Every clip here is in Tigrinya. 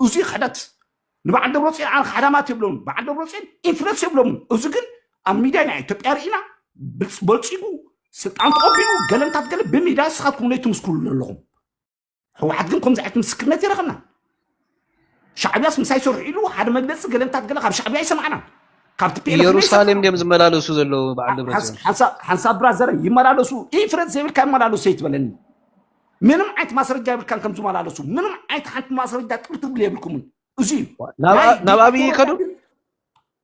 እዚ ክሕደት ንበዓል ደብረፅዮን ኣነ ካሕዳማት የብሎምን። በዓል ደብረፅዮን ኢንፍሉንስ የብሎምን። እዚ ግን ኣብ ሚድያ ናይ ኢትዮጵያ ርኢና ብልፅ- በልፂጉ ስልጣን ተቐቢሉ ገለንታት ገለ ብሚድያ ንስኻትኩም ነይ ትምስክሩሉ ኣለኹም። ህወሓት ግን ከምዚ ዓይነት ምስክርነት የረኸና። ሻዕብያስ ምሳይ ሰርሑ ኢሉ ሓደ መግለፂ ገለንታት ገለ ካብ ሻዕብያ ኣይሰማዕናን። ካብ ቲ ፒ ኤል ኤፍ ኢየሩሳሌም ድዮም ዝመላለሱ ዘለዉ በዓል ደብረፅዮን? ሓንሳብ ብራዘር ይመላለሱ ኢንፍሉንስ ዘይብልካ ይመላለሱ ይትበለኒ። ምንም ዓይነት ማስረጃ የብልካን ከም ዝመላለሱ ምንም ዓይነት ሓንቲ ማስረጃ ጥርጥር የብልኩምን። እዚ እዩ። ናብ ናይ ናብ ኣብይ ይከዱ?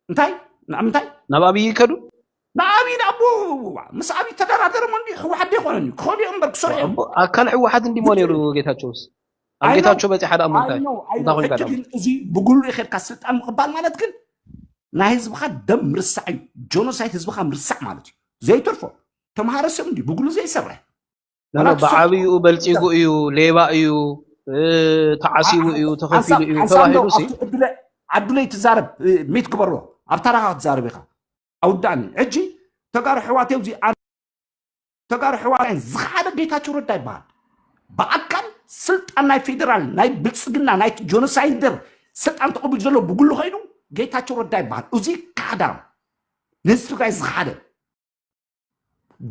እንታይ ናብ ምንታይ ናብ ኣብይ ይከዱ? ንኣብይ ንኣቦ ምስ ኣብይ ተደራደርሞ እንዲ ህወሓት ዘይኮነ እንዲ ክኸዱ እዮም እምበር ክሰርሑ እዮም። እሞ ኣካል ህወሓት እንዲሞ ነይሩ ጌታቸውስ? ኣብ I know, ጌታቸው በፂሓ ደኣ እሞ I እንታይ? know, I know. እንታይ ኮይንካ ሕጂ ደኣ? ግን እዚ ብጉሉ ኢኸድካ ስልጣን ምቕባል ማለት ግን ናይ ህዝብኻ ደም ምርሳዕ እዩ። ጆኖሳይድ ህዝብኻ ምርሳዕ ማለት እዩ። ዘይተርፎ ተምሃረ ሰብ እንዲ ብጉሉ ዘይሰርሕ ኖ፣ ኖ፣ ብዓብይኡ በልፂጉ እዩ፣ ሌባ እዩ፣ እ፣ ተዓሲቡ እዩ፣ ተኸፊሉ እዩ ተባሂሉ ሲ ዓዱለይ ትዛረብ ሚት ግበሮ ኣብታ ራኻ ክትዛረብ ኢኻ። ኣውዳእኒ ሕጂ ተጋሩ ሕዋት እዚ ተጋሩ ሕዋት ዝሓደ ጌታቸው ረዳ ይበሃል። ብኣካል ስልጣን ናይ ፌዴራል ናይ ብልፅግና ናይ ጆኖሳይደር ስልጣን ተቐቢሉ ዘሎ ብጉሉ ኸይዱ ጌታቸው ረዳ ይበሃል። እዚ ካሕዳም ንህዝቢ ትግራይ ዝሓደ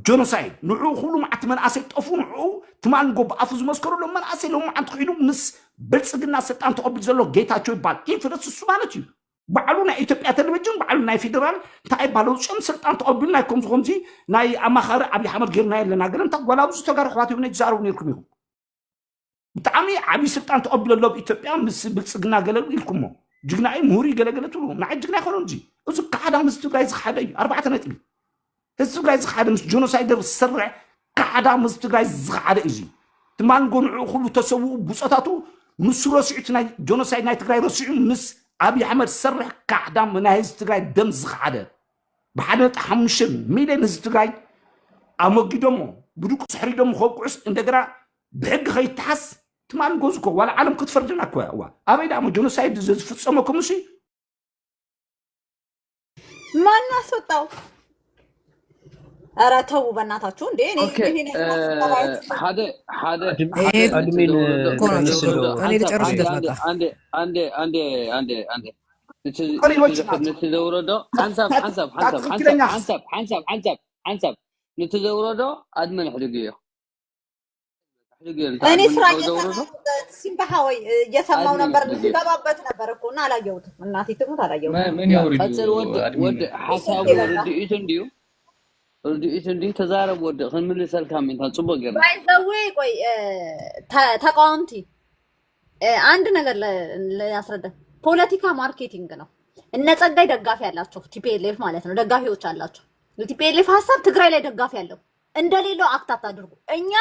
ጆኖሳይድ ንዕኡ ኩሉ መዓት መናእሰይ ጠፉ ንዕኡ ትማል ንጎ ብኣፉ ዝመስከረሎም መናእሰይ ሎም መዓንት ክሒዱ ምስ ብልፅግና ስልጣን ተቐቢሉ ዘሎ ጌታቸው ይበሃል። ኢንፍሉንስ እሱ ማለት እዩ። ባዕሉ ናይ ኢትዮጵያ ቴሌቪዥን ባዕሉ ናይ ፌዴራል እንታይ ይበሃል ውፅኦም ስልጣን ተቐቢሉ ናይ ከምዚ ከምዚ ናይ ኣማኻሪ ኣብይ ኣሕመድ ጌርና የለና ገለ እንታይ ጓላብዙ ተጋሩ ኣሕዋት እዮም ነይ ትዛረቡ ነይርኩም ኢኹም። ብጣዕሚ ዓብዪ ስልጣን ተቐቢሉ ኣሎ ኣብ ኢትዮጵያ ምስ ብልፅግና ገለ ኢልኩሞ ጅግና እዩ ምሁር እዩ ገለገለ ትብሉ ንዓይ ጅግና ይኮነ እዚ እዚ ካሕዳም ህዝቢ ትግራይ ዝሓደ እዩ። ኣርባዕተ ነጥቢ ህዝቢ ትግራይ ዝሓደ ምስ ጆኖሳይደር ዝሰርሕ ካሕዳም ህዝቢ ትግራይ ዝሓደ እዩ። ትማል ጎንዑ ኩሉ ተሰውኡ ብፆታቱ ንሱ ረሲዑ እቲ ናይ ጆኖሳይድ ናይ ትግራይ ረሲዑ ምስ ኣብይ ኣሕመድ ዝሰርሕ ካሕዳም ናይ ህዝቢ ትግራይ ደም ዝሓደ ብሓደ ነጥቢ ሓሙሽተ ሚልዮን ህዝቢ ትግራይ ኣመጊዶሞ ብድቁስ ሕሪዶሞ ከብቅዑስ እንደገና ብሕጊ ከይተሓስ ትማል ጎዝኮ ዋላ ዓለም ክትፈርድና እኮ እያ እዋ ኣበይ ደኣ ጀኖሳይድ ዝፍፀመኩም እሲ ማን አስወጣው? ኧረ ተው በእናታችሁ እንዴ! እኔ ኦኬ ይሄን እ፣ ያክል አስተባባሪ ሓደ ሓደ አድሚን ሓደ አድሚን እንትን ወርዶ እኮ ነው አንተ ችግሩ። ወርዶ እኔ አንተ ልጨርስ አንተ ሂደት አንተ መጣ። አንተ አንተ አንተ አንተ አንተ እቲ ቀሪቦች እቲ ናቸው። ነቲ ዘውረዶ ሓንሳብ ሓንሳብ ሓንሳብ ሓንሳብ ትክክለኛ ሓንሳብ ሓንሳብ ሓንሳብ ሓንሳብ ነቲ ዘውረዶ ኣድመን ሕድግ እዩ ሕድግ እዩ እኔ ስራ ዘውረዶ እየሰራሁበት ሲምባሃ ወይ እየሰማው አድሚን ነበር ሕድግ እዩ ሲገባበት ነበር እኮ እና አላየሁትም። እናቴ ትሙት አላየሁትም። ምን ያውርዱ ቀጽል ወድ ወድ አድሚን? ሓሳቡ ርድኢቱ እንድዩ ርድኢቱ እንድዩ ተዛረብ ወድ ክንምልሰልካ ምንታ ጽቡቅ ጌርና ባይዘዌ ቆይ እ፣ ተ- ተቃወምቲ እ፣ አንድ ነገር ለ- ላስረዳ። ፖለቲካ ማርኬቲንግ ነው። እነ ጸጋይ ደጋፊ ያላቸው ቲፒኤልኤፍ ማለት ነው። ደጋፊዎች አላቸው። የቲፒኤልኤፍ ሀሳብ ትግራይ ላይ ደጋፊ ያለው እንደሌለው አክት አታድርጉ። እኛ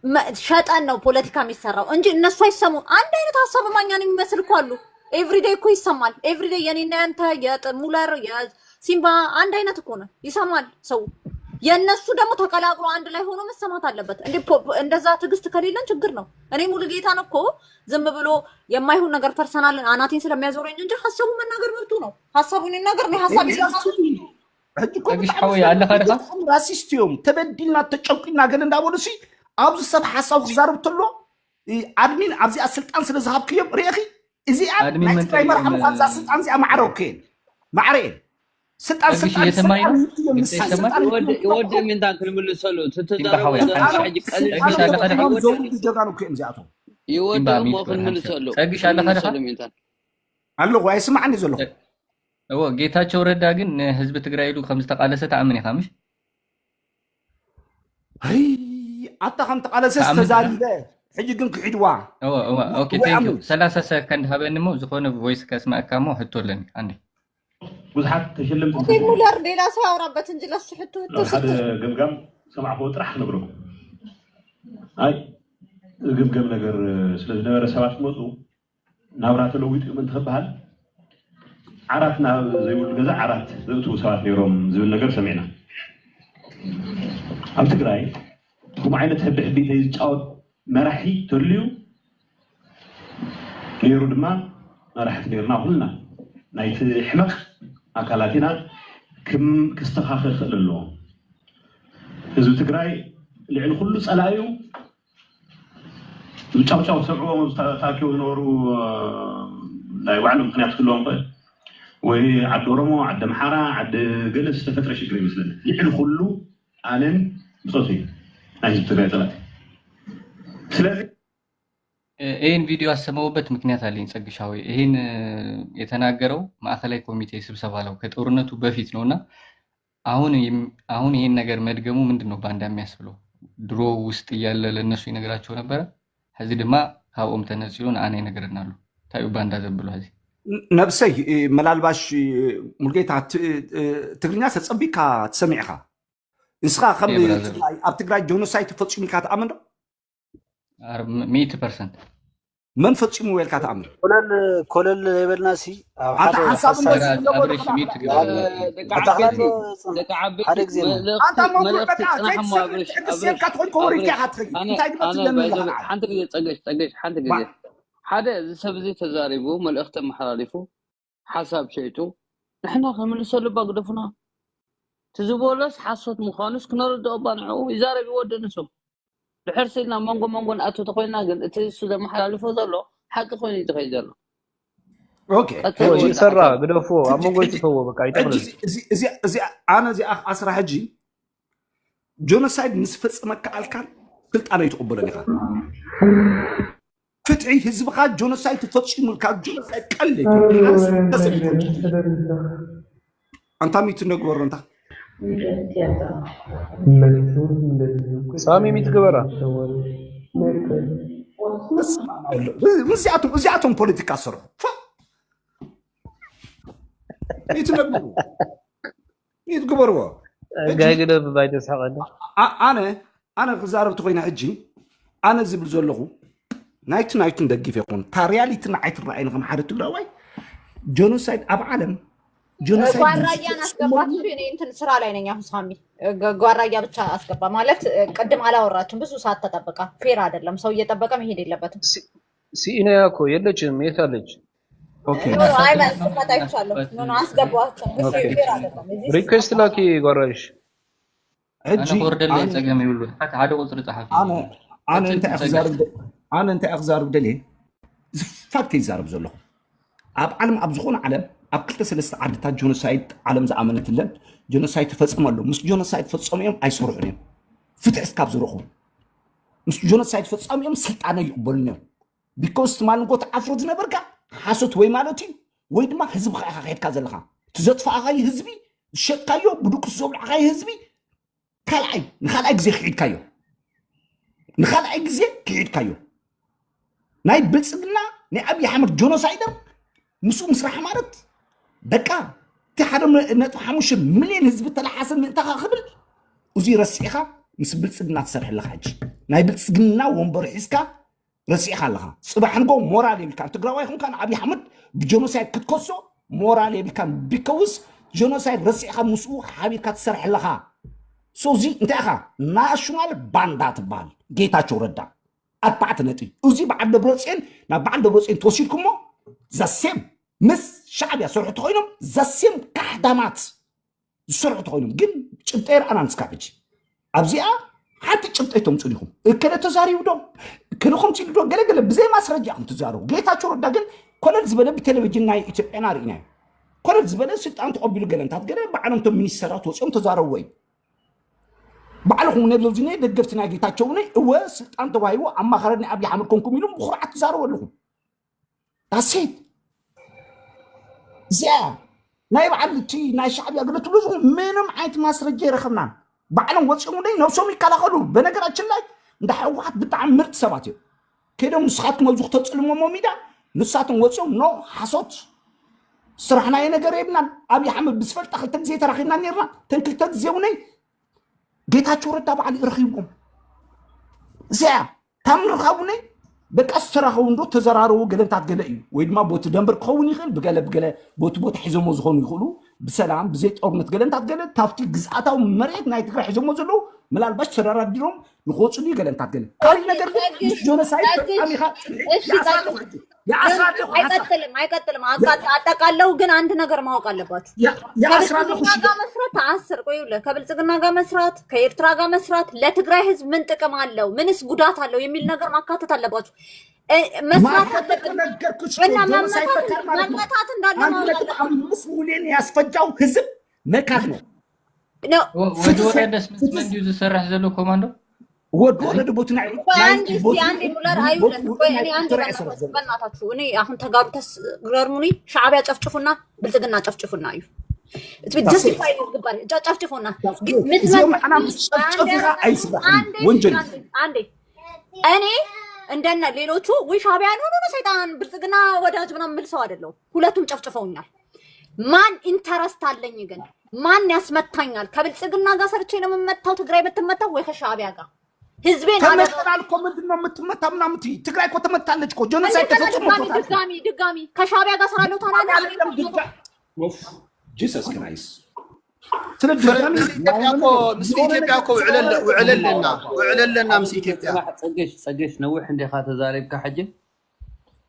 መ- ሸጠን ነው ፖለቲካ የሚሰራው እንጂ እነሱ አይሰሙ። አንድ አይነት ሀሳብ ማኛን የሚመስል እኮ አሉ። ኤቭሪዴይ እኮ ይሰማል። ኤቭሪዴይ የኔና ያንተ የጥሙለር የሲምባ አንድ አይነት እኮ ነው ይሰማል ሰው። የእነሱ ደግሞ ተቀላቅሎ አንድ ላይ ሆኖ መሰማት አለበት። እንዴ ፖ- እንደዛ ትዕግስት ከሌለን ችግር ነው። እኔ ሙሉጌታን እኮ ዝም ብሎ የማይሆን ነገር ፐርሰናል አናቴን ስለሚያዞረኝ እንጂ ሀሳቡ መናገር መብቱ ነው። ሀሳቡን ይናገር። እኔ ሀሳብ ሕጂ እኮ ጸግሽ ብጣዕሚ ሓወይ ኣለኻ ዲኻ? ብጣዕሚ ራሲስት እዮም ተበዲልና ተጨቁና ገለ እንዳበሉ ሲ ኣብዚ ሰብ ሓሳቡ ክዛረብ ተሎ እ፣ ኣድሚን ኣብዚኣ ስልጣን ስለ ዝሃብክዮም ርኢኺ እዚኣ ኣድሚን ናይ መን ትግራይ መርሓ ጠይቆም? ምኳን እዛ ስልጣን እዚኣ ማዕረ እኮ እየን ማዕረ እየን ስልጣን ጸግሽ ስልጣን እየሰማይ ስልጣን ነው? ይእትዮም ግልጽ ንሳ ይሰማል? ስልጣን ይወድእ ይእትዮም ይወድእ ምንታን ክንምልሰሉ ሲምባ ሓወይ ትዛረቡ ኣንተ ሕጂ ቀሊል ጸግሽ ኣለኻ ዲኻ? ይወድእ ዘውርዱ ጀጋኑ እኮ እዮም እዚኣቶም ይወድእ ሲምባ እሞ ሚት በል፣ ክንምልሰሉ ጸግሽ ኣለኻ ዲኻ? ክንምልሰሉ ምንታን ኣለኹ ኣይስማዕኒ ዘለኹ እዎ ጌታቸው ረዳ ግን ንህዝቢ ትግራይ ኢሉ ከም ዝተቃለሰ ተኣምን ኢኻ ምሽ? ኣይ ኣታ ከም ተቃለሰስ ተኣምን ኢኻ? ተዛሪበ ሕጂ ግን ክሒድዋ እዎ እዎ ኦኬ እወ ቴንክ ዩ ኣምን ሰላሳ ሰከንድ ሃበኒ እሞ ዝኾነ ቮይስ ከስማዕካ እሞ ሕቶ ኣለኒ። አንዴ ብዙሓት ተሸለምቲ እንዴ ተሰምዑ ሙለር ሌላ ሰው ያውራበት እንጂ ለሱ ሕቶ ሕቶ ናብ ሓደ ስትል ገምጋም ሰማዕክዎ ጥራሕ ክነግረኩም። ኣይ ዝግምገም ነገር ስለ ዝነበረ ሰባት ክመፁ ናብራ ተለዊጡ እዩ ምእንቲ ክበሃል ዓራት ናብ ዘይብሉ ገዛ ዓራት ዘእትዉ ሰባት ነይሮም ዝብል ነገር ሰሚዕና። ኣብ ትግራይ ከምኡ ዓይነት ሕድሕዲተይ ዝጫወት መራሒ ተልዩ ነይሩ ድማ መራሕቲ ነይርና ኩልና ናይቲ ሕመቕ ኣካላት ኢና። ክም ክስተኻኸል ክእል ኣለዎ። ህዝቢ ትግራይ ልዕሊ ኩሉ ፀላእዩ ጫውጫው ሰብዕዎም ተኣኪቦም ዝነበሩ ናይ ባዕሉ ምክንያት ክህልዎም ይኽእል። ወይ ዓዲ ኦሮሞ፣ ዓዲ ኣምሓራ፣ ዓዲ ገለ ዝተፈጥረ ሽግር ይመስለኒ። ልዕሊ ኩሉ ኣነን ብፆት እዩ ናይ ህዝቢ ትግራይ ፀላእቲ። ስለዚ ይህን ቪዲዮ ያሰማሁበት ምክንያት አለኝ ጸግሻ ሆይ። ይህን የተናገረው ማዕከላዊ ኮሚቴ ስብሰባ ላይ ከጦርነቱ በፊት ነውና አሁን ይህን ነገር መድገሙ ምንድን ነው ባንዳ የሚያስብለው? ድሮ ውስጥ እያለ ለእነሱ ይነግራቸው ነበረ። ከዚ ድማ ካብኦም ተነጺሉ ንኣና ይነግረና ኣሎ። እንታይ እዩ ባንዳ ዘብሎ ከዚ? ነብሰይ፣ መላልባሽ፣ ሙልጌታ፣ ትግርኛ ተጸቢካ ትሰሚዕካ? ንስኻ ከም ትግራይ፣ ኣብ ትግራይ ጀኖሳይድ ተፈጺሙ ኢልካ ትኣምን ዶ? ሚእቲ ፐርሰንት። መን ፈጺሙ ኢልካ ትኣምን? ኮለል ኮለል የበልና ሲ ኣብ ሓደ ሓሳብ እንደዚህ ዝገበሩ ሓደ ግዜ ኣንታ መጉር በቃ ዘይትሰምዕ ትዕግስቲ የብካ ትኾን ከወሪድካ ኢኻ ትኸይድ። እንታይ ግበር ትደሊ ኣለኻ? ሓንቲ ግዜ ጸገሽ ጸገሽ ሓንቲ ግዜ ሓደ እዚ ሰብ እዚ ተዛሪቡ መልእኽቲ ኣመሓላሊፉ ሓሳብ ሸይጡ ንሕና ክንምልሰሉ እባ ግደፉና። እቲ ዝበሎስ ሓሶት ምዃኑስ ክነረድኦ እባ ንዕኡ ይዛረብ ይወድእ ንሱ። ድሕር ሲልና መንጎ መንጎ ንኣቱ ተኮይና ግን እቲ እሱ ዘመሓላልፎ ዘሎ ሓቂ ኮይኑ እዩ ዝኸይድ ዘሎ። ኦኬ ይሰራ ግደፎ ኣብ መንጎ ይትፈዎ በቃ ይጠቕልል። እዚ እዚ እዚ ኣነ እዚ ኣስራ ሕጂ ጀኖሳይድ ምስ ፈጸመካ ኣልካን ስልጣን ኣይትቕበሎን ኢኻ። ፍትሒ ህዝብኻ ጀኖሳይድ ተፈጺሙልካ ጀኖሳይድ ቀልድ ኣይኮነን። ሓንስ ተሰሚዑ ኣንታ ሚቱ ነግበሮ እንታ ሳሚ ሚት ግበራ። ምስዚኣቶም እዚኣቶም ፖለቲካ ስርሑ ሚቱ ነግበሩ ሚት ግበርዎ። ጋይ ግደፍ ባይ ተስሓቀኒ። ኣ- ኣነ ኣነ ክዛረብ ተኮይነ ሕጂ ኣነ ዝብል ዘለኹ ናይቲ ናይቱን ደጊፍ ይኹን እታ ሪያሊቲ ንዓይ ትረኣይኒ ከም ሓደ ትግራዋይ ጀኖሳይድ ኣብ ዓለም ጀኖሳይድ ጓራያን አስገባት እንጂ እኔ እንትን ስራ ላይ ነኝ። አሁን ሳሚ ጓራያ ብቻ አስገባ ማለት ቅድም አላወራችሁም፣ ብዙ ሰዓት ተጠብቃ። ፌር አይደለም፣ ሰው እየጠበቀ መሄድ የለበትም። ሲኢናያ እኮ የለችም። የት አለች? ኦኬ ኖ አይ መልስ መጣ ይቻለሁ። ኖ ኖ አስገባዋቸው። እሺ ፌር አይደለም። እዚህ ሪኩዌስት ላኪ ጓራይሽ። ሕጂ ኣነ ክወርደለይ ጸገም ይብሉ። ሓደ ቁጽሪ ጸሓፊ። ኣነ ኣነ እንታይ ክዛርብ ኣነ እንታይ ክዛርብ ደልየ ዝፋት ከይዛርብ ዘለኹ ኣብ ዓለም ኣብ ዝኾነ ዓለም ኣብ ክልተ ሰለስተ ዓድታት ጀኖሳይድ ዓለም ዝኣመነትለን ጀኖሳይድ ተፈጸመ ኣሎ። ምስ ጀኖሳይድ ፈጸሙ እዮም ኣይሰርሑን እዮም። ፍትሒ እስካብ ዝረኽቡ ምስ ጀኖሳይድ ፈጸሙ እዮም ስልጣነ ይቕበሉን እዮም። ቢኮዝ ትማሊ ንጎ ትዓፍሮ ዝነበርካ ሓሶት ወይ ማለት እዩ ወይ ድማ ህዝቢ ኢኻ ከድካ ዘለኻ እቲ ዘጥፋእኻዩ ህዝቢ ዝሸጥካዮ ብድቁስ ዘብልዕኻዮ ህዝቢ ካልኣይ ንኻልኣይ ግዜ ክሒድካዮ ንኻልኣይ ግዜ ክሒድካዮ ናይ ብልፅግና ናይ ኣብዪ ኣሕመድ ጀኖሳይደር ምስኡ ምስራሕ ማለት በቃ እቲ ሓደ ነጥቢ ሓሙሽተ ሚልዮን ህዝቢ ተለሓሰ ምእንታኻ ክብል እዙይ ረሲዕኻ ምስ ብልፅግና ትሰርሕ ኣለኻ ሕጂ ናይ ብልፅግና ወንበር ሒዝካ ረሲዕኻ ኣለኻ ፅባሕ ንጎ ሞራል የብልካን ትግራዋይ ኹንካ ንኣብዪ ኣሕመድ ብጀኖሳይድ ክትከሶ ሞራል የብልካን ቢከውስ ጀኖሳይድ ረሲዕኻ ምስኡ ሓቢርካ ትሰርሕ ኣለኻ ሶዚ እንታይ ኢኻ ናሽናል ባንዳ ትበሃል ጌታቸው ረዳ ኣርባዕተ ነጥቢ እዚ በዓል ደብረፅዮን ናብ በዓል ደብረፅዮን ተወሲድኩሞ ዘሴም ምስ ሻዕብያ ዝሰርሑ ተኮይኖም ዘሴም ካሕዳማት ዝሰርሑ ተኮይኖም ግን ጭብጠ ይርኣና ንስካ ሕጂ ኣብዚኣ ሓንቲ ጭብጠ ተምፅኡ ዲኹም እከለ ተዛሪቡ ዶ እከለ ከምፂሉ ዶ ገለገለ ብዘይ ማስረጃ ኢኹም ትዛረቡ ጌታቸው ረዳ ግን ኮለል ዝበለ ብቴሌቪዥን ናይ ኢትዮጵያና ርኢናዮ ኮለል ዝበለ ስልጣን ተቐቢሉ ገለንታት ገለ ባዕሎም ቶም ሚኒስተራት ወፂኦም ተዛረብዎ እዩ ባዕልኹም ነብዚ ደገፍቲ ናይ ጌታቸው እውን እወ ስልጣን ተዋሂቡ ኣማኻሪ ናይ ኣብይ ኣሕመድ ኮንኩም ኢሎም ብኩርዓት ትዛረቡ ኣለኹም ዳሴት እዚኣ ናይ በዓል እቲ ናይ ሻዕብያ ገለ ትብሉ ምንም ዓይነት ማስረጃ ይረኸብናን ባዕሎም ወፂኦም ደ ነብሶም ይከላኸሉ በነገራችን ላይ እንደ ሕወሓት ብጣዕሚ ምርጥ ሰባት እዮም ከይዶም ንስኻትኩም ኣብዚ ክተፅልሞሞ ሚዳ ንሳቶም ወፂኦም ኖ ሓሶት ስራሕናዮ ነገር የብልናን ኣብይ ኣሕመድ ብዝፈልጣ ክልተ ግዜ ተራኺብና ነርና ተን ክልተ ግዜ እውነይ ጌታቸው ረዳ በዓል ረኺብዎም እዚኣ ካብ ምርኻቡነይ በቃ ዝተራኸቡ እንዶ ተዘራረቡ ገለንታት ገለ እዩ ወይ ድማ ቦቲ ደንበር ክኸውን ይኽእል ብገለ ብገለ ቦቲ ቦታ ሒዞሞ ዝኾኑ ይኽእሉ ብሰላም ብዘይ ጦርነት ገለንታት ገለ ታብቲ ግዝኣታዊ መሬት ናይ ትግራይ ሒዞሞ ዘለዉ ምናልባሽ ተደራዲሮም ንክወፅሉ ገለንታት ገለ ካልእ ነገር ግን ምስ ጀኖሳይድ ፈፃሚኻ ፅንሒ ይኣስራ ኣለኹ ሕጂ ይኣስራ ኣለኹ ሓሳብ አይቀጥልም አይቀጥልም። አቃ- አጠቃለው ግን አንድ ነገር ማወቅ አለባችሁ። ይኣስራ ኣለኹ ከብልጽግና ጋር መስራት አስር ቆይ ይኸውልህ፣ ከብልጽግና ጋር መስራት ከኤርትራ ጋር መስራት ለትግራይ ህዝብ ምን ጥቅም አለው፣ ምንስ ጉዳት አለው የሚል ነገር ማካተት አለባችሁ። እ፣ መስራት ማርፈት አለብን። ተነገርኩሽ እኮ፣ እና ጀኖሳይድ መመታት፣ መካድ ማለት ነው። መመታት እንዳለ አንድ ማወቅ ነጥብ አለብን። አምስት ሚሊዮን ያስፈጃው ህዝብ መካድ ነው። ነው። ወ-፣ ወደ ፍትህ ወረደስ ምን ፍትህ ምን እዩ ዝሰርሕ ዘሎ ኮማንዶ? ወዲ እዚ ወረደ ቦቲ ናይ ቆይ ናይ አንዴ እስቲ ቦቲ አንዴ ሙለር ናይ ኣይውለድ። ቦቲ ቆይ ናይ እኔ አንዴ ዶክተር በእናታችሁ፣ ያሰረዘ በእናታችሁ እኔ አሁን ተጋሩ ተስ-፣ ግረሙኒ፣ ሻዕቢያ ጨፍጭፉና ብልጽግና ጨፍጭፉና እዩ። እቲ ጀስቲፋይ ይግባል። ጨ-፣ ጨፍጭፉና። እዚኦም ንዓና ምስ ጨፍጨፉና ኣይስራሕን። አንዴ ወንጀል። አንዴ፣ አንዴ። እኔ እንደነ ሌሎቹ ወይ ሻዕቢያ ነው ነው ሰይጣን ብልጽግና ወዳጅ ምናምን የምል ሰው አይደለሁም። ሁለቱም ጨፍጭፈውኛል። ማን ኢንተረስት አለኝ ግን? ማን ያስመታኛል? ከብልጽግና ጋር ሰርቼ ነው የምመታው፣ ትግራይ የምትመታው ወይ ከሻዕቢያ ጋር? ህዝቤን አደጋ ተመትተናል እኮ፣ ምንድን ነው የምትመታ ምናምን ትይ? ትግራይ እኮ ተመታለች እኮ፣ ጀኖሳይድ እንደገና ተፈጽሞ ድጋሚ፣ እኮ። ድጋሚ፣ ድጋሚ ከሻዕቢያ ጋር ሰራለሁ ታላለ አይደለም ድጋ-፣ ኦፍ፣ ጂሰስ ክራይስት። ስለ ድጋሚ ፍርድ ኢትዮጵያ እኮ፣ ምስ የሆነ ኢትዮጵያ ነገር እኮ ውዕለለ-፣ ውዕለለና፣ ውዕለለና ምስ ኢትዮጵያ። ጽናሕ፣ ጸገሽ፣ ጸገሽ፣ ነዊሕ እንዲኻ ተዛሪብካ ሕጂ።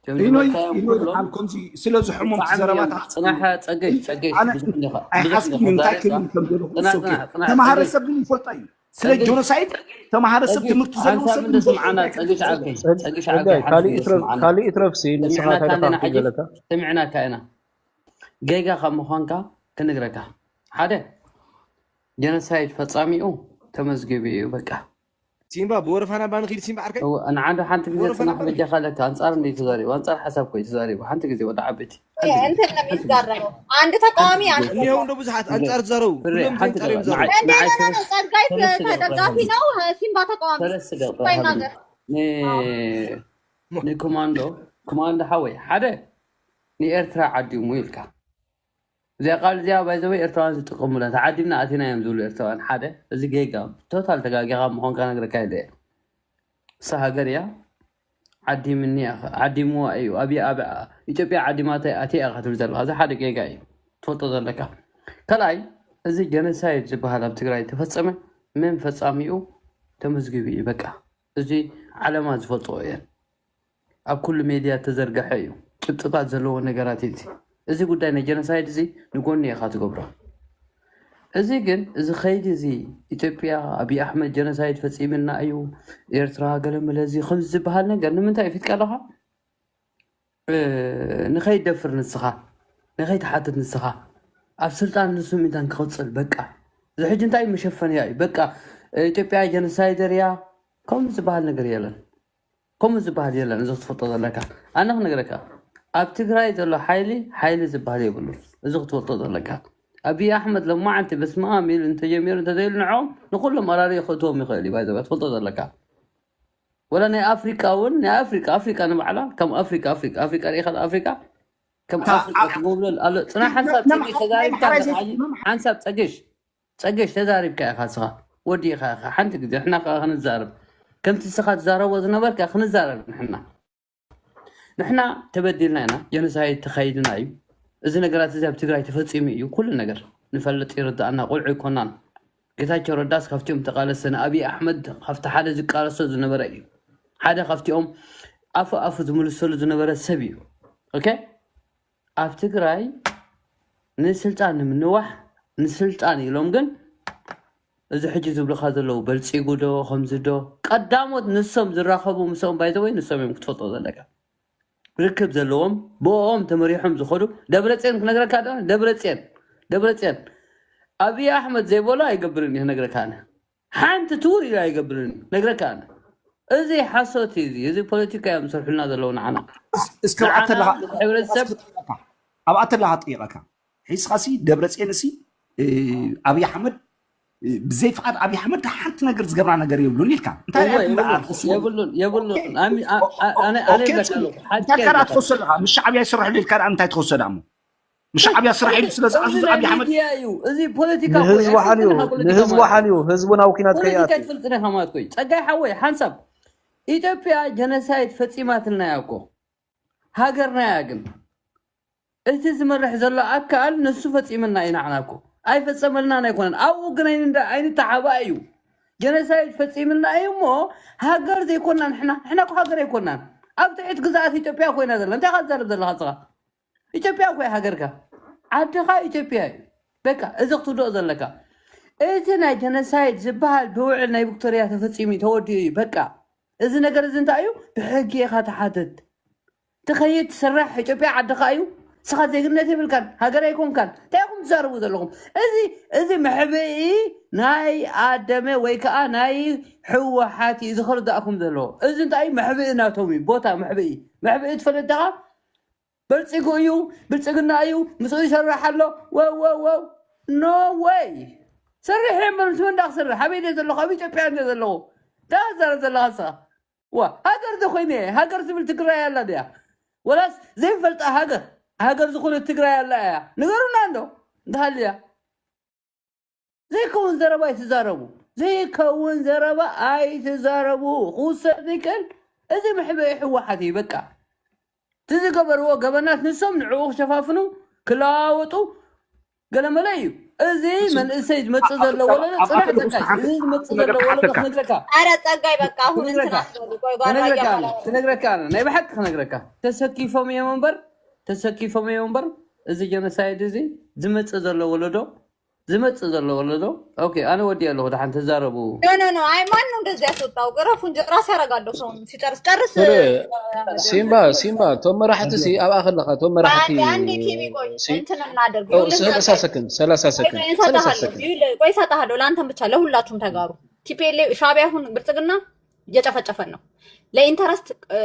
ከም ኢኖይ፣ ዝበልካዮም ኢኖይ፣ ኩሎም በዓል ከምዚ ስለ ዝሕሙም ጽናሕ፣ ትዘረባታት ጽናሕ፣ ጸገሽ፣ ጸገሽ፣ ኣነ ብዙሕ እንዲኻ፣ ብዙሕ ኣይሓስብን እንዲኻ እንታይ ተዛሪብካ። ክብል ከም ዘለኹ ጽናሕ፣ እሱ ጽናሕ፣ ጽናሕ፣ ተማሃረ ጸገሽ። ሰብ ግን ይፈልጦ እዩ። ስለ ጸገሽ፣ ጀኖሳይድ ተማሃረ ሰብ ጸገሽ፣ ትምህርቲ ዘለዎ ሓንሳብ ሰብ እንደ ይፈልጦ ስምዓና፣ እዩ። ጸገሽ ዓርከይ፣ ጸገሽ ዓርከይ፣ ጸጋይ፣ ሓንቲ ካልእ ግዜ ይትረፍ፣ ስምዓና። ካልእ ይትረፍ ሲ ንስኻ ሰሚዕናካ እንታይ ኣለና ደኣ ሕጂ? ሓፊዘለካ? ሰሚዕናካ ኢና። ጌጋ ካብ ምዃንካ ክንግረካ። ሓደ፣ ጀኖሳይድ ፈጻሚኡ ተመዝጊቡ እዩ፣ በቃ። ሲምባ፣ ብወረፋ ናባ ንኺድ ሲምባ ዓርከይ? እወ፣ ንዓንዶ ሓንቲ ግዜ ወረፋ ጽናሕ ናባ በጃኻ ኣለካ። ኣንጻር እንደ ተዛሪቡ፣ ኣንጻር ሓሳብ ኮይ ተዛሪቡ። ሓንቲ ግዜ ወደ ዓበይቲ። ሓንቲ ግዜ። እንትን ነው የሚጋረመው። አንድ ተቃዋሚ፣ አንድ እኒሆ እንደ ብዙሓት ኣንጻር ትዛረቡ። ፍሬ፣ ኩሎም ሓንቲ ተንጻር ግዜ። ይዛረቡ። ንዓይ፣ ንዓይ ንዓይ ሰለስተ፣ ሰለስተ፣ ሰለስተ ደቂቃ ተደጋፊ ሃብኒ። ነው፣ ሲምባ ተቃዋሚ። ሰለስተ ደቂቃ ሲምባ ሃብኒ። ይናገር። ን-፣ ንኮማንዶ፣ ኮማንዶ ሓወይ፣ ሓደ ንኤርትራ ዓዲሙ ኢልካ። እዚኣ ቃል እዚኣ፣ ባይ ዘ ወይ፣ ኤርትራውያን ዝጥቀሙላ፣ ተዓዲምና ኣቲና እዮም ዝብሉ ኤርትራውያን። ሓደ፣ እዚ ጌጋ፣ ቶታል ተጋጊኻ ምዃንካ ነግረካ ኢለ እየ። እሳ ሃገር እያ፣ ዓዲምኒ እያ፣ ዓዲምዋ እዩ፣ ኣብያ፣ ኣብ ኢትዮጵያ ዓዲማታ እያ፣ ኣትያ እያ ክትብል ዘለኻ። እዚ ሓደ ጌጋ እዩ፣ ትፈልጦ ዘለካ። ካልኣይ፣ እዚ ጀኖሳይድ ዝበሃል ኣብ ትግራይ ተፈጸመ፣ መን ፈጻሚኡ ተመዝጊቡ እዩ፣ በቃ። እዚ ዓለማ ዝፈልጦ እየን። ኣብ ኩሉ ሜድያ ተዘርግሐ እዩ። ጭብጥታት ዘለዎ ነገራት እዩ። እዚ ጉዳይ ናይ ጀኖሳይድ እዚ ንጎኒ ኢኻ ትገብሮ። እዚ ግን፣ እዚ ኸይዲ እዚ፣ ኢትዮጵያ፣ ኣብይ ኣሕመድ ጀኖሳይድ ፈጺምና እዩ፣ ኤርትራ፣ ገለ መለ፣ እዚ ከምዚ ዝበሃል ነገር ንምንታይ እዩ ፊትካ ኣለኻ? እ፣ ንኸይደፍር ንስኻ፣ ንኸይትሓትት ንስኻ፣ ኣብ ስልጣን ንሱ ምእንታን ክቕጽል፣ በቃ። እዚ ሕጂ እንታይ መሸፈንያ እዩ? በቃ፣ ኢትዮጵያ ጀኖሳይደር እያ፣ ከምኡ ዝበሃል ነገር የለን። ከምኡ ዝበሃል የለን። እዚ ክትፈልጦ ዘለካ፣ ኣነ ክነግረካ፣ ኣብ ትግራይ ዘሎ ሓይሊ፣ ሓይሊ ዝበሃል የብሉን። እዚ ክትፈልጦ ዘለካ። ኣብይ ኣሕመድ ሎማዓንቲ በስመ ኣብ ኢሉ እንተጀሚሩ እንተዘይሉ ንዕኦም ንኹሎም ኣራርዮ ክእትዎም ይኽእል እዩ። ባይ ዘ ወይ ክትፈልጦ ዘለካ። ወላ ናይ ኣፍሪቃ እውን፣ ናይ ኣፍሪቃ፣ ኣፍሪቃ ንባዕላ፣ ከም ኣፍሪቃ፣ ኣፍሪቃ፣ ኣፍሪቃ ርኢኻ፣ ኣፍሪቃ ከም ኣታ፣ ኣፍሪቃ ኣ-፣ ትጎብለል ኣሎ። ጽናሕ፣ ሓንሳብ ነም-፣ ጸጊሽ ተዛሪብካ ነምሓራይ ዘለኻ፣ ሓንሳብ ጸጊሽ፣ ጸጊሽ ተዛሪብካ ኢኻ ንስኻ። ወዲእኻ ኢኻ። ሓንቲ ግዜ ንሕና ከኣ ክንዛረብ። ከምቲ ንስኻ ትዛረቦ ዝነበርካ ክንዛረብ ንሕና። ንሕና ተበዲልና ኢና፣ ጀኖሳይድ ተኻይድና እዩ። እዚ ነገራት እዚ ኣብ ትግራይ ተፈጺሙ እዩ። ኩሉ ነገር ንፈልጥ፣ ይርድኣና፣ ቆልዑ ኣይኮናን። ጌታቸው ረዳስ ካብቲኦም ተቃለሰ፣ ንኣብይ ኣሕመድ ካብቲ ሓደ ዝቃለሶ ዝነበረ እዩ። ሓደ ካብቲኦም ኣፉ ኣፉ ዝምልሰሉ ዝነበረ ሰብ እዩ። ኦኬ? ኣብ ትግራይ ንስልጣን ንምንዋሕ፣ ንስልጣን ኢሎም ግን እዚ ሕጂ ዝብሉኻ ዘለዉ በልጺጉ ዶ፣ ከምዚ ዶ፣ ቀዳሞት ንሶም ዝራኸቡ ምስኦም፣ ባይ ዘ ወይ፣ ንሶም እዮም ክትፈልጦ ዘለካ። ርክብ ዘለዎም፣ ብኦም ተመሪሖም ዝኸዱ፣ ደብረጽዮን ክነግረካ ዶ፣ ደብረጽዮን፣ ደብረጽዮን፣ ኣብይ ኣሕመድ ዘይበሎ ኣይገብርን እዩ፣ ክነግረካ ኣነ። ሓንቲ ትውር ኢሉ ኣይገብርን እዩ፣ ነግረካ ኣነ። እዚ ሓሶት እዩ፣ እዚ፣ እዚ ፖለቲካ እዮም ዝሰርሑልና ዘለዉ ንዓና። እስ-፣ እስከ ንዓና ኣብኣ ተለኻ፣ ምስ ሕብረተሰብ ኣብኣ ተለኻ ጥይቐካ። ሒዝኻሲ ደብረጽዮን እሲ፣ እ፣ ኣብይ ኣሕመድ፣ እ፣ ብዘይ ፍቓድ ኣብይ ኣሕመድ ሓንቲ ነገር ዝገብራ ነገር የብሉን ኢልካ። እንታይ እወ፣ የብሉን፣ የብሉን፣ የብሉን። ኣሚ-፣ ኣ-፣ ኣ-፣ ኣነ፣ ኣነ ኦኬ፣ ይብለካ ኣለኹ። ሓቂ እንታይ ካልኣ ይብለካ ኣለኹ። ትኸሶ ኣለኻ? ምስ ሻዕብያ ይሰርሕሉ ኢልካ ደኣ እንታይ ትኸሶ ደኣ እሞ? ምስ ሻዕብያ ስራሕ ኢሉ ስለ ዝኣዝዝ ኣብይ ኣሕመድ። ሚድያ እዩ። እዚ ፖለቲካ ንህዝቡ እኮ፣ ሓልዩ፣ ኣይትፈልጥን ኢኻ ፖለቲካ ንህዝቡ ማለት ሓልዩ፣ ህዝቡ ናብ ኲናት ፖለቲካ ከይኣቱ። ኣይትፈልጥን ኢኻ ማለት እኮ እዩ። ጸጋይ ሓወይ፣ ሓንሳብ ኢትዮጵያ ጀኖሳይድ ፈጺማትልና እያ እኮ። ሃገርና እያ ግን። እቲ ዝመርሕ ዘሎ ኣካል ንሱ ፈጺምልና እዩ ንዓና እኮ። ኣይፈጸመልናን ኣይኮነን። ኣብኡ ግን ኣይንዳ-፣ ኣይንተሓባእ እዩ። ጀኖሳይድ ፈጺምልና እዩ እሞ ሃገር ዘይኮና ንሕና፣ ንሕና እኮ ሃገር ኣይኮናን። ኣብ ትሕቲ ግዝኣት ኢትዮጵያ ኮይና ዘለና። እንታይ ኢኻ ትዛረብ ዘለኻ ንስኻ? ኢትዮጵያ እኮ እያ ሃገርካ። ዓድኻ ኢትዮጵያ እዩ። በቃ፣ እዚ ክትውድኦ ዘለካ። እቲ ናይ ጀኖሳይድ ዝበሃል ብውዕል ናይ ቪክቶርያ ተፈጺሙ እዩ፣ ተወዲኡ እዩ። በቃ። እዚ ነገር እዚ እንታይ እዩ? ብሕጊ ኢኻ ትሓተት። ትኸይድ ትስራሕ ኢትዮጵያ ዓድኻ እዩ። ንስኻ ዜግነት የብልካን፣ ሃገር ኣይኮንካን። እንታይ ኢኹም ትዛረቡ ዘለኹም? እዚ እዚ መሕብኢ ናይ ኣደመ ወይ ከዓ ናይ ህወሓት እዩ ዝኽርዳእኩም ዘለዎ። እዚ እንታይ እዩ? መሕብኢ ናቶም እዩ፣ ቦታ መሕብኢ። መሕብኢ ትፈልጥ ዲኻ? በልፂጉ እዩ፣ ብልፅግና እዩ፣ ምስኡ ይሰርሕ ኣሎ። ወው ወው ወው። ኖ ወይ። ሰርሕ እየ እምበር ምስ መን ዳ ክሰርሕ? ኣበይ ድየ ዘለኹ? ኣብ ኢትዮጵያ እንደ ዘለኹ። እንታይ ትዛረብ ዘለኻ ንስኻ? ዋ፣ ሃገር ዶ ኮይነ እየ? ሃገር ዝብል ትግራይ ኣላ ድያ? ወላስ ዘይፈልጣ ሃገር? ሃገር ዝኾነት ትግራይ ኣላ እያ? ንገሩና እንዶ እንተሃልያ። ዘይከውን ዘረባ ኣይትዛረቡ። ዘይከውን ዘረባ ኣይትዛረቡ። ክውሰድ ይክእል። እዚ መሕበኢ ህወሓት እዩ በቃ። እቲ ዝገበርዎ ገበናት ንሶም ንዕኡ ክሸፋፍኑ ክለዋወጡ ገለመለ እዩ። እዚ መንእሰይ ዝመጽእ ዘሎ ወለዶ ጽናሕ ጸጋይ፣ እዚ ዝመጽእ ዘሎ ወለዶ ክነግረካ። ኣረ ጸጋይ በቃ ኣሁን እንትን ኣትበሉ። ቆይ ጓራ ክነግረካ እያለ ክነግረካ ናይ ብሓቂ ክነግረካ። ተሰኪፎም እዮም እምበር፣ ተሰኪፎም እዮም እምበር፣ እዚ ጀኖሳይድ እዚ ዝመጽእ ዘሎ ወለዶ፣ ዝመጽእ ዘሎ ወለዶ። ኦኬ፣ ኣነ ወዲ ኣለኹ፣ ደሓን ተዛረቡ። ኖ ኖ ኖ፣ አይ ማን ነው እንደዚህ ያስወጣው? ገረፉ እንጂ ራስ ያረጋለሁ ሰው ሲጨርስ ጨርስ። ስረ፣ ሲምባ፣ ሲምባ፣ ቶም መራሕቲ ሲ ኣብኣ ከለኻ፣ ቶም መራሕቲ አንዴ አንዴ ቲቪ ቆይ ሲ እንትን እናደርግ ኦ፣ ይኸውልህ፣ ሰላሳ ሰከንድ፣ ሰላሳ ቆይ ሰከንድ፣ ቆይ ሰላሳ እሰጥሃለሁ፣ ሰከንድ። ይኸውልህ፣ ቆይ እሰጥሃለሁ። ለአንተም ብቻ ለሁላችሁም ተጋሩ። ቲፒኤልኤፍ ሻዕቢያ አሁን ብልጽግና እየጨፈጨፈን ነው። ለኢንተረስት እ፣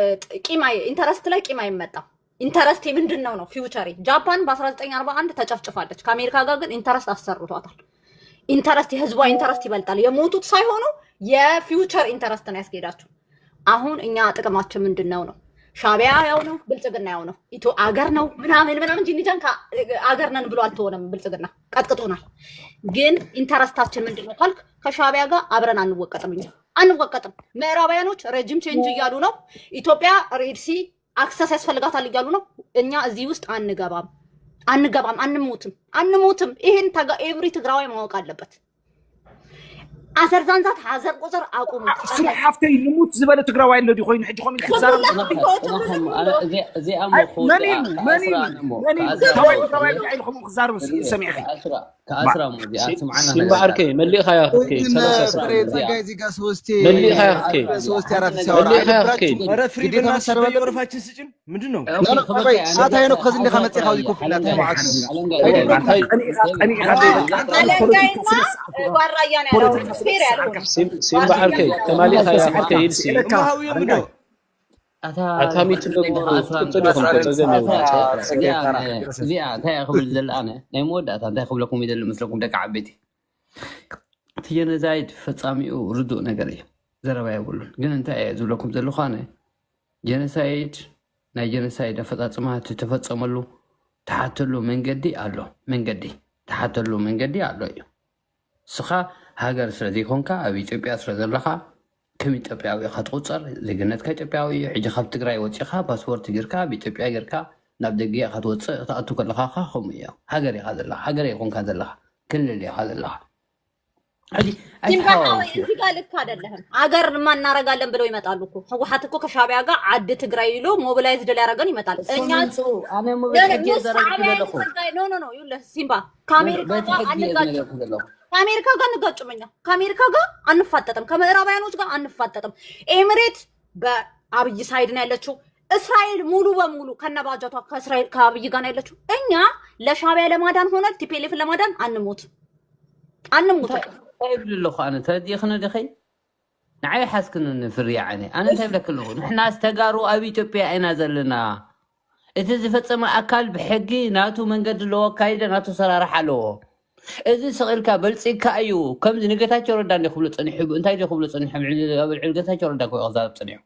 ቂም አይ- ኢንተረስት ላይ ቂም አይመጣም። ኢንተረስት ምንድን ነው ነው ፊውቸሪ። ጃፓን በ1941 ተጨፍጭፋለች። ከአሜሪካ ጋር ግን ኢንተረስት አሰርቷታል። ኢንተረስት፣ የህዝቧ ኢንተረስት ይበልጣል። የሞቱት ሳይሆኑ የፊውቸር ኢንተረስት ነው ያስኬዳቸው። አሁን እኛ ጥቅማችን ምንድን ነው ነው? ሻዕቢያ ያው ነው፣ ብልጽግና ያው ነው፣ ኢትዮ አገር ነው ምናምን ምናምን እንጂ እንጃን አገር ነን ብሎ አልተሆነም። ብልጽግና ቀጥቅጦናል። ግን ኢንተረስታችን ምንድን ነው ካልክ ከሻዕቢያ ጋር አብረን አንወቀጥም። እኛ አንወቀጥም። ምዕራባውያኖች ሬጂም ቼንጅ እያሉ ነው። ኢትዮጵያ ሬድሲ አክሰስ ያስፈልጋታል እያሉ ነው። እኛ እዚህ ውስጥ አንገባም፣ አንገባም፣ አንሞትም፣ አንሞትም። ይሄን ኤቭሪ ትግራዋይ ማወቅ አለበት። አዘርዛንዛት ሀዘር ቁጥር አቁሙ። ስለ ሓፍተይ ልሙት ዝበለ ትግራዋይ ኣሎ ድዩ ኮይኑ ሕጂ ኮሚል ክትዛረብ? እዚኣ እሞ መን ክወድኣ ኢሉ? መን ኢሉ? ከኣስራ መን ኢሉ? እሞ፣ ከኣስራ ታዋይ እሞ ትግራዋይ እዚኣ። እንታይ ኢልኩም ክዛረብ እዚኣ። ሰሚዕኺ? ከኣስራ፣ ከኣስራ እሞ እዚኣ ትምዓና እዚኣ። ሲምባ ዓርከይ፣ መሊእኻያ ክትከይ፣ ግን ሰላሳ ፍሬ ዓመት እዚኣ። ጸጋይ እዚጋ ሶስቴ መሊእኻያ ክትከይ። ሶስቴ አራት ሲያወራ መሊእኻያ ክትከይ። ኧረ ፍሪ ግዴታ በእናትሽ መሰረብ አለበት። በየወረፋችን ስጭን። ምንድን ነው? ኖ፣ ኖ፣ ኖ፣ ቆይ፣ ቆይ፣ ኣታ ሄኖክ ከዚ እንዲኻ መጺኻ ኣብዚ ኮፍ ኢላ ተባዕት። ኣታ፣ ኣታ፣ ኣታ፣ ኣታ፣ ኣለንጋይና ጓራያ ነው ያለው። ፌር ያልሆነ። ሲም-፣ ሲምባ ዓርከይ፣ ተማሊኻ ዓርከይ ኢልሲ። እማ ሃውዮም እንዶ። ኣታ ኣታ ሚት ኣለንጋይ ትብሎ ከኣስራ ትብሎ ትብሎ ኣስራ ትብሎ ኣስራ እዚኣ፣ እዚኣ እንታይ እያ ክብል ዘላ ኣነ? ናይ መወዳእታ እንታይ ክብለኩም ይደሊ መስለኩም ደቂ ዓበይቲ? እቲ ጀኖሳይድ ፈጻሚኡ ርዱእ ነገር እዩ። ዘረባ የብሉን። ግን እንታይ እየ ዝብለኩም ዘለኹ ኣነ? ጀኖሳይድ፣ ናይ ጀኖሳይድ ኣፈጻጽማ እቲ ተፈጸመሉ ተሓተሉ መንገዲ ኣሎ። መንገዲ፣ ተሓተሉ መንገዲ ኣሎ እዩ። ንስኻ ሃገር ስለ ዘይኮንካ፣ ኣብ ኢትዮጵያ ስለ ዘለኻ፣ ከም ኢትዮጵያዊ ኢኻ ትቑጸር። ዜግነትካ ኢትዮጵያዊ እዩ። ሕጂ ካብ ትግራይ ወጺኻ፣ ፓስፖርት ጌርካ፣ ኣብ ኢትዮጵያ ጌርካ፣ ናብ ደገ ኢኻ ትወጽእ፣ ክትኣቱ ከለኻ ኸኣ ከምኡ እዩ። ሃገር ኢኻ ዘለኻ፣ ሃገር ኣይኮንካን ዘለኻ፣ ክልል ኢኻ ዘለኻ። ሕጂ ሲምባ ሓወይ፣ ኣይትሓዋወሱ። እዚህ ጋር ልክ አይደለህም። አገር ማ እናረጋለን ብለው ይመጣሉ እኮ። ህወሓት እኮ ከሻዕቢያ ጋር ዓዲ ትግራይ ኢሉ ሞቢላይዝድ ሊያረገን ይመጣል። እሱ እኛ ምንሱ፣ ኣነ ሞ ኖ፣ ኖ፣ በቲ ሕጊ እየ ኖ፣ ዘረብኩ ሻዕቢያ ዘለኹ። ትግራይ፣ ኖ፣ ኖ፣ ኖ፣ ይኸውልህ ሲምባ፣ ከአሜሪካ በቲ ጋር ሕጊ እየ አንጋጭም። ዝነግረኩ ዘለኹ። ከአሜሪካ ጋር አንጋጭም እኛ። ከአሜሪካ ጋር አንፋጠጥም። ከምዕራባውያኖች ጋር አንፋጠጥም። ኤምሬት በአብይ ሳይድ ነው ያለችው። እስራኤል ሙሉ በሙሉ ከነ ባጀቷ ከእስራኤል፣ ከአብይ ጋር ነው ያለችው። እኛ ለሻዕቢያ ለማዳን ሆነ ቲፒኤልኤፍን ለማዳን አንሞትም። አንሞትም። እንታይ፣ እንታይ ይብል ኣለኹ ኣነ? ተረዲእኽኒ ዲኺ? ንዓይ ሓዝክኒ ፍርያዕ እኔ። ኣነ እንታይ እብለኪ ኣለኹ? ንሕናስ ተጋሩ ኣብ ኢትዮጵያ ኢና ዘለና። እቲ ዝፈጸመ ኣካል ብሕጊ ናቱ መንገዲ ኣለዎ፣ ኣካይዳ ናቱ ኣሰራርሓ ኣለዎ። እዚ ስቕ ኢልካ በልጺግካ እዩ። ከምዚ ንጌታቸው ረዳ እንዲዩ ክብሎ ጸኒሑ፣ እንታይ ድዩ ክብሎ ጸኒሑ? ኣብ ልዕሊ፣ ኣብ ልዕሊ ጌታቸው ረዳ እኮ እዩ ክዛረብ ጸኒሑ።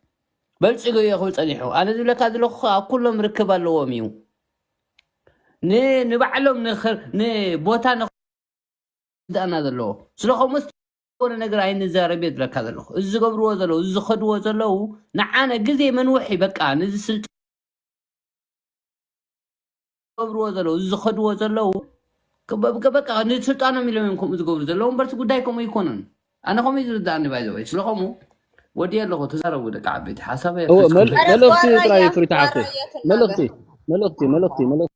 በልጺጉ እዩ ክብል ጸኒሑ። ኣነ ዝብለካ ዘለኹ ኣብ ኩሎም ርክብ ኣለዎም እዩ። ን-፣ ንባዕሎም ንኽ-፣ ንቦታ ንኽ-፣ ዝዳና ዘለዎ። ስለ ከምኡስ ዝኾነ ነገር ኣይንዛረብ እየ ዝብለካ ዘለኹ። እዚ ዝገብርዎ ዘለዉ፣ እዚ ዝኸድዎ ዘለዉ ንዓነ ግዜ መንውሒ በቃ ነዚ ስልጣን ዝገብርዎ ዘለዉ፣ እዚ ዝኸድዎ ዘለዉ ከ-፣ በ-፣ በ-፣ በቃ ንስልጣኖም ኢሎም እዮም ከምኡ ዝገብሩ ዘለዉ እምበርሲ ጉዳይ ከምኡ ኣይኮነን። ኣነ ከምኡ እዩ ዝርድኣኒ ባይ ዘ ወይ። ስለ ከምኡ ወዲ ኣለኹ፣ ተዛረቡ ደቂ ዓበይቲ። ሓሳብ እወ፣ መል-፣ ኣየፍስኩም። መልእኽቲ ጥራይ ፍሪታ ዓርከይ። መልእኽቲ፣ መልእኽቲ፣ መልእኽቲ፣ መልእኽቲ።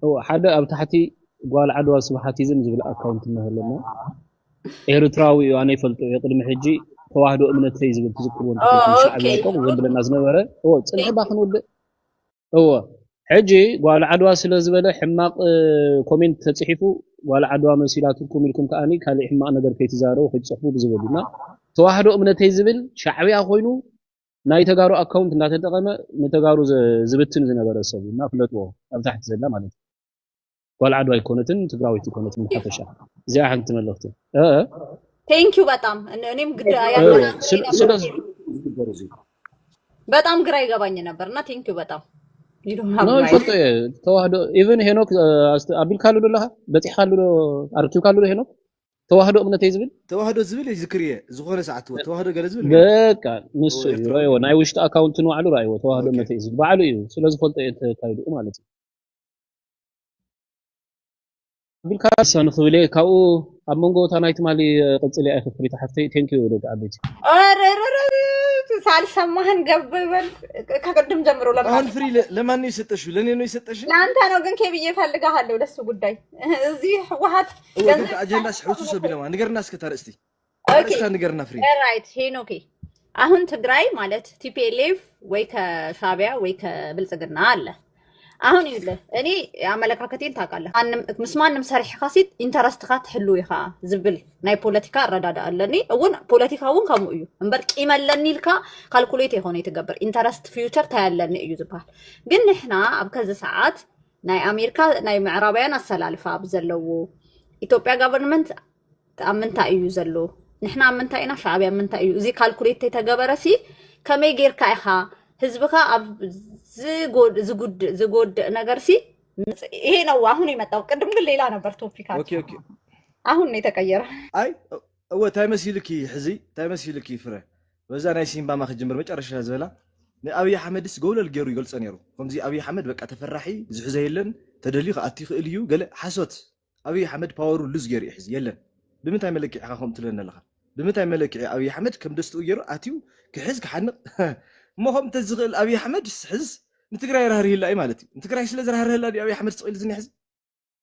እወ፣ ሓደ ኣብ ታሕቲ ጓል ዓድዋ ስብሓቲዝም ዝብል ኣካውንት እናሃለና፣ ኤርትራዊ እዩ፣ ኣነ ይፈልጦ እየ። ቅድሚ ሕጂ ተዋህዶ እምነተይ ዝብል ትዝክርዎ እንተኾንኩም፣ ሻዕብያ ይኮን ዘብለና ዝነበረ። እዎ፣ ጽንሒ ባ ክንውድእ። እዎ፣ ሕጂ ጓል ዓድዋ ስለ ዝበለ ሕማቕ ኮሜንት ተጽሒፉ፣ ጓል ዓድዋ መሲላትኩም ኢልኩም ከኣኒ ካልእ ሕማቕ ነገር ከይትዛረቡ ከይትጽሕፉ ብዝብል እና ተዋህዶ እምነተይ ዝብል ሻዕብያ ኮይኑ ናይ ተጋሩ ኣካውንት እንዳተጠቐመ ንተጋሩ ዝብትን ዝነበረ ሰብ እና ፍለጥዎ፣ ኣብ ታሕቲ ዘላ ማለት እዩ። ጓል ዓድዋ ኣይኮነትን፣ ትግራወይቲ ኣይኮነትን፣ ሓፈሻ እዚኣ ሓንቲ መልእኽቲ። ቴንኪዩ በጣም እኔም ግዳ ስለ በጣም ግራ ይገባኝ ነበር እና ቴንኪዩ በጣም ይፈልጦ ተዋህዶ ኢቨን ሄኖክ ኣቢልካሉ ዶ ኣለካ? በፂሕካሉ ዶ ኣርኪብካሉ ዶ ሄኖክ? ተዋህዶ እምነተይ ዝብል ተዋህዶ ዝብል ይዝክር እየ። ዝኾነ ሰዓት ተዋህዶ ገለ ዝብል በቃ ንሱ እዩ ረእይዎ። ናይ ውሽጢ ኣካውንት ንባዕሉ ረእይዎ። ተዋህዶ እምነተይ ዝብል ባዕሉ እዩ ስለ ዝፈልጦ እየ ተካይድኡ ማለት እዩ። ቢልካ ንሳ ንኽብል እየ። ካብኡ ኣብ መንጎ እታ ናይ ትማሊ ቅጽል እያ። ፍሪታ ሓፍተይ ቴንኪዩ ደቂ ዓበይቲ። ሳልሰማህን ገብ በል ከቅድም ጀምሮ ለማን ፍሪ ለማን ነው የሰጠሽው? ለእኔ ነው የሰጠሽው? ለአንተ ነው ግን ኬብዬ እፈልግሃለሁ ለሱ ጉዳይ እዚህ ህወሓት እወ ግን አጀንዳሽ ሕውስውስ ቢለማ ንገርና እስከ ታርእስቲ ታርእስታ ንገርና ፍሪ ራይት ሄኖኬ አሁን ትግራይ ማለት ቲፒኤልኤፍ ወይ ከሻቢያ ወይ ከብልጽግና አለ። አሁን ይኸውልህ እኔ አመለካከቴን ታውቃለህ። ማንም ምስ ማንም ሰሪሕካ ሲት ኢንተረስትካ ትሕሉ ኢኻ ዝብል ናይ ፖለቲካ ኣረዳዳ ኣለኒ። እውን ፖለቲካ እውን ከምኡ እዩ እምበር ቂም ኣለኒ ኢልካ ካልኩሌት የኾነ ትገብር ኢንተረስት ፊውቸር ታይ ኣለኒ እዩ ዝበሃል። ግን ንሕና ኣብ ከዚ ሰዓት ናይ ኣሜሪካ ናይ ምዕራባውያን ኣሰላልፋ ኣብ ዘለዎ ኢትዮጵያ ጋቨርንመንት ኣብ ምንታይ እዩ ዘሎ? ንሕና ኣብ ምንታይ ኢና? ሻዕብያ ኣብ ምንታይ እዩ? እዚ ካልኩሌት ተይተገበረ ሲ ከመይ ጌርካ ኢኻ ህዝብኻ ኣብ ዝጎድ- ዝጉድ- ዝጎድእ ነገር ሲ ምጽ- ይሄ ነው አሁን የመጣው። ቅድም ግን ሌላ ነበር ቶፒካችን። ኦኬ ኦኬ አሁን ነው የተቀየረ። ኣይ እወ እንታይ መሲልኪ ሕዚ እንታይ መሲልኪ ፍረ በዛ ናይ ሲምባማ ክጅምር መጨረሻ ዝበላ ንኣብይ ኣሕመድስ ጎብለል ገይሩ ይገልጾ ነይሩ። ከምዚ ኣብይ ኣሕመድ በቃ ተፈራሒ ዝሕዞ የለን ተደልዩ ክኣቱ ይኽእል እዩ ገለ ሓሶት። ኣብይ ኣሕመድ ፓወሩ ሉዝ ገይሩ እዩ ሕዚ የለን። ብምንታይ መለክዒ ኢኻ ከምኡ ትብለኒ ኣለኻ? ብምንታይ መለክዒ ኣብይ ኣሕመድ ከም ደስትኡ ገይሩ ኣትዩ ክሕዝ ክሓንቕ እሞ ከምኡ እንተዝኽእል ኣብይ ኣሕመድ ሕዝስ ንትግራይ ራህርህላ እዩ ማለት እዩ። ንትግራይ ስለ ዝራህርህላ ድዩ ኣብይ ኣሕመድ ስቕ ኢሉ ዝኒ ሕዚ?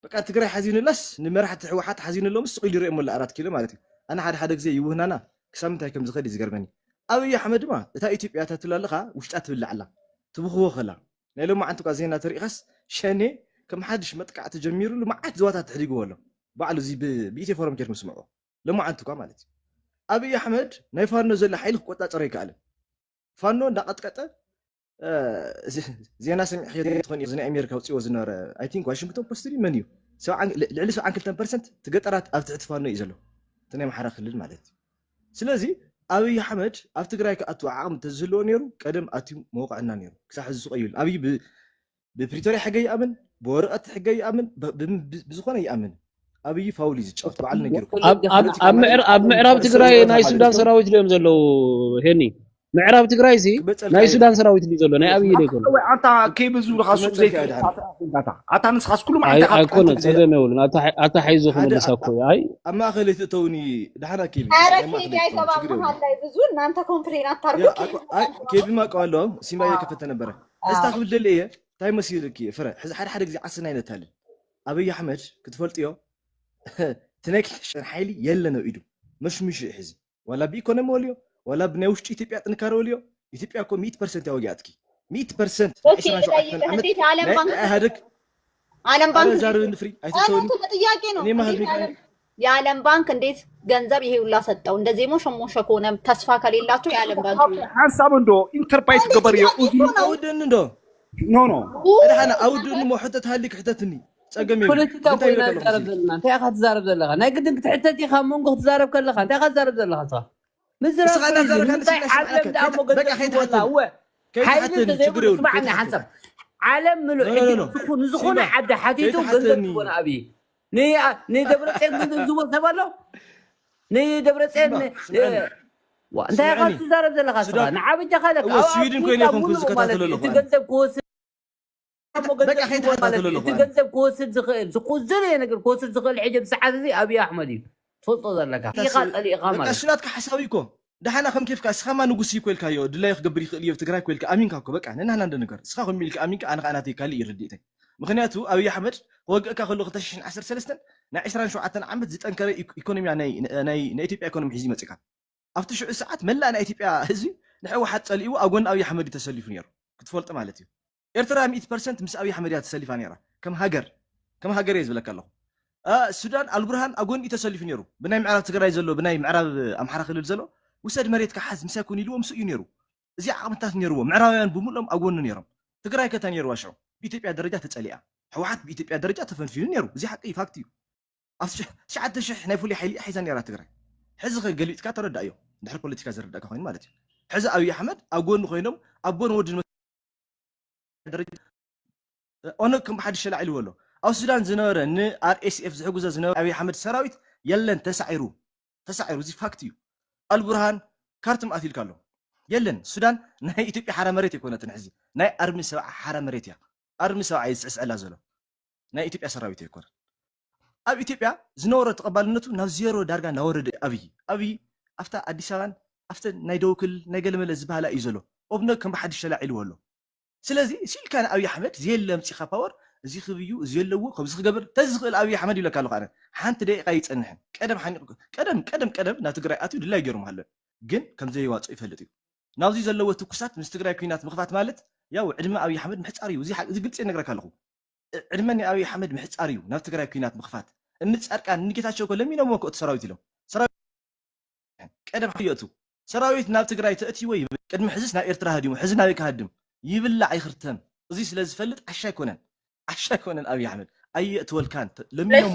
በቃ ትግራይ ሓዚኑላስ ንመራሕቲ ህወሓት ሓዚኑሎምስ ስቕ ኢሉ ይሪኦም ኣሎ ኣራት ኪሎ ማለት እዩ። ኣነ ሓደ ሓደ ግዜ ይውህናና ክሳብ ምንታይ ከም ዝኸድ እዩ ዝገርመኒ። ኣብይ ኣሕመድ ድማ እታ ኢትዮጵያ እታ ትብላ ኣለኻ ውሽጣ ትብላዕ ኣላ ትብኽዎ ከላ ናይ ሎማዓንቲ እኳ ዜና ተሪኢኻስ ሸኔ ከም ሓድሽ መጥቃዕቲ ጀሚሩሉ መዓት ዝዋታት ተሕዲግዎ ኣሎ። ባዕሉ እዚ ብኢትዮ ፎረም ኬድኩም ስምዕዎ። ሎማዓንቲ እኳ ማለት እዩ ኣብይ ኣሕመድ ናይ ፋኖ ዘሎ ሓይሊ ክቆፃፀሮ ኣይከኣልን። ፋኖ እንዳቐጥቀጠ ዜና ሰሚዕክዮ ትኾን እዚ ናይ ኣሜሪካ ውፅዎ ዝነበረ ኣይ ቲንክ ዋሽንግተን ፖስት ድዩ መን እዩ ልዕሊ ሰብዓን ክልተን ፐርሰንት እቲ ገጠራት ኣብ ትሕቲ ፋኖ እዩ ዘሎ እቲ ናይ ኣምሓራ ክልል ማለት እዩ። ስለዚ ኣብይ ኣሕመድ ኣብ ትግራይ ክኣቱ ዓቕሚ እንተዝህልዎ ነይሩ ቀደም ኣትዩ መውቕዕና ነይሩ ክሳብ ሕዚ ዝቆይሉ ኣብይ ብፕሪቶሪያ ሕገ ይኣምን ብወረቐት ሕገ ይኣምን ብዝኾነ ይኣምን ኣብይ ፋውል እዩ ዝጫወት ባዕሉ ነጊሩ ኣብ ምዕራብ ትግራይ ናይ ሱዳን ሰራዊት ድዮም ዘለዉ ሄኒ ምዕራብ ትግራይ ሲ ናይ ሱዳን ሰራዊት ድዩ ዘሎ ናይ ኣብይ ዶ ይኮነ ኣታ ኬብ ዝብልካ ሱቅ ዘይትፈልጥ ኣታ ንስኻስ ኩሉ መዓልቲ ኣይኮነ ጸገም የብሉን ኣታ ሓይዞ ክመልሳ እኮ ኣይ ኣብ ማእኸል ኣይትእተውኒ ደሓና ኬብ ኧረ ኬብ ኣይገባም መሃል ላይ ብዙ እናንተ ኮምፕሌን ኣታርጉ ኬብ ማቀው ኣሎ ሲምባ እየከፈተ ነበረ እስታ ክብል ደሊ እየ እንታይ መሲልኪ ፍረ ሕዚ ሓደ ሓደ ግዜ ዓስና ይነታልን ኣብይ ኣሕመድ ክትፈልጥዮ ትነክሽን ሓይሊ የለ ነው ኢዱ መሽሚሹ እዩ ሕዚ ዋላ ብኢኮኖሚ ወልዮ ዋላ ብናይ ውሽጢ ኢትዮጵያ ጥንካረ ወልዮ ኢትዮጵያ እኮ ሚእቲ ፐርሰንት ያወጊኣትኪ ሚእቲ ፐርሰንት ዓለም ባንክ ዛርብ ንፍሪ ኣይትተውኒ ጥያቄ ነው የዓለም ባንክ እንዴት ገንዘብ ይሄ ሁላ ሰጠው እንደዚህ ሞሸ ሞሸ ከሆነ ተስፋ ከሌላቸው የዓለም ባንክ ሓንሳብ እንዶ ኢንተርፕራይዝ ገበር እዮ ኣውድኒ እንዶ ኖ ኖ ደሓና ኣውድኒ ሞ ሕተት ሃሊክ ሕተትኒ ጸገም እዩ ፖለቲካ ኮይና ትዛረብ ዘለና እንታይ ኢኻ ትዛረብ ዘለኻ ናይ ግድን ክትሕተት ኢኻ መንጎ ክትዛረብ ከለኻ እንታይ ኢኻ ትዛረብ ዘለኻ ንስኻ ምዝራብ ንስኻ እናዛረብካ እንታይ ንስኻ ዓለም ደኣ ሞገ በቃ ከይትሓተኒ እወ ሓይሊ ከይትሓተኒ ችግር እንተዘይብሉ የብሉ ስማዕኒ ሓንሳብ ዓለም ምሉእ ሕጂ ንስኹ ንዝኾነ ዓዲ ሓቲቱ ገንዘብ ትቦና ኣብይ ንደብረፅዮን ገንዘብ ዝቦ ሰብ ኣሎ ንደብረፅዮን እንታይ ኢኻ ትዛረብ ዘለኻ ስኻ ንዓበጃ ካለካ ስዊድን ኮይነ ይኹን ክዝከታተሎ ኣለኹ ገንዘብ ክወስድ በቃ ከይትሓታተሎ ኣለኹ ገንዘብ ክወስድ ዝኽእል ዝቁዝል እየ ነገር ክወስድ ዝኽእል ሕጂ ብሰዓት እዚ ኣብይ ኣሕመድ እዩ ትፈልጦ ዘለካ ኢኻ ፀሊእኻ ማለት እሱ ናትካ ሓሳብ እኮ ደሓና ከም ኬፍካ እስኻ ማ ንጉስ እኮ ኢልካዮ ድላዩ ክገብር ይኽእል እዮ ትግራይ እኮ ኢልካ ኣሚንካ እኮ በቃ ነናህና እንደ ነገር እስኻ ከም ኢልካ ኣሚንካ ኣነ ከዓ ናተይ ካልእ እዩ ርድኢተይ። ምክንያቱ ኣብይ ኣሕመድ ክወግእካ ከሎ ክልተ ሽሕን ዓሰርተ ሰለስተን ናይ ዕስራን ሸውዓተን ዓመት ዝጠንከረ ኢኮ- ኢኮኖሚያ ናይ ናይ ናይ ኢትዮጵያ ኢኮኖሚ ሒዙ ይመፅካ ኣብቲ ሽዑ ሰዓት መላእ ናይ ኢትዮጵያ ህዝቢ ንሕወሓት ፀሊእዎ ኣብ ጎኒ ኣብይ ኣሕመድ እዩ ተሰሊፉ ነይሩ ክትፈልጡ ማለት እዩ። ኤርትራ ሚእቲ ፐርሰንት ምስ ኣብይ ኣሕመድ እያ ተሰሊፋ ነይራ ከም ሃገር ከም ሃገር እየ ዝብለካ ኣለኹ። ሱዳን ኣልቡርሃን ኣብ ጎኒ ተሰሊፉ ነይሩ ብናይ ምዕራብ ትግራይ ዘሎ ብናይ ምዕራብ ኣምሓራ ክልል ዘሎ ውሰድ መሬትካ ሓዝ ምሳይ ኩን ኢልዎ ምስኡ እዩ ነይሩ። እዚ ዓቕምታት ነይርዎ ምዕራባውያን ብምልኦም ኣብ ጎኑ ነይሮም። ትግራይ ከታ ነይርዋ ሽዑ ብኢትዮጵያ ደረጃ ተፀሊኣ። ህወሓት ብኢትዮጵያ ደረጃ ተፈንፊኑ ነይሩ እዚ ሓቂ እዩ ፋክት እዩ። ኣብ ትሽዓተ ሽሕ ናይ ፍሉይ ሓይሊ ሒዛ ነይራ ትግራይ። ሕዚ ከ ገልቢጥካ ተረዳእዮ። ድሕሪ ፖለቲካ ዝረዳእካ ኮይኑ ማለት እዩ። ሕዚ ኣብይ ኣሕመድ ኣብ ጎኒ ኮይኖም ኣብ ጎኒ ወዲ ደረጃ ኦነግ ከም ብሓድሽ ተላዒልዎ ኣሎ። ኣብ ሱዳን ዝነበረ ን R S F ዝሕግዞ ዝነበረ ኣብይ ኣሕመድ ሰራዊት የለን ተሳዒሩ ተሳዒሩ እዚ ፋክት እዩ። ኣልቡርሃን ካርቱም ኣትልካ ኣሎ የለን ሱዳን ናይ ኢትዮጵያ ሓራ መሬት ኣይኮነትን ሕዚ ናይ ኣርሚ ሰብዓ ሓራ መሬት እያ። ኣርሚ ሰብዓ እዩ ዝስዕስዐላ ዘሎ ናይ ኢትዮጵያ ሰራዊት ኣይኮነን። ኣብ ኢትዮጵያ ዝነበሮ ተቐባልነቱ ናብ ዜሮ ዳርጋ እናወረደ ኣብይ ኣብይ ኣብታ ኣዲስ ኣበባን ኣብተን ናይ ደቡብ ክልል ናይ ገለመለ ዝበሃላ እዩ ዘሎ። ኦብነግ ከም ብሓድሽ ተላዒልዎ ኣሎ። ስለዚ ሲልካ ንኣብይ ኣሕመድ ዘየለ ኣምፂኻ ፓወር እዚ ክብዩ እዚ የለዎ ከምዚ ክገብር ተዝኽእል ኣብይ ኣሕመድ ይብለካ ኣለኹ ኣነ ሓንቲ ደቂቃ ይፀንሕን ቀደም ሓኒቕ ቀደም ቀደም ቀደም ናብ ትግራይ ኣትዩ ድላይ ገይሮም ኣሎ። ግን ከምዘይዋፅኦ ይፈልጥ እዩ። ናብዚ ዘለዎ ትኩሳት ምስ ትግራይ ኩናት ምኽፋት ማለት ያው ዕድመ ኣብይ ኣሕመድ ምሕፃር እዩ። እዚ ሓ- እዚ ግልፂ ነግረካ ኣለኹ። ዕድመ ናይ ኣብይ ኣሕመድ ምሕፃር እዩ ናብ ትግራይ ኩናት ምኽፋት። እኒ ፃድቃን እኒ ጌታቸው እኮ ለሚኖምዎ እኮ እቲ ሰራዊት ኢሎም ሰራዊት ቀደም ሓየእቱ ሰራዊት ናብ ትግራይ ተእትይዎ ይብል ቅድሚ ሕዝስ ናብ ኤርትራ ሃዲሙ ሕዚ ናበይ ክሃድም ይብላዕ ይኽርተም። እዚ ስለ ዝፈልጥ ዓሻ ኣይኮነን ዓሻ ኣይኮነን ኣብይ ኣሕመድ ኣየእትወልካን ለሚኖሞ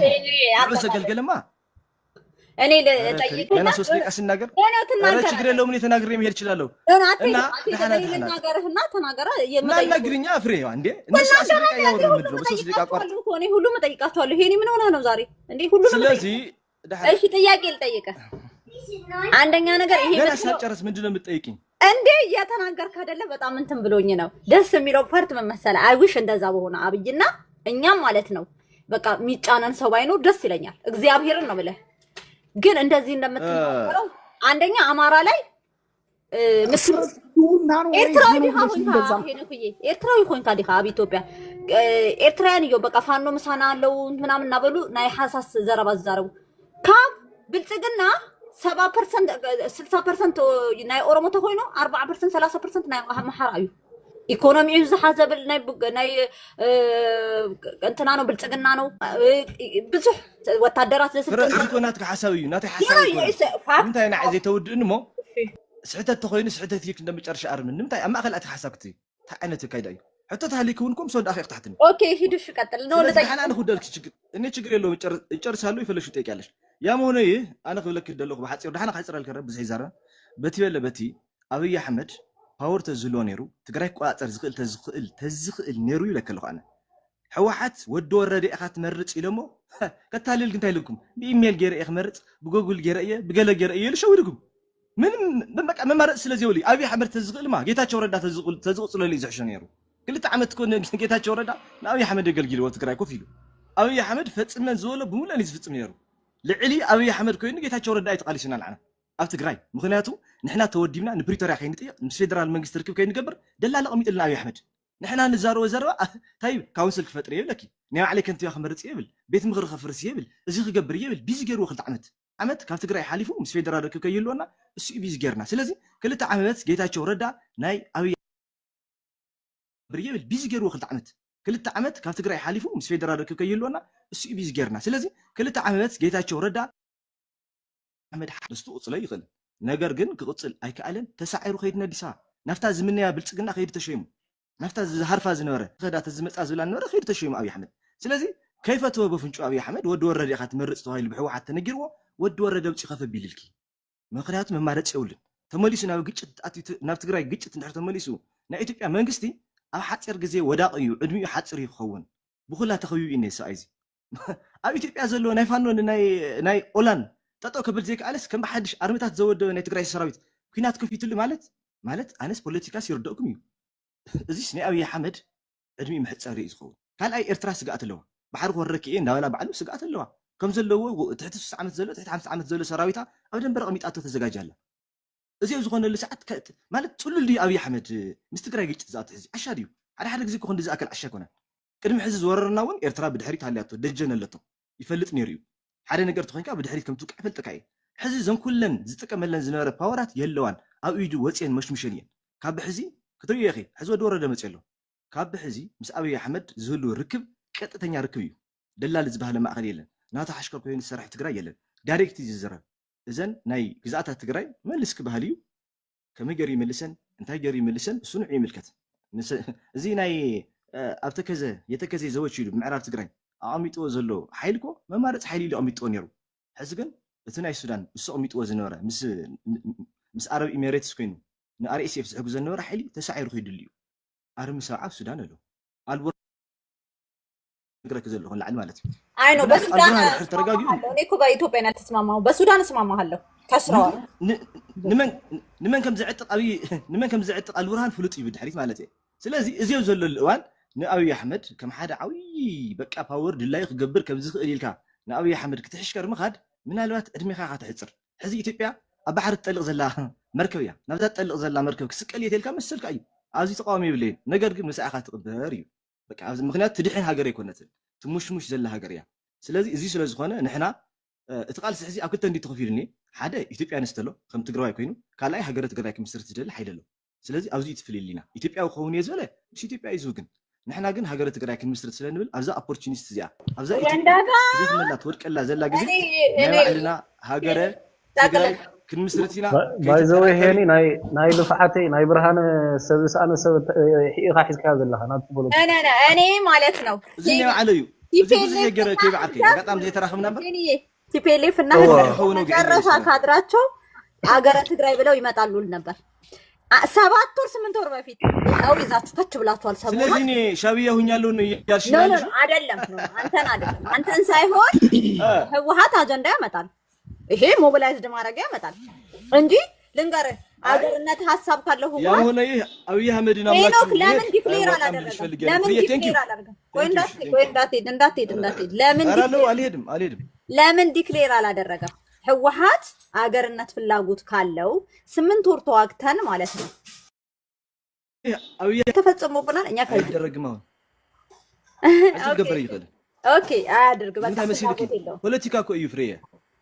ንዑ ዘገልገለማ እኔ ልጠይቅ ገና ሶስት ደቂቃ ስናገር ኧረ ትናገር ችግር የለውም እኔ ተናግሬ መሄድ እችላለሁ ና እና ደህና ደህና ልናገርህና ተናገራ እና አናግሪኛ ፍሬ እንዴ እነሱ አስር ደቂቃ እያወሩ ምንድን ነው በሶስት ደቂቃ አቋርጥ እኔ ሁሉ መጠይቃቸዋለሁ። ይሄኔ ምን ሆነ ነው ዛሬ እንዴ? ሁሉ ስለዚህ ደህና እሺ፣ ጥያቄ ልጠይቅህ። አንደኛ ነገር ይሄ ገና ምንድን ነው? ሳልጨርስ ምንድን ነው የምትጠይቂኝ? እንዴ እየተናገርክ አይደለ? በጣም እንትን ብሎኝ ነው። ደስ የሚለው ፓርት ምን መሰለህ? I wish እንደዛ በሆነ አብይና እኛም ማለት ነው በቃ የሚጫነን ሰው ባይኖር ደስ ይለኛል። እግዚአብሔርን ነው ብለህ ግን እንደዚህ እንደምትናገረው አንደኛ አማራ ላይ እ፣ ምስ- ኤርትራዊ ዲኻ ኮንካ ሄኖክዬ? ኤርትራዊ ኮንካ ዲኻ ኣብ ኢትዮጵያ? እ፣ ኤርትራውያን እዮም በቃ ፋኖ ምሳና ኣለዉ ምናምን እናበሉ ናይ ሓሳስ ዘረባ ዝዛረቡ ካብ ብልፅግና ሰባ ፐርሰንት ስልሳ ፐርሰንት ናይ ኦሮሞ ተኮይኑ ኣርባዓ ፐርሰንት ሰላሳ ፐርሰንት ናይ ኣምሓራ እዩ። ኢኮኖሚኡ ዝሓዘብል ናይ ብግ- ናይ እ፣ እንትና ነው ብልፅግና ነው እ፣ ብዙሕ ወታደራት ፍረ ዘስልጥን እዚ እኮ ናትካ ሓሳብ እዩ ናተይ ሓሳብ ኣይኮነን። ፋክት እንታይ ንዓይ ዘይተውድእኒ እሞ ስሕተት ተኮይኑ ስሕተት ኢልክ እንደ መጨረሻ ኣርምን ንምንታይ ኣብ ማእከል ኣቲ ሓሳብ ክትይ እንታይ ዓይነት ካይዳ እዩ ሕቶ ተሃሊክ እውን ኩም ሰው ዳኸ ክትሓትኒ ኦኬ ሂዱ እሺ ቀጥል ነው ስለዚህ ልጠይቅ ደሓና ንክደልክ ችግር እኔ ችግር የለውም ይጨር- ይጨርሳሉ ይፈለሹ ጠይቂያለሽ ያም ሆነ ይህ ኣነ ክብለክ ደለኹ ብሓፂሩ ደሓና ክሕፅረልከ ብዙሕ ይዛረብ በቲ በለ በቲ ኣብይ ኣሕመድ ፓወር ተዝህልዎ ነይሩ ትግራይ ክቆፃፀር ዝኽእል ተዝኽእል ተዝኽእል ነይሩ ይብለከ ኣለኹ ኣነ ህወሓት ወዲ ወረደ ኢኻ ትመርፅ ኢሎሞ ከታልል እንታይ ኢልኩም ብኢሜል ገይረ እየ ክመርፅ ብጎጉል ገይረ እየ ብገለ ገይረ እየ ኢሉ ሸዊድኩም ምንም በቃ መማረፂ ስለ ዘይብሉ ኣብይ ኣሕመድ ተዝኽእልማ ጌታቸው ረዳ ተዝቕፅለሉ እዩ ዝሕሾ ነይሩ ክልተ ዓመት እኮ ጌታቸው ረዳ ንኣብይ ኣሕመድ የገልጊልዎ ትግራይ ኮፍ ኢሉ ኣብይ ኣሕመድ ፈፅመን ዝበሎ ብምሉእን እዩ ዝፍፅም ነይሩ ልዕሊ ኣብይ ኣሕመድ ኮይኑ ጌታቸው ረዳ እዩ ተቃሊስና ንዓና ኣብ ትግራይ ምክንያቱ ንሕና ተወዲብና ንፕሪቶርያ ከይንጥይቅ ምስ ፌደራል መንግስቲ ርክብ ከይንገብር ደላላ ቀሚጥልና ኣብይ ኣሕመድ ንሕና ንዛረቦ ዘረባ እንታይ ካውንስል ክፈጥር እየ ይብለኪ ናይ ባዕለይ ከንቲባ ክመርፅ እየ ይብል ቤት ምክሪ ከፍርስ እየ ይብል እዚ ክገብር እየ ይብል ቢዚ ገይርዎ ክልተ ዓመት ዓመት ካብ ትግራይ ሓሊፉ ምስ ፌደራል ርክብ ከይህልወና እሱ እዩ ቢዚ ገይርና ስለዚ ክልተ ዓመት ጌታቸው ረዳ ናይ ኣብይ ክገብር እየ ይብል ቢዚ ገይርዎ ክልተ ዓመት ክልተ ዓመት ካብ ትግራይ ሓሊፉ ምስ ፌደራል ርክብ ከይህልወና እሱ እዩ ቢዚ ገይርና ስለዚ ክልተ ዓመት ጌታቸው ረዳ ኣሕመድ ሓደስቱ ክቕፅሎ ይኽእል ነገር ግን ክቕፅል ኣይከኣለን ተሳዒሩ ከይዱ ነዲስ ኣበባ ናብታ ዝምነያ ብልፅግና ከይዱ ተሸይሙ ናብታ ዝሃርፋ ዝነበረ ከዳ ተዝመፃ ዝብላ ነበረ ከይዱ ተሸይሙ ኣብይ ኣሕመድ ስለዚ ከይፈተወ በፍንጩ ኣብይ ኣሕመድ ወዲ ወረደ ኢኻ ትመርፅ ተባሂሉ ብሕወሓት ተነጊርዎ ወዲ ወረደ ውፅእ ከፈ ቢልልኪ ምክንያቱ መማረፂ የብሉን ተመሊሱ ናብ ግጭት ኣትዩ ት- ናብ ትግራይ ግጭት እንድሕር ተመሊሱ ናይ ኢትዮጵያ መንግስቲ ኣብ ሓፂር ግዜ ወዳቂ እዩ ዕድሚኡ ሓፂር እዩ ክኸውን ብኩላ ተኸቢቡ እዩ ነዚ ሰብኣይ እዚ ኣብ ኢትዮጵያ ዘሎ ናይ ፋኖ ናይ ናይ ኦላን ጠጠው ከብል ዘይከኣለስ ከም ብሓድሽ ኣርምታት ዘወደበ ናይ ትግራይ ሰራዊት ኩናት ከፊትሉ ማለት ማለት ኣነስ ፖለቲካስ ይርደእኩም እዩ እዚስ ናይ ኣብይ ኣሕመድ ዕድሚኡ መሕፀሪ እዩ ዝኸውን ካልኣይ ኤርትራ ስግኣት ኣለዋ ባሕሪ ክወረኪ እየ እንዳበላ ባዕሉ ስግኣት ኣለዋ ከም ዘለዎ ትሕቲ ስሳ ዓመት ዘሎ ትሕቲ ሓምሳ ዓመት ዘሎ ሰራዊታ ኣብ ደንበረ ቀሚጣቶ ተዘጋጅ ኣላ እዚ ኣብ ዝኾነሉ ሰዓት ከ- ማለት ጽሉል ድዩ ኣብይ ኣሕመድ ምስ ትግራይ ግጭት ዝኣቱ? ሕዚ ዓሻ ድዩ? ሓደ ሓደ ግዜ እኮ ክንዲ ዝኣክል ዓሻ ኣይኮነን። ቅድሚ ሕዚ ዝወረርና እውን ኤርትራ ብድሕሪት ሃልያቶ ደጀን ኣለቶ፣ ይፈልጥ ነይሩ እዩ። ሓደ ነገር ተኾይንካ ብድሕሪት ከም ትውቃዕ ይፈልጠካ እየ። ሕዚ እዘን ኩለን ዝጥቀመለን ዝነበረ ፓወራት የለዋን፣ ኣብ ኢዱ ወፅየን መሽሙሸን እየን። ካብ ሕዚ ክትርእዮ ኢኺ። ሕዚ ወዲ ወረደ መፅዮ ኣሎ። ካብ ሕዚ ምስ ኣብይ ኣሕመድ ዝህሉ ርክብ ቀጥተኛ ርክብ እዩ። ደላሊ ዝበሃለ ማእኸል የለን። ናቱ ሓሽከር ኮይኑ ዝሰርሕ ትግራይ የለን። ዳይሬክት እዩ ዝዝረብ። እዘን ናይ ግዛኣታት ትግራይ መልስ ክበሃል እዩ። ከመይ ገይሩ ይመልሰን እንታይ ገይሩ ይመልሰን እሱ ንዑ ይምልከት። እዚ ናይ ኣብ ተከዘ የተከዜ ዘወች ኢሉ ብምዕራብ ትግራይ ኣቐሚጥዎ ዘሎ ሓይሊ እኮ መማረፂ ሓይሊ ኢሉ ኣቐሚጥዎ ነይሩ። ሕዚ ግን እቲ ናይ ሱዳን እሱ ኣቐሚጥዎ ዝነበረ ምስ ኣረብ ኢሜሬትስ ኮይኑ ንኣርኤስኤፍ ዝሕግዞ ዝነበረ ሓይሊ ተሳዒሩ ከይድሉ እዩ። ኣርሚ ሰብዓ ኣብ ሱዳን ኣሎ። ኣልቡር ነግረክ ዘለኹ ንላዕሊ ማለት እዩ። ኣይ ነው በሱዳን ተረጋጊ። እኔ እኮ በኢትዮጵያ ናት ተስማማሁ። በሱዳን እስማማሃለሁ። ከስረዋል። ንመን ከም ዝዕጥቕ ኣብይ ንመን ከም ዝዕጥቕ ኣልቡርሃን ፍሉጥ እዩ ብድሕሪት ማለት እዩ። ስለዚ እዚ ኣብ ዘለሉ እዋን ንኣብይ ኣሕመድ ከም ሓደ ዓብዪ በቃ ፓወር ድላዩ ክገብር ከም ዝኽእል ኢልካ ንኣብይ ኣሕመድ ክትሕሽከር ምኻድ ምናልባት ዕድሜኻ ኢኻ ተሕፅር። ሕዚ ኢትዮጵያ ኣብ ባሕሪ ትጠልቕ ዘላ መርከብ እያ። ናብዛ ትጠልቕ ዘላ መርከብ ክስቀል እየ ተልካ መሰልካ እዩ። ኣብዚ ተቃዋሚ የብለይን። ነገር ግን ምሳኻ ትቕበር እዩ። በቃ ኣብዚ ምክንያት ትድሕን ሃገር ኣይኮነትን። ትሙሽሙሽ ዘላ ሃገር እያ። ስለዚ እዚ ስለ ዝኾነ ንሕና እቲ ቃልሲ ሕዚ ኣብ ክልተ እንዲ ተኸፊሉ እኒ ሓደ ኢትዮጵያ ንስተሎ ከም ትግራዋይ ኮይኑ ካልኣይ ሃገረ ትግራይ ክምስርት ዝደሊ ሓይሊ ኣሎ። ስለዚ ኣብዚ እዩ ትፍልል ኢና። ኢትዮጵያዊ ክኸውን እየ ዝበለ ምስ ኢትዮጵያ እዩ ዝውግን። ንሕና ግን ሃገረ ትግራይ ክንምስርት ስለ ንብል ኣብዛ ኦፖርቹኒስት እዚኣ ኣብዛ ኢትዮጵያ ወንዳታ ዘትመላ ትወድቀላ ዘላ ግዜ እኔ ናይ እኔ ባዕልና ሃገረ ትግራይ ክንምስርት ኢና። ባይዘወይ ሄኒ ናይ ናይ ልፍዓተይ ናይ ብርሃነ ሰብ ዝሰኣነ ሰብ ኢኻ ሒዝካዮ ዘለኻ ናብቲ ፖለቲካ እኔ እኔ ማለት ነው እዚ ናይ ባዕለ እዩ። እዚ ብዙ ቲፒኤልኤፍ ገረ እና ከይበዓልከ ህግደፍ ኣጋጣሚ ዘይተራኸብና እምበር እኔ ቲፒኤልኤፍ እና እዎ። ህግደፍ ይኸውን ወግዒ መጨረሻ ይመስላል። ካድራቸው አገረ ትግራይ ብለው ይመጣሉ ል ነበር። አ- ሰባት ወር ስምንት ወር በፊት ያው ይዛችሁ ከች ብላችኋል። ሰሞኑን ስለዚህ እኔ ሻዕብያ ሁኛለሁ ነው እያልሽ ኖ ነው ኖ ያለሽው? ኖ፣ አይደለም ኖ፣ አንተን አይደለም አንተን ሳይሆን እ፣ ህወሀት አጀንዳ ያመጣል። ይሄ ሞቢላይዝድ ማድረግ ያመጣል እንጂ ልንገርህ፣ አገርነት ሀሳብ ካለው ህወሀት ያልሆነ ይህ አብይ አህመድን ሄኖክ አምላክ ለምን ይሄድ ዲክሌር አይወጣም አላደረገም? ልልሽ ፈልጌ ለምን ፍርዬ፣ thank ዲክሌር you። አላደረገም? ቆይ Thank you, እንዳትሄድ thank ቆይ you። እንዳትሄድ እንዳትሄድ እንዳትሄድ ለምን ኧረ አለው ዲክሌር አልሄድም አልሄድም። ለምን ዲክሌር አላደረገም? ህወሀት አገርነት ፍላጎት ካለው ስምንት ወር ተዋግተን ማለት ነው ይህ አብይ ተፈጽሞብናል። እኛ ከዚህ አይደረግም። አሁን ኦኬ አትገበር ይፈል ኦኬ አያደርግ በቃ ምንታይ መሲልኪ የለውም። ፖለቲካ እኮ እዩ ፍሬየ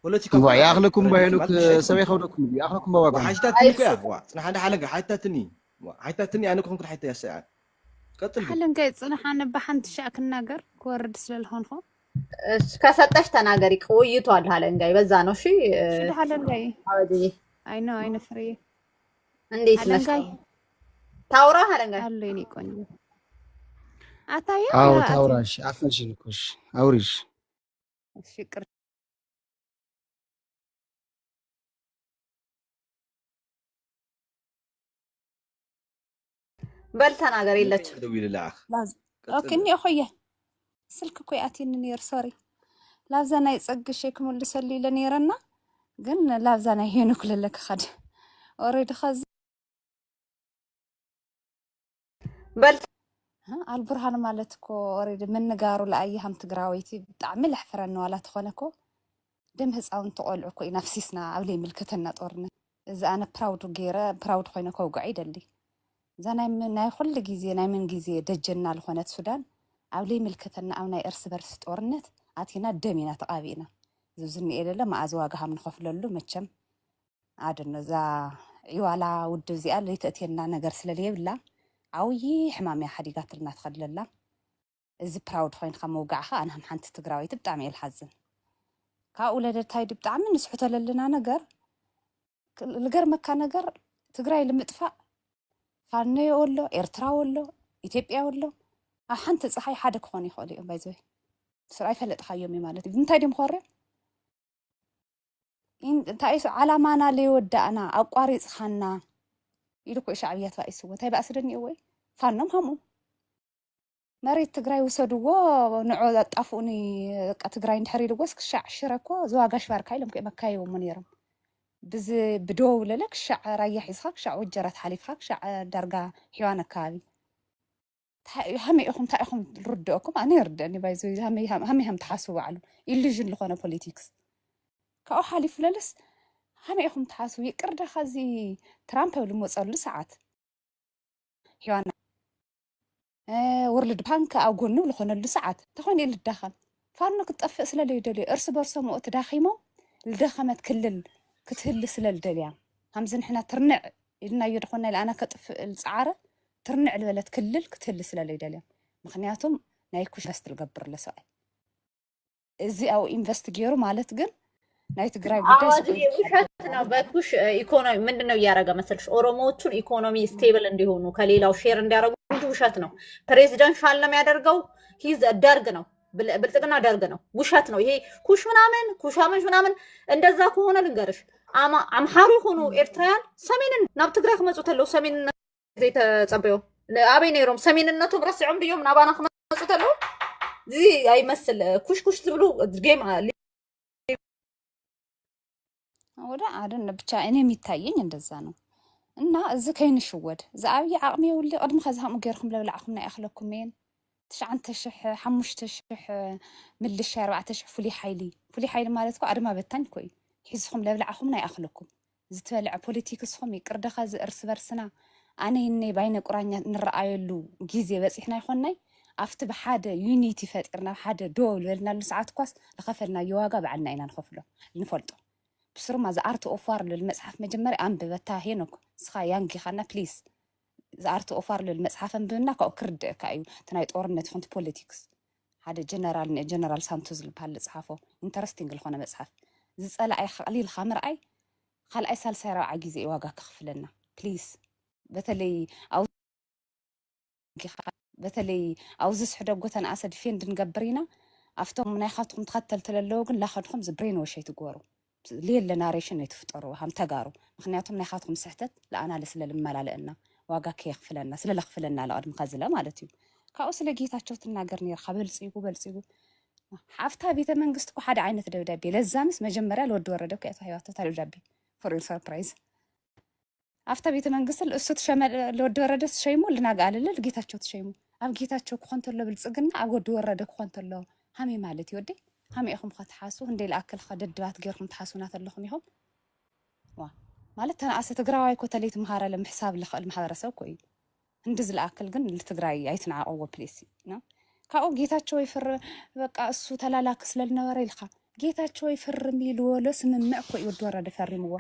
ፖለቲካ እዋ እኮ እዩ። ይኣኽለኩም ፖለቲካ ባይኑክ ማለት ምሽት ሰበይ ከብደኩም እዩ ይኣኽለኩም ባባ ሓሽታ ትኒ እኮ እያ ዋ ጽናሓ እንዳ ሓለንካ ሓታ ትኒ ዋ ሓታ ትኒ ኣነ ኮንኩ ሓታ ያሰ ቀጥል ግን ሓለንጋይ ጽንሓ ነባ ሓንቲ ሻዕ ክናገር ክወርድ ስለ ዝኾንኩ እሺ፣ ከሰጠሽ ተናገሪ። ቆይቷል ሀለንጋይ በዛ ነው። እሺ ሽድ ሓለንጋይ አበዝዬ ኣይኖ ኣይነ ፍርዬ እንዴት ነሽ? ሓለንጋይ ታውራ ሀለንጋይ ኣሎ የኔ ቆንጆ ኣታየ አዎ ኣቲ ታውራሽ አፈንሽን እኮሽ አውሪሽ ሽቅር በል ተናገር የለች ደዊልላ ላዝ ኦኬ እኒኦ ኾየ ስልክ እኮ ይኣትየኒ ነይሩ ሶሪ ላብዛ ናይ ጸግሽ ክምልሰሉ ኢለ ነይረና ግን ላብዛ ናይ ሄኖክ ለለ ክኸድ ኦሬዲ ኸዚ በል እ፣ ኣልቡርሃን ማለት እኮ ኦሬዲ ምንጋሩ ለኣይሃም ትግራወይቲ ብጣዕሚ ለሕፍረኒ ዋላ ተኾነ እኮ ደም ህፃውንቲ ቆልዑ እኮ ኢና ኣፍሲስና ኣብ ለይምልከተና ጦርነት እዚ ኣነ ፕራውድ ገይረ ፕራውድ ኮይነ ከውግዖ ይደሊ እዛ ናይ ምን- ናይ ኩሉ ግዜ ናይ ምን ግዜ ደጀና ዝኾነት ሱዳን ኣብ ለይምልከተና ኣብ ናይ እርስ በርስ ጦርነት ኣቲና ደም ኢና ተቃቢእና ዝብዝኒ የለለ መኣዚ ዋጋ ሃም ንኸፍለሉ መቸም ኣደኖ እዛ ዒዋላ ውድብ እዚኣ ለይተእትየና ነገር ስለለየብላ ዓብዪ ሕማም እያ ሓዲጋትልና ትኸድለላ እዚ ፕራውድ ኮይንካ ምውጋዕካ ኣነ ከም ሓንቲ ትግራወይቲ ብጣዕሚ እየ ዝሓዝን ካብ ውለደታይ ድ ብጣዕሚ ንስሕቶ ለለና ነገር ልገርመካ ነገር ትግራይ ልምጥፋእ ፋኖ ኣሎ ኤርትራ ኣሎ ኢትዮጵያ ኣሎ ኣብ ሓንቲ ፀሓይ ሓደ ክኾኑ ይኽእሉ እዮም ባይዘወይ ስር ኣይፈለጥካዮም እዩ ማለት እዩ እንታይ ድም ኮርያ እንታይ ሱ ዓላማና ለይወዳእና ኣቋሪፅኻና ኢሉ ኮ ሻዕብያ ተባኢስዎ እንታይ ባእሲ ደኒእዎ እዩ ፋኖም ሃምኡ መሬት ትግራይ ውሰድዎ ንዖ ኣጣፍኡኒ በቃ ትግራይ እንድሕር ኢልዎስ ክሻዕ ሽረ እኮ ዝዋጋ ሽባርካ ኢሎም ኮ መካየቦሞ ነይሮም ብዚ ብደው ለለ ክሻዕ ራያ ሒዝካ ክሻዕ ወጀራት ሓሊፍካ ክሻዕ ዳርጋ ሒዋን ኣካባቢ ታይ- ሃመይ ኢኹም እንታይ ኢኹም ርድኦኩም ኣነ ይርድአኒ ባይዘ ሃመይ ሃም- ሃመይ ሃም ትሓስቡ ባዕሉ ኢሉዥን ዝኾነ ፖለቲክስ ካብኡ ሓሊፉ ለለስ ከመይ ኢኹም ትሓስቡ? ይቅር ዳኻ እዚ ትራምፕ ኣብ ልመፀሉ ሰዓት ሄዋና፣ እ፣ ወርልድ ባንክ ኣብ ጎኑ ዝኾነሉ ሰዓት እንተኾይኑ ልዳኸም። ፋኖ ክትጠፍእ ስለ ለይደልዩ፣ እርስ በርሶም ኡ ተዳኺሞም ልደኸመት ክልል ክትህሊ ስለ ልደልያ። ከምዚ ንሕና ትርንዕ ኢልናዮ ድኾና ኢለ ኣና ከጥፍእ ዝፀዓረ፣ ትርንዕ ዝበለት ክልል ክትህሊ ስለ ለይደልያ። ምኽንያቱም ናይ ኩሽ ኢንቨስት ልገብር ኣሎ ሰብኣይ። እዚ ኣብኡ ኢንቨስት ገይሩ ማለት ግን ናይ ትግራይ ጉዳይ ኣዋጅ ውሸት ነው። በኩሽ ኢኮኖሚ ምንድን ነው እያደረገ መሰልሽ? ኦሮሞዎቹን ኢኮኖሚ ስቴብል እንዲሆኑ ከሌላው ሼር እንዲያደርጉ እንጂ ውሸት ነው። ፕሬዚደንሻል ነው የሚያደርገው። ሂዝ ደርግ ነው፣ ብል- ብልጽግና ደርግ ነው። ውሸት ነው ይሄ። ኩሽ ምናምን ኩሻመሽ ምናምን እንደዛ ከሆነ ልንገርሽ፣ ኣማ- ኣምሓሩ ይኹኑ ኤርትራውያን ሰሜንን ናብ ትግራይ ክመፁ ተለው ሰሜን ዘይተጸበዮ ኣበይ ነይሮም? ሰሜንነቶም ረሲዖም ድዮም ናባና ክመፁ ተለው? እዚ ኣይመስል ኩሽኩሽ ዝብሉ ጌም ወደ ኣደን ብቻ እኔ የሚታየኝ እንደዛ ነው። እና እዚ ከይንሽወድ እዚ ኣብይ ዓቕሚ የውሊ ቅድሚ ከዚ ከምኡ ገይርኩም ለብላዕኩም ናይ ኣኽለኩም እየን ትሽዓንተ ሽሕ ሓሙሽተ ሽሕ ምልሻ ኣርባዕተ ሽሕ ፍሉይ ሓይሊ ፍሉይ ሓይሊ ማለት እኮ ኣድማ በታኝ እኮ እዩ። ሒዝኩም ለብላዕኩም ናይ ኣኽለኩም ዝተበልዐ ፖለቲክስኹም ይቅርደኻ እዚ እርስ በርስና ኣነ ይነይ ባይነ ቁራኛ ንረኣየሉ ግዜ በፂሕና ይኾንናይ ኣብቲ ብሓደ ዩኒቲ ፈጢርና ሓደ ዶ ዝበልናሉ ሰዓት ኳስ ዝኸፈልናዮ ዋጋ ባዕልና ኢና ንኸፍሎ ንፈልጦ። ብስሩማ The Art of War ልብል መፅሓፍ መጀመርያ ኣንብበታ ሄኖክ። ንስኻ ያንግ ኢኻና ፕሊዝ The Art of War ልብል መፅሓፍ ኣንብብና ካብኡ ክርድእካ እዩ እቲ ናይ ጦርነት ይኹን እቲ ፖለቲክስ። ሓደ ጀነራል ጀነራል ሳንቶዝ ዝበሃል ዝፀሓፎ ኢንተረስቲንግ ዝኾነ መፅሓፍ። ዝፀላኣይ ከቕሊልካ ምርኣይ ካልኣይ ሳልሳይ ራብዓ ግዜ እዩ ዋጋ ከኽፍለና ፕሊዝ። በተለይ ኣብ በተለይ ኣብዚ ስሕደጎ ተንኣሰ ዲፌንድ ንገብር ኢና ኣብቶም ናይኻትኩም ተኸተልቲ ለለዉ ግን ላኸድኩም እዚ ብሬን ወሽ ኣይትግበሩ። ሌለ ናሬሽን ኣይትፍጠሩ ሃም ተጋሩ። ምክንያቱም ናይኻትኩም ስሕተት ለኣናለ ስለ ልመላለእና ዋጋ ከየኽፍለና ስለ ለኽፍለና ለቐድሚ ከዝለ ማለት እዩ። ካብኡ ስለ ጌታቸው ትናገር ነርካ በልፂጉ በልፂጉ ሓፍታ ቤተ መንግስት እኮ ሓደ ዓይነት ደብዳቤ ለዛምስ መጀመርያ ለወዲ ወረደ እኮ እያ ተዋሂባቶ እታ ደብዳቤ for your surprise። ኣብታ ቤተ መንግስቲ እሱ ትሸመ ለወዲ ወረደ ትሸይሙ ልናግኣልለ ልጌታቸው ትሸይሙ ኣብ ጌታቸው ክኾን ተሎ ብልፅግና ኣብ ወዲ ወረደ ክኾን ተሎ ሃመይ ማለት እዩ ወዲ ሃመይ ኢኹም ኸ ትሓሱ እንደ ልኣክል ኸ ደድባት ገይርኩም ትሓሱና ተለኹም ኢኹም። ዋ ማለት ተነኣሰ ትግራዋይ እኮ ተለይ ትምሃረለ ምሕሳብ ልኽእል ማሕበረሰብ እኮ እዩ። እንዲ ዝለኣክል ግን ልትግራይ ኣይትንዓቀዎ ፕሊስ ነው። ካብኡ ጌታቸው ይፍር በቃ እሱ ተላላክ ስለልነበረ ኢልካ ጌታቸው ይፍርም ኢልዎ ሎ ስምምዕ እኮ እዩ ወዲ ወረደ ፈሪምዎ።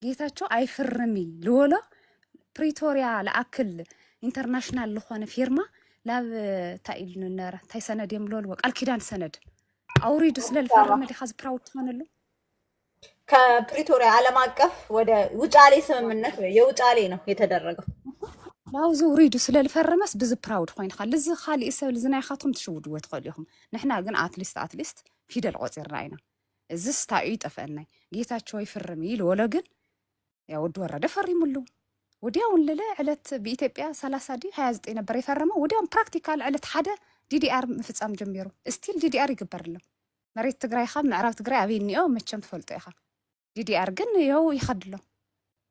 ጌታቸው ኣይፍርሚ ልወሎ ፕሪቶሪያ ለኣክል ኢንተርናሽናል ልኾነ ፊርማ ላብ እንታይ ኢሉ ነረ እንታይ ሰነድ እዮም ልወልዎ ቃል ኪዳን ሰነድ ኣውሪዱ ስለ ልፈረመ ዲኻ እዚ ፕራውድ ትኾነሉ። ከፕሪቶሪያ ዓለም አቀፍ ወደ ውጫሌ ስምምነት ወይ የውጫሌ ነው የተደረገው። ናብዚ ውሪዱ ስለ ልፈረመስ ብዚ ፕራውድ ኮይንካ ልዚ ካሊእ ሰብ ልዚ ናይኻትኩም ትሽውድዎ ትኽእሉ ኢኹም። ንሕና ግን ኣትሊስት ኣትሊስት ፊደል ቆፂርና ኢና። እዝስ ታዩ ይጠፍአናይ ጌታቸው ይፍርም ኢሉ ወሎ ግን ያው ወዲ ወረደ ፈሪሙሉ። ወዲያውን ልለ ዕለት ብኢትዮጵያ ሰላሳ ዲ ሃያ ዘጠኝ ነበር የፈረመው። ወዲያውን ፕራክቲካል ዕለት ሓደ ዲዲኣር ምፍጻም ጀሚሩ። ስቲል ዲዲኣር ይግበር ኣሎ። መሬት ትግራይ ካብ ምዕራብ ትግራይ ኣበይ እኒኦ መቸም ትፈልጦ ኢኻ። ዲዲኣር ግን ይኸው ይኸድ ኣሎ።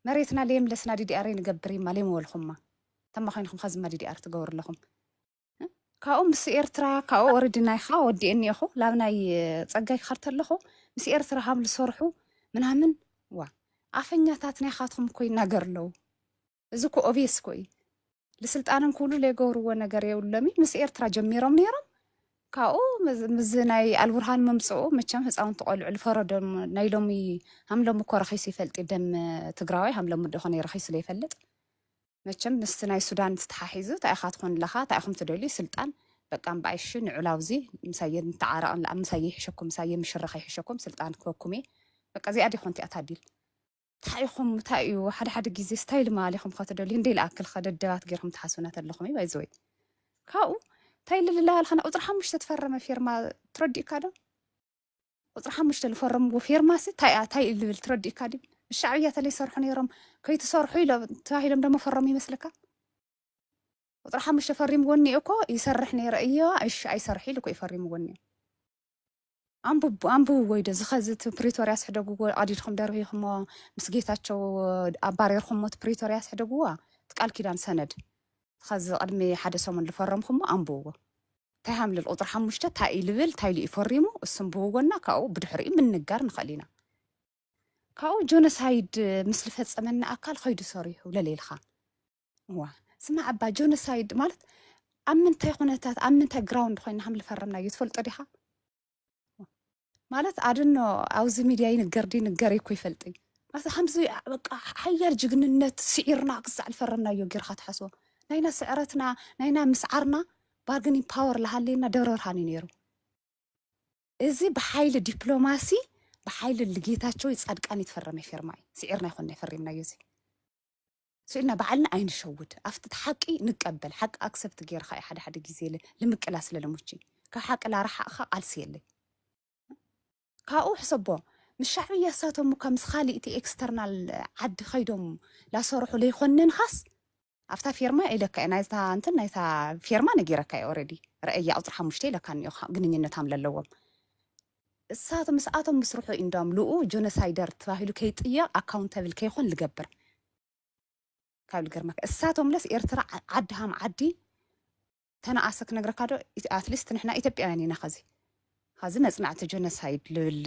መሬትና ለየምለስና ዲዲኣር ንገብር ይማ ለየመወልኹማ ተማ ኮይንኹም ከዝማ ዲዲኣር ትገብሩ ኣለኹም። ካብኡ ምስ ኤርትራ ካብኡ ወረዲ ናይኻ ወዲኤኒ ኢኹ ላብ ናይ ጸጋይ ክኸድ ተለኹ ምስ ኤርትራ ሃም ዝሰርሑ ምናምን ዋ ኣፈኛታት ናይኻትኩም እኮ ይናገር ኣለዉ። እዚ እኮ ኦብየስ እኮ እዩ። ልስልጣኖም ክብሉ ለይገብርዎ ነገር የብሎሚ ምስ ኤርትራ ጀሚሮም ነይሮም። ካብኡ ምዝ- ምዝ ናይ ኣልቡርሃን መምፅኡ መቸም ህፃውንቲ ቆልዑ ልፈረዶም ናይ ሎሚ ሃም ሎሚ እኮ ረኺሱ ይፈልጥ እዩ። ደም ትግራዋይ ሃም ሎሚ ደኾነ ረኺሱ ለይፈልጥ መቸም ምስቲ ናይ ሱዳን ዝተሓሒዙ እንታይ ኢኻ ትኾን ኣለኻ እንታይ ኢኹም ትደልዩ ስልጣን በቃ እምበኣይ እሺ ንዑ ላውዚ ምሳየ ንተዓረቕን ለኣ ምሳየ ይሕሸኩም ምሳየ ምሽርኻ ይሕሸኩም ስልጣን ክበኩም እየ በቃ እዚኣ ዲኾን እቲኣ ታዲል እንታይ ኢኹም እንታይ እዩ ሓደ ሓደ ግዜ ስታይል ማል ኢኹም ኸትደልዩ እንደይ ለኣክል ኸ ደደባት ገይርኩም ትሓስቡና ተለኹም እዩ ባይዘወይ ካብኡ እንታይ ልልላ ኣልኸና ቁፅሪ ሓሙሽተ ትፈረመ ፌርማ ትረዲእካ ዶ ቁፅሪ ሓሙሽተ ዝፈረምዎ ፌርማሲ እንታይ እያ እንታይ እዩ ዝብል ትረዲእካ ድዩ? ምስ ሻዕብያ ተለይ ሰርሑ ነይሮም ከይትሰርሑ ኢሎ ተባሂሎም ደሞ ፈረሙ ይመስለካ? ቁፅሪ ሓሙሽተ ፈሪምዎ እኒኦ እኮ ይሰርሕ ነይረ እዮ ኣይሽ ኣይሰርሕ ኢሉ እኮ እዩ ፈሪምዎ እኒኦ። ኣንብቡ ኣንብብዎ ኢዶ ዝኸዚ እቲ ፕሪቶርያ ስሕደግዎ ኣዲድኩም ደርቢኹሞ ምስ ጌታቸው ኣባሪርኩሞ እቲ ፕሪቶርያ ስሕደግዎ እቲ ቃል ኪዳን ሰነድ ዝኸዚ ቅድሚ ሓደ ሰሙን ዝፈረምኩሞ ኣንብብዎ። እንታይ ሃምልል ቁፅሪ ሓሙሽተ እንታይ እዩ ልብል እንታይ ኢሉ እዩ ፈሪሙ እሱ ኣንብብዎና ካብኡ ብድሕሪኡ ምንጋር ንኽእል ኢና። ካብኡ ጆኖሳይድ ምስ ዝፈጸመና ኣካል ኸይዱ ሰሪሑ ለሌልኻ። ዋ፣ ስማዕ ኣባ፣ ጆኖሳይድ ማለት ኣብ ምንታይ ኩነታት፣ ኣብ ምንታይ ግራውንድ ኮይና ከም ዝፈረምናዮ ትፈልጦ ዲኻ? ማለት ኣድኖ ኣብዚ ሚድያ ይንገር ድዩ ይንገር እኮ ይፈልጥ እዩ። ማለት ከምዚ በቃ ሓያል ጅግንነት ስዒርና ክሳዕ ዝፈረምናዮ ጌርካ ትሓስቦ። ናይና ስዕረትና፣ ናይና ምስዓርና ባርገኒንግ ፓወር ለሃለየና ደብረ ብርሃን እዩ ነይሩ። እዚ ብሓይሊ ዲፕሎማሲ፣ ብሓይሊ ልጌታቸው ጻድቃን የተፈረመ ፊርማ እዩ። ስዒርና ይኮንና ይፈሪምናዮ እዚ። ስኢልና ባዕልና ኣይንሸውድ። ኣብቲ ሓቂ ንቀበል። ሓቂ ኣክሰፕት ጌርካ እዩ ሓደ ሓደ ግዜ ል-፣ ልምቅላ ስለ ልሙች። ካብ ሓቂ ላረሓቕኻ ቃልሲ የለይ። ካብኡ ሕሰቦ፣ ምስ ሻዕብያ እሳቶም እኳ ምስ ካልእ እቲ ኤክስተርናል ዓዲ ኸይዶም ላሰርሑ ለይኮነንኻስ፣ ኣብታ ፌርማ ኢለካ እየ፣ ናይታ እንትን ናይታ ፌርማ ነጊረካ እየ ኦልሬዲ። ረአያ ቁፅሪ ሓሙሽተ ኢለካ እኒኦ፣ ግንኙነት ሃም ለለዎም። እሳቶም፣ ምስኣቶም ምስርሑ እንዶም ልኡ ጆኖሳይደር ተባሂሉ ከይጥየቕ፣ ኣካውንተብል ከይኾን ልገብር። ካብ ልገርመካ፣ እሳቶም ለስ ኤርትራ ዓ-፣ ዓዲ ሃም ዓዲ ተነኣሰ ክነግረካ ዶ? ኢት-፣ ኣትሊስት ንሕና ኢትዮጵያውያን ኢና። ኸዚ፣ ኸዚ መጽናዕቲ ጆኖሳይድ ልብል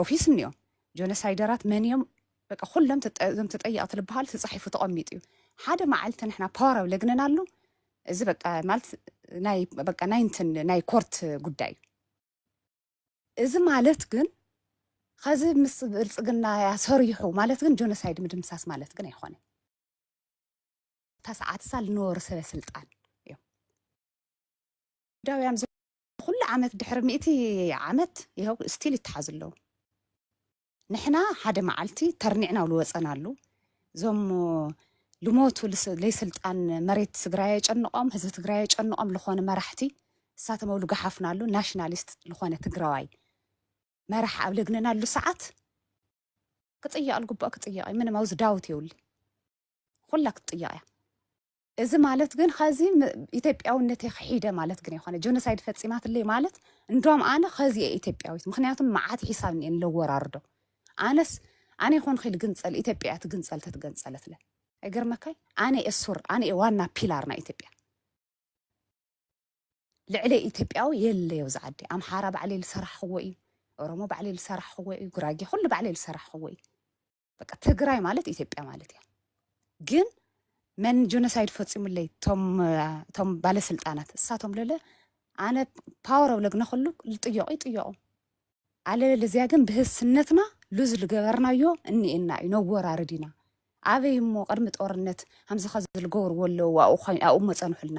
ኦፊስ እኒኦ። ጆኖሳይደራት መን እዮም? በቃ ኩሎም ተጠ-፣ እዞም ተጠየቕቲ ልበሃል ተጻሒፉ ተቐሚጡ እዩ። ሓደ መዓልቲ ንሕና ፓወር ኣብ ለግነናሉ፣ እዚ በቃ ማለት ናይ፣ በቃ ናይ እንትን ናይ ኮርት ጉዳይ እዩ። እዚ ማለት ግን ኸዚ ምስ ብልጽግና እያ ሰሪሑ ማለት ግን ጆኖሳይድ ምድምሳስ ማለት ግን ኣይኾነን። እታ ሰዓት እሳ ልነበሩ ሰበ ስልጣን እዮም። ዳውያን ዝ-፣ ኩሉ ዓመት ድሕሪ ሚእቲ ዓመት ይኸው ስቲል ይተሓዙ ኣለዉ። ንሕና ሓደ መዓልቲ ተርኒዕና ልወፀናሉ፣ እዞም ልሞቱ ልስ-፣ ለይስልጣን መሬት ትግራይ የጨንቖም፣ ህዝቢ ትግራይ የጨንቖም ልኾነ መራሕቲ እሳቶም ኣብ ልጓሓፍናሉ ናሽናሊስት ልኾነ ትግራዋይ መራሕ ኣብ ለግነናሉ ሰዓት ክጥየቕ ልግብኦ ክጥየቕ እዩ። ምንም ኣብዚ ዳውት የብሉ። ኩላ ክትጥየቕ እያ። እዚ ማለት ግን ኸዚ ም-፣ ኢትዮጵያውነተይ ክሒደ ማለት ግን ኣይኮነ። ጆኖሳይድ ፈጺማትለይ ማለት እንዶም ኣነ ኸዚ እየ ኢትዮጵያዊት። ምኽንያቱም መዓት ሒሳብ እኒኤን ለወራርዶ። ኣነስ ኣነ ይኾን ኺል ግንጸል ኢትዮጵያ ትግንጸል ተትገንጸለትለ። ኣይገርመካይ? ኣነ እየ ሱር፣ ኣነ እየ ዋና ፒላር ናይ ኢትዮጵያ። ልዕሊ ኢትዮጵያዊ የለዮ እዚ ዓዲ። ኣምሓራ ባዕለይ ዝሰራሕኽዎ እዩ፣ ኦሮሞ ባዕለይ ዝሰራሕኽዎ እዩ፣ ጉራጌ ኩሉ ባዕለይ ዝሰራሕኽዎ እዩ። በቃ ትግራይ ማለት ኢትዮጵያ ማለት እያ። ግን መን ጆኖሳይድ ፈፂሙለይ? ቶም፣ ቶም ባለስልጣናት እሳቶም ለለ ኣነ ፓወር ኣብ ለግነ ኩሉ ልጥየቑ ይጥየቑ። ኣለበለዚያ ግን ብህስነትና ሉዝ ልገበርናዮ እኒኤና እዩ፣ ነወራርድ ኢና። ኣበይ እሞ ቅድሚ ጦርነት ከምዚ ኸዚ ልገብርዎ ኣለዉ ኣብኡ ኾይ-፣ ኣብኡ እሞ ጸንሑልና።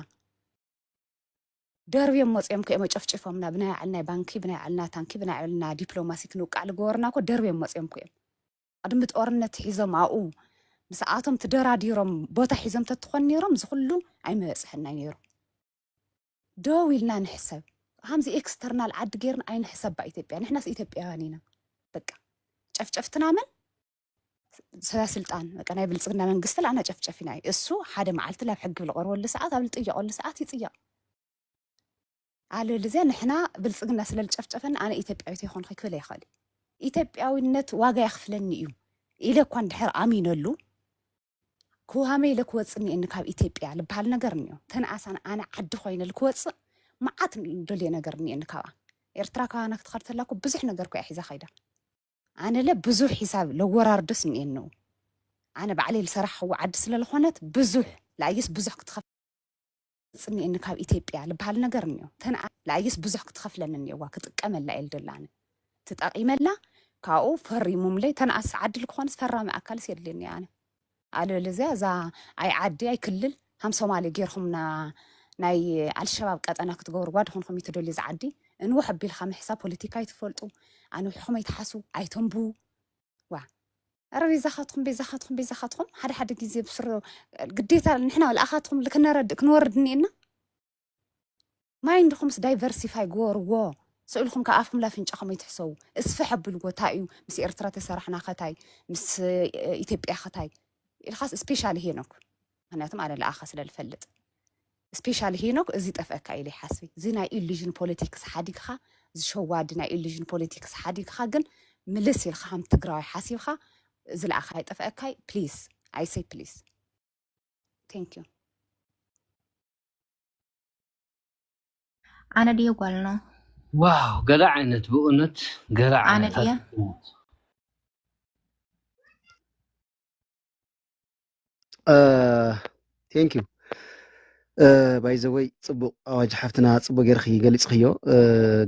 ደርብዮም መፅዮም እኮ እዮም ጨፍጭፎምና። ብናይ ባዕልና ባንኪ፣ ብናይ ባዕልና ታንኪ፣ ብናይ ባዕልና ዲፕሎማሲ ክንውቃዕ ልገበርና እኮ ደርብዮም መፅዮም እኮ እዮም። ቅድሚ ጦርነት ሒዞም ኣብኡ ምስኣቶም ተደራዲሮም ቦታ ሒዞም ተትኾን ነይሮም እዚ ኩሉ ኣይመበፅሐና ነይሩ። ደው ኢልና ንሕሰብ። ከምዚ ኤክስተርናል ዓዲ ጌርና ኣይንሕሰባ ኢትዮጵያ። ንሕናስ ኢትዮጵያውያን ኢና። በቃ ጨፍጨፍትና መን? ሰበ ስልጣን፣ በቃ ናይ ብልጽግና መንግስቲ ለኣና ጨፍጨፍ ኢና እዩ። እሱ ሓደ መዓልቲ ላብ ሕጊ ብልቐርበሉ ሰዓት፣ ኣብ ልጥየቐሉ ሰዓት ይጥየቕ። ኣለበለዚያ ንሕና ብልጽግና ስለ ልጨፍጨፈና ኣነ ኢትዮጵያዊት ኣይኮንኩ ክብል ኣይኽእል እዩ። ኢትዮጵያዊነት ዋጋ የኽፍለኒ እዩ ኢለ እኳ እንድሕር ኣሚነሉ፣ ክዋመ ኢለ ክወፅእ እኒኤኒ ካብ ኢትዮጵያ ልበሃል ነገር እኒኦ። ተነኣሳን ኣነ ዓዲ ኮይነ ክወፅእ መዓት ደልዮ ነገር እኒኤኒ ካብኣ። ኤርትራ ካባና ክትኸድ ተላ እኮ ብዙሕ ነገር እኮ እያ ሒዛ ከይዳ። ኣነ ለ ብዙሕ ሒሳብ ለወራርዶስ እኒኤኒ። ኣነ ባዕለይ ልሰራሕኽዎ ዓዲ ስለ ልኾነት ብዙሕ፣ ለኣየስ ብዙሕ ክትኸፍ-፣ ፅኒኤኒ ካብ ኢትዮጵያ ልበሃል ነገር እኒኦ። ተንኣ-፣ ለኣየስ ብዙሕ ክትኸፍለኒ እኒኦዋ፣ ክጥቀመላ እየ ልደላነ። ትጠቂመላ፣ ካብኡ ፈሪሙምለይ፣ ተንኣስ ዓዲ ልክኾንስ ፈራሚ ኣካልስ የድልየኒ ኣነ። ኣለበለዚያ እዛ ኣይ ዓዲ፣ ኣይ ክልል፣ ሃም ሶማሌ ጌርኹምና ናይ ኣልሸባብ ቀጠና ክትገብርዋ ድኾንኩም እዩ ትደልዩ እዛ ዓዲ። እንውሕ ኣቢልካ ምሕሳብ ፖለቲካ ኣይትፈልጡ፣ ኣንዊሕኹም ኣይትሓስቡ፣ ኣይተንብቡ። ዋ፣ ኧረ ቤዛኻትኩም፣ ቤዛኻትኩም፣ ቤዛኻትኩም። ሓደ ሓደ ግዜ ብስሩ ግዴታ ንሕና ልኣኻትኩም ክንረድእ፣ ክንወርድ እኒኤና። ማይንድኹምስ ዳይቨርሲፋይ ግበርዎ። ስእልኩም ካብ ኣፍኩም ላፍንጫኹም ኣይትሕሰቡ። እስፍሕ ኣብልዎ። እንታይ እዩ ምስ ኤርትራ ተሰራሕና ኸታይ፣ ምስ፣ እ፣ ኢትዮጵያ ኸታይ ኢልኻስ ስፔሻሊ ሄኖክ። ምኽንያቱም ኣነ ልኣኻ ስለ ልፈልጥ። ስፔሻሊ ሄኖክ እዚ ጠፍአካ ኢለ ይሓስብ። እዚ ናይ ኢሉዥን ፖለቲክስ ሓዲግኻ፣ እዚ ሸዋዲ ናይ ኢሉዥን ፖለቲክስ ሓዲግኻ ግን ምልስ ኢልካ ከም ትግራዋይ ሓሲብካ እዚ ልኣኻ ኣይጠፍአካይ። ፕሊዝ፣ I say ፕሊዝ። Thank you። ኣነ ድየ ጓል ነው? ዋው፣ ገለ ዓይነት፣ ብእውነት ገለ ኣነ ዓይነት ድየ? ሓድነት። Thank you. By the way፣ ፅቡቕ ኣዋጅ ሓፍትና፣ ፅቡቕ ጌርኺ ገሊፅኽዮ።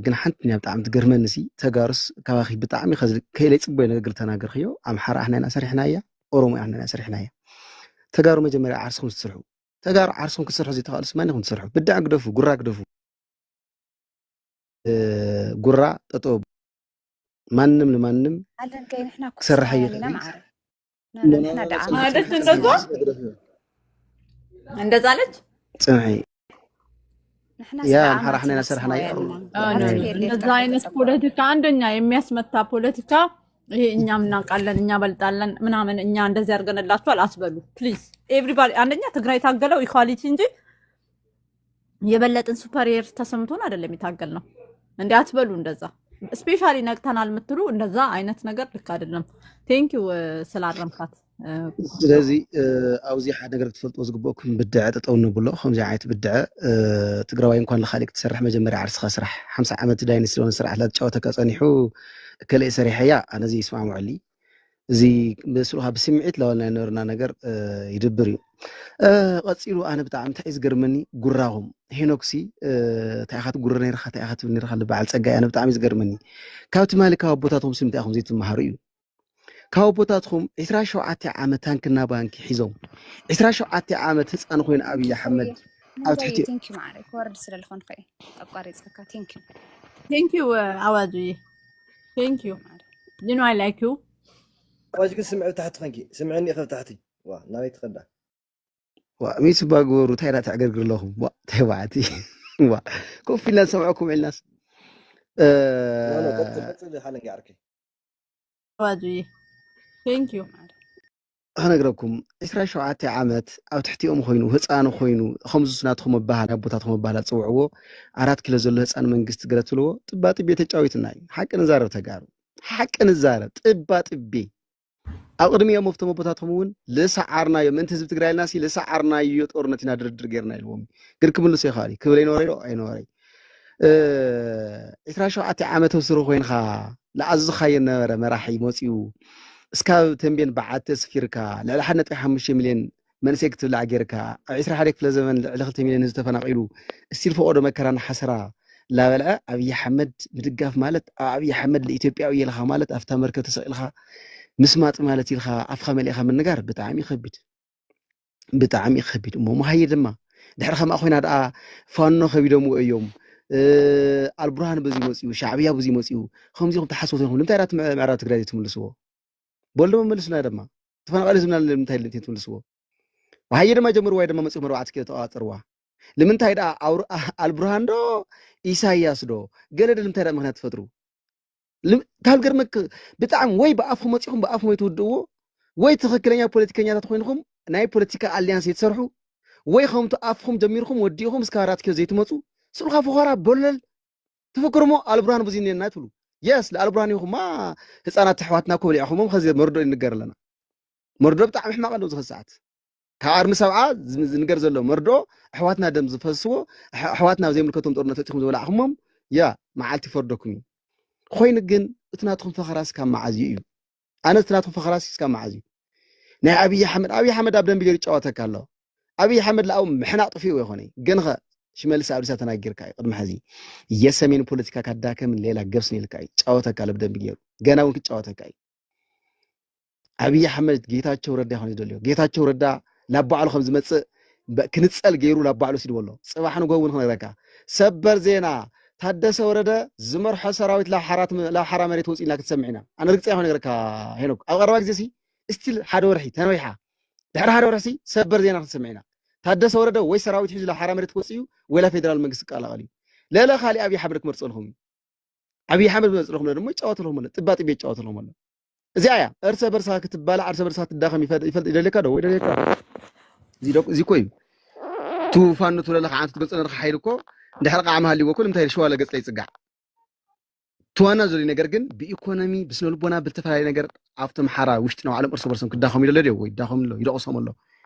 ግን ሓንቲ ያ ብጣዕሚ ትገርመኒ ሲ፣ ተጋሩስ ካባኺ ብጣዕሚ ከይለይ ፅቡቕ ነገር ተናገርኽዮ። ኣምሓራ ኣሕና ኢና ሰሪሕናያ፣ ኦሮሞ ኣሕና ኢና ሰሪሕናያ። ተጋሩ መጀመርያ ዓርስኹም ትስርሑ። ተጋሩ ዓርስኹም ክትሰርሑ ዘይተኽእሉስ መን ኢኹም ትሰርሑ? ብድዐ ግደፉ፣ ጉራ ግደፉ። ጉራ ጠጠው። ማንም ንማንም ክሰርሕ ይኽእል። ማለት እንደዛ እንደዛ አለች። ጽንሒ ያ ኣምሓራ ሕና ሰርሕና። እንደዛ አይነት ፖለቲካ አንደኛ የሚያስመታ ፖለቲካ ይሄ እኛ እናውቃለን፣ እኛ በልጣለን ምናምን፣ እኛ እንደዚህ አድርገንላችኋል አስበሉ please everybody። አንደኛ ትግራይ ታገለው ኢኳሊቲ እንጂ የበለጥን ሱፐሪየር ተሰምቶን አይደለም የታገል ነው እንዴ አትበሉ። እንደዛ ስፔሻሊ ነቅተናል የምትሉ እንደዛ አይነት ነገር ልክ አይደለም። Thank you ስላረምካት። ስለዚ ኣብዚ ሓደ ነገር ክትፈልጥዎ ዝግበእኩም፣ ብድዐ ጠጠው ንብሎ። ከምዚ ዓይነት ብድዐ ትግራዋይ እንኳን ለካሊእ ክትሰርሕ መጀመርያ ዓርስኻ ስራሕ። ሓምሳ ዓመት ዳይነስቲ ስለሆነ ስርዓት ላትጫወተካ ጸኒሑ ከለየ ሰሪሐያ ኣነ እዚ ይስማምዐሉ። እዚ ምስሉኻ ብስምዒት ላበልና ዝነበርና ነገር ይድብር እዩ። ቀፂሉ ኣነ ብጣዕሚ እንታይ እዩ ዝገርመኒ ጉራኹም። ሄኖክሲ እንታይ ኢኻ ትጉረ ነይርካ እንታይ ኢኻ ትብል ነይርካ በዓል ፀጋይ ኣነ ብጣዕሚ እዩ ዝገርመኒ። ካብ ትማሊ ካብ ኣቦታትኹም ሲ እንታይ ኢኹም ዘይትመሃሩ እዩ። ካብ ኣቦታትኹም ዒስራ ሸውዓተ ዓመት ታንክና ባንኪ ሒዞም ዒስራ ሸውዓተ ዓመት ህፃን ኮይኑ ኣብይ ኣሕመድ ኣብ ትሕቲ ወርድ ስለልኾንከ ኣቋሪፅካ። Thank you አዋጁ። Thank you you know I like you። ኣዋጅ ግን ስምዒ ብታሕቲ ኮንኪ ስምዕኒ ኢኸ ብታሕቲ ዋ ናበይ ትኸዳ? ዋ ሚስ ባግበሩ እንታይ ዳ ተዕገርግር ኣለኹም ዋ ተባዕቲ ዋ ኮፍ ኢልና ንሰምዐኩም ኢልናስ ሓለንጊ ዓርከይ ኣዋጁ። Thank you ክነግረኩም ዒስራ ሸውዓተ ዓመት ኣብ ትሕቲኦም ኮይኑ ህፃን ኮይኑ ከምዚ ናትኹም ኣባሃል ኣቦታትኹም ኣባሃል ኣፅውዕዎ። ኣራት ኪሎ ዘሎ ህፃን መንግስቲ ገለ ትብልዎ ጥባጥቤ ተጫዊትና እዩ። ሓቂ ንዛረብ ተጋሩ ሓቂ ንዛረብ ጥባጥቤ ኣብ ቅድሚኦም ኣብቶም ኣቦታትኹም እውን ልሰዓርናዮ ምእንቲ ህዝቢ ትግራይ ኢልና ሲ ልሰዓርናዮ ጦርነት ኢና ድርድር ጌርና ኢልዎም። ግን ክምልሶ ይኽእል እዩ ክብል ኣይነበረ ዶ ኣይነበረ። ዒስራ ሸውዓተ ዓመት ኣብ ስሩ ኮይንካ ለኣዝኻዮ ነበረ መራሒ መፂኡ እስካብ ተንቤን በዓቲ ኣስፊርካ ልዕሊ ሓደ ነጥቢ ሓሙሽተ ሚልዮን መንእሰይ ክትብላዕ ጌርካ ኣብ ዒስራ ሓደ ክፍለ ዘመን ልዕሊ ክልተ ሚልዮን ህዝቢ ተፈናቒሉ እስቲል ፈቆዶ መከራን ሓሰራ ላበልዐ ኣብይ ኣሕመድ ምድጋፍ ማለት ኣብ ኣብይ ኣሕመድ ለኢትዮጵያዊ የልኻ ማለት ኣብታ መርከብ ተሰቒልካ ምስማጥ ማለት ኢልካ ኣፍካ መሊእካ ምንጋር ብጣዕሚ ከቢድ ብጣዕሚ ከቢድ እሞ መሃየ ድማ ድሕሪ ከምኣ ኮይና ደኣ ፋኖ ከቢዶምዎ እዮም ኣልቡርሃን በዚ መፅኡ ሻዕብያ በዚ መፅኡ ከምዚኹም ተሓስቦ ኮይንኩም ንምንታይ ዳ ምዕራብ ትግራይ ዘይትምልስዎ በልዶ መመልሱና ድማ ተፈናቃሊ ህዝብና ንምንታይ ትምልስዎ መሃየ ድማ ጀምርዋ ድማ መፅኹም ኣርባዕተ ኪሎ ተቋፀርዋ ንምንታይ ደኣ ኣልቡርሃን ዶ ኢሳያስ ዶ ገለ ዶ ንምንታይ ደኣ ምክንያት ትፈጥሩ ካብ ገርመክ ብጣዕሚ ወይ ብኣፍኩም መፂኹም ብኣፍኩም ወይ ትውድእዎ ወይ ትኽክለኛ ፖለቲከኛታት ኮይንኩም ናይ ፖለቲካ ኣሊያንስ ዘይትሰርሑ ወይ ከምቲ ኣፍኩም ጀሚርኩም ወዲእኹም እስካብ ኣራት ኪሎ ዘይትመፁ ስልካ ፈኸራ በለል ትፍክርሞ ኣልብርሃን ብዙ እኒና ትብሉ የስ ለኣልብርሃን ይኹማ ህፃናት ኣሕዋትና እኮ ብሊዕኹሞም ከዚ መርዶ ይንገር ኣለና መርዶ ብጣዕሚ ሕማቕ ኣለዉ ዝኸ ሰዓት ካብ ኣርሚ ሰብዓ ዝንገር ዘሎ መርዶ ኣሕዋትና ደም ዝፈስዎ ኣሕዋትና ዘይምልከቶም ጦርነት ፈፂኹም ዝበላዕኹሞም ያ መዓልቲ ፈርደኩም እዩ ኮይኑ ግን እቲ ናትኹም ፈኸራስ ካብ መዓዝ እዩ ኣነ እቲ ናትኹም ፈኸራስ ካብ መዓዝ እዩ ናይ ኣብይ ኣሕመድ ኣብይ ኣሕመድ ኣብ ደንቢ ገይሩ ይጫወተካ ኣሎ ኣብይ ኣሕመድ ለኣው ምሕናቕ ጥፊኡ ይኾነ ገንኸ ሽመልስ ኣብዲሳ ተናጊርካ እዩ ቅድሚ ሕዚ የሰሜን ፖለቲካ ካዳከምን ሌላ ገብስን ኢልካ እዩ ጫወተካ ኣሎ ብደንቢ ገይሩ ገና እውን ክጫወተካ እዩ ኣብይ ኣሕመድ ጌታቸው ረዳ ይኾነ ዝደልዮ ጌታቸው ረዳ ላብ ባዕሉ ከም ዝመፅእ ክንፀል ገይሩ ላብ ባዕሉ ሲድዎ ኣሎ ፅባሕ ንጎ እውን ክነግረካ ሰበር ዜና ታደሰ ወረደ ዝመርሖ ሰራዊት ላብ ሓራ መሬት ወፂእና ክትሰምዕ ኢና ኣነ ርግፀ ይኾነ ነገረካ ሄኖክ ኣብ ቀረባ ግዜ ሲ ስቲል ሓደ ወርሒ ተነዊሓ ድሕሪ ሓደ ወርሒ ሰበር ዜና ክትሰምዕ ኢና ታደሰ ወረደ ወይ ሰራዊት ሒዙ ላብ ሓራ መሬት ክወፅእ እዩ ወይ ላብ ፌደራል መንግስቲ ክቀላቐል እዩ ለለ ካሊእ ኣብይ ሓመድ ክመርፀልኩም እዩ ኣብይ ሓመድ ክመርፀልኩም ኣሎ ድማ ይጫወትልኩም ኣሎ ጥባጥብ ይጫወትልኩም ኣሎ እዚኣ እያ እርሰ በርሳ ክትባላዕ እርሰ በርሳ ትዳኸም ይፈልጥ ይደልየካ ዶ ወይ ደልየካ እዚ እኮ እዩ ቱፋን ንትብለለ ከዓ ትገልፀ ነርካ ሓይል እኮ እንድሕር ቃዕሚ ሃልይዎ እኮ ንምንታይ ሸዋለ ገፅ ላይ ፅጋዕ ትዋና ዘሎ ነገር ግን ብኢኮኖሚ ብስነልቦና ብዝተፈላለየ ነገር ኣብቶም ሓራ ውሽጢ ንባዕሎም እርስ በርሶም ክዳኸሙ ይደለ ድዮ ወይ ይዳኸሙ ኣሎ ይደቕሶም ኣሎ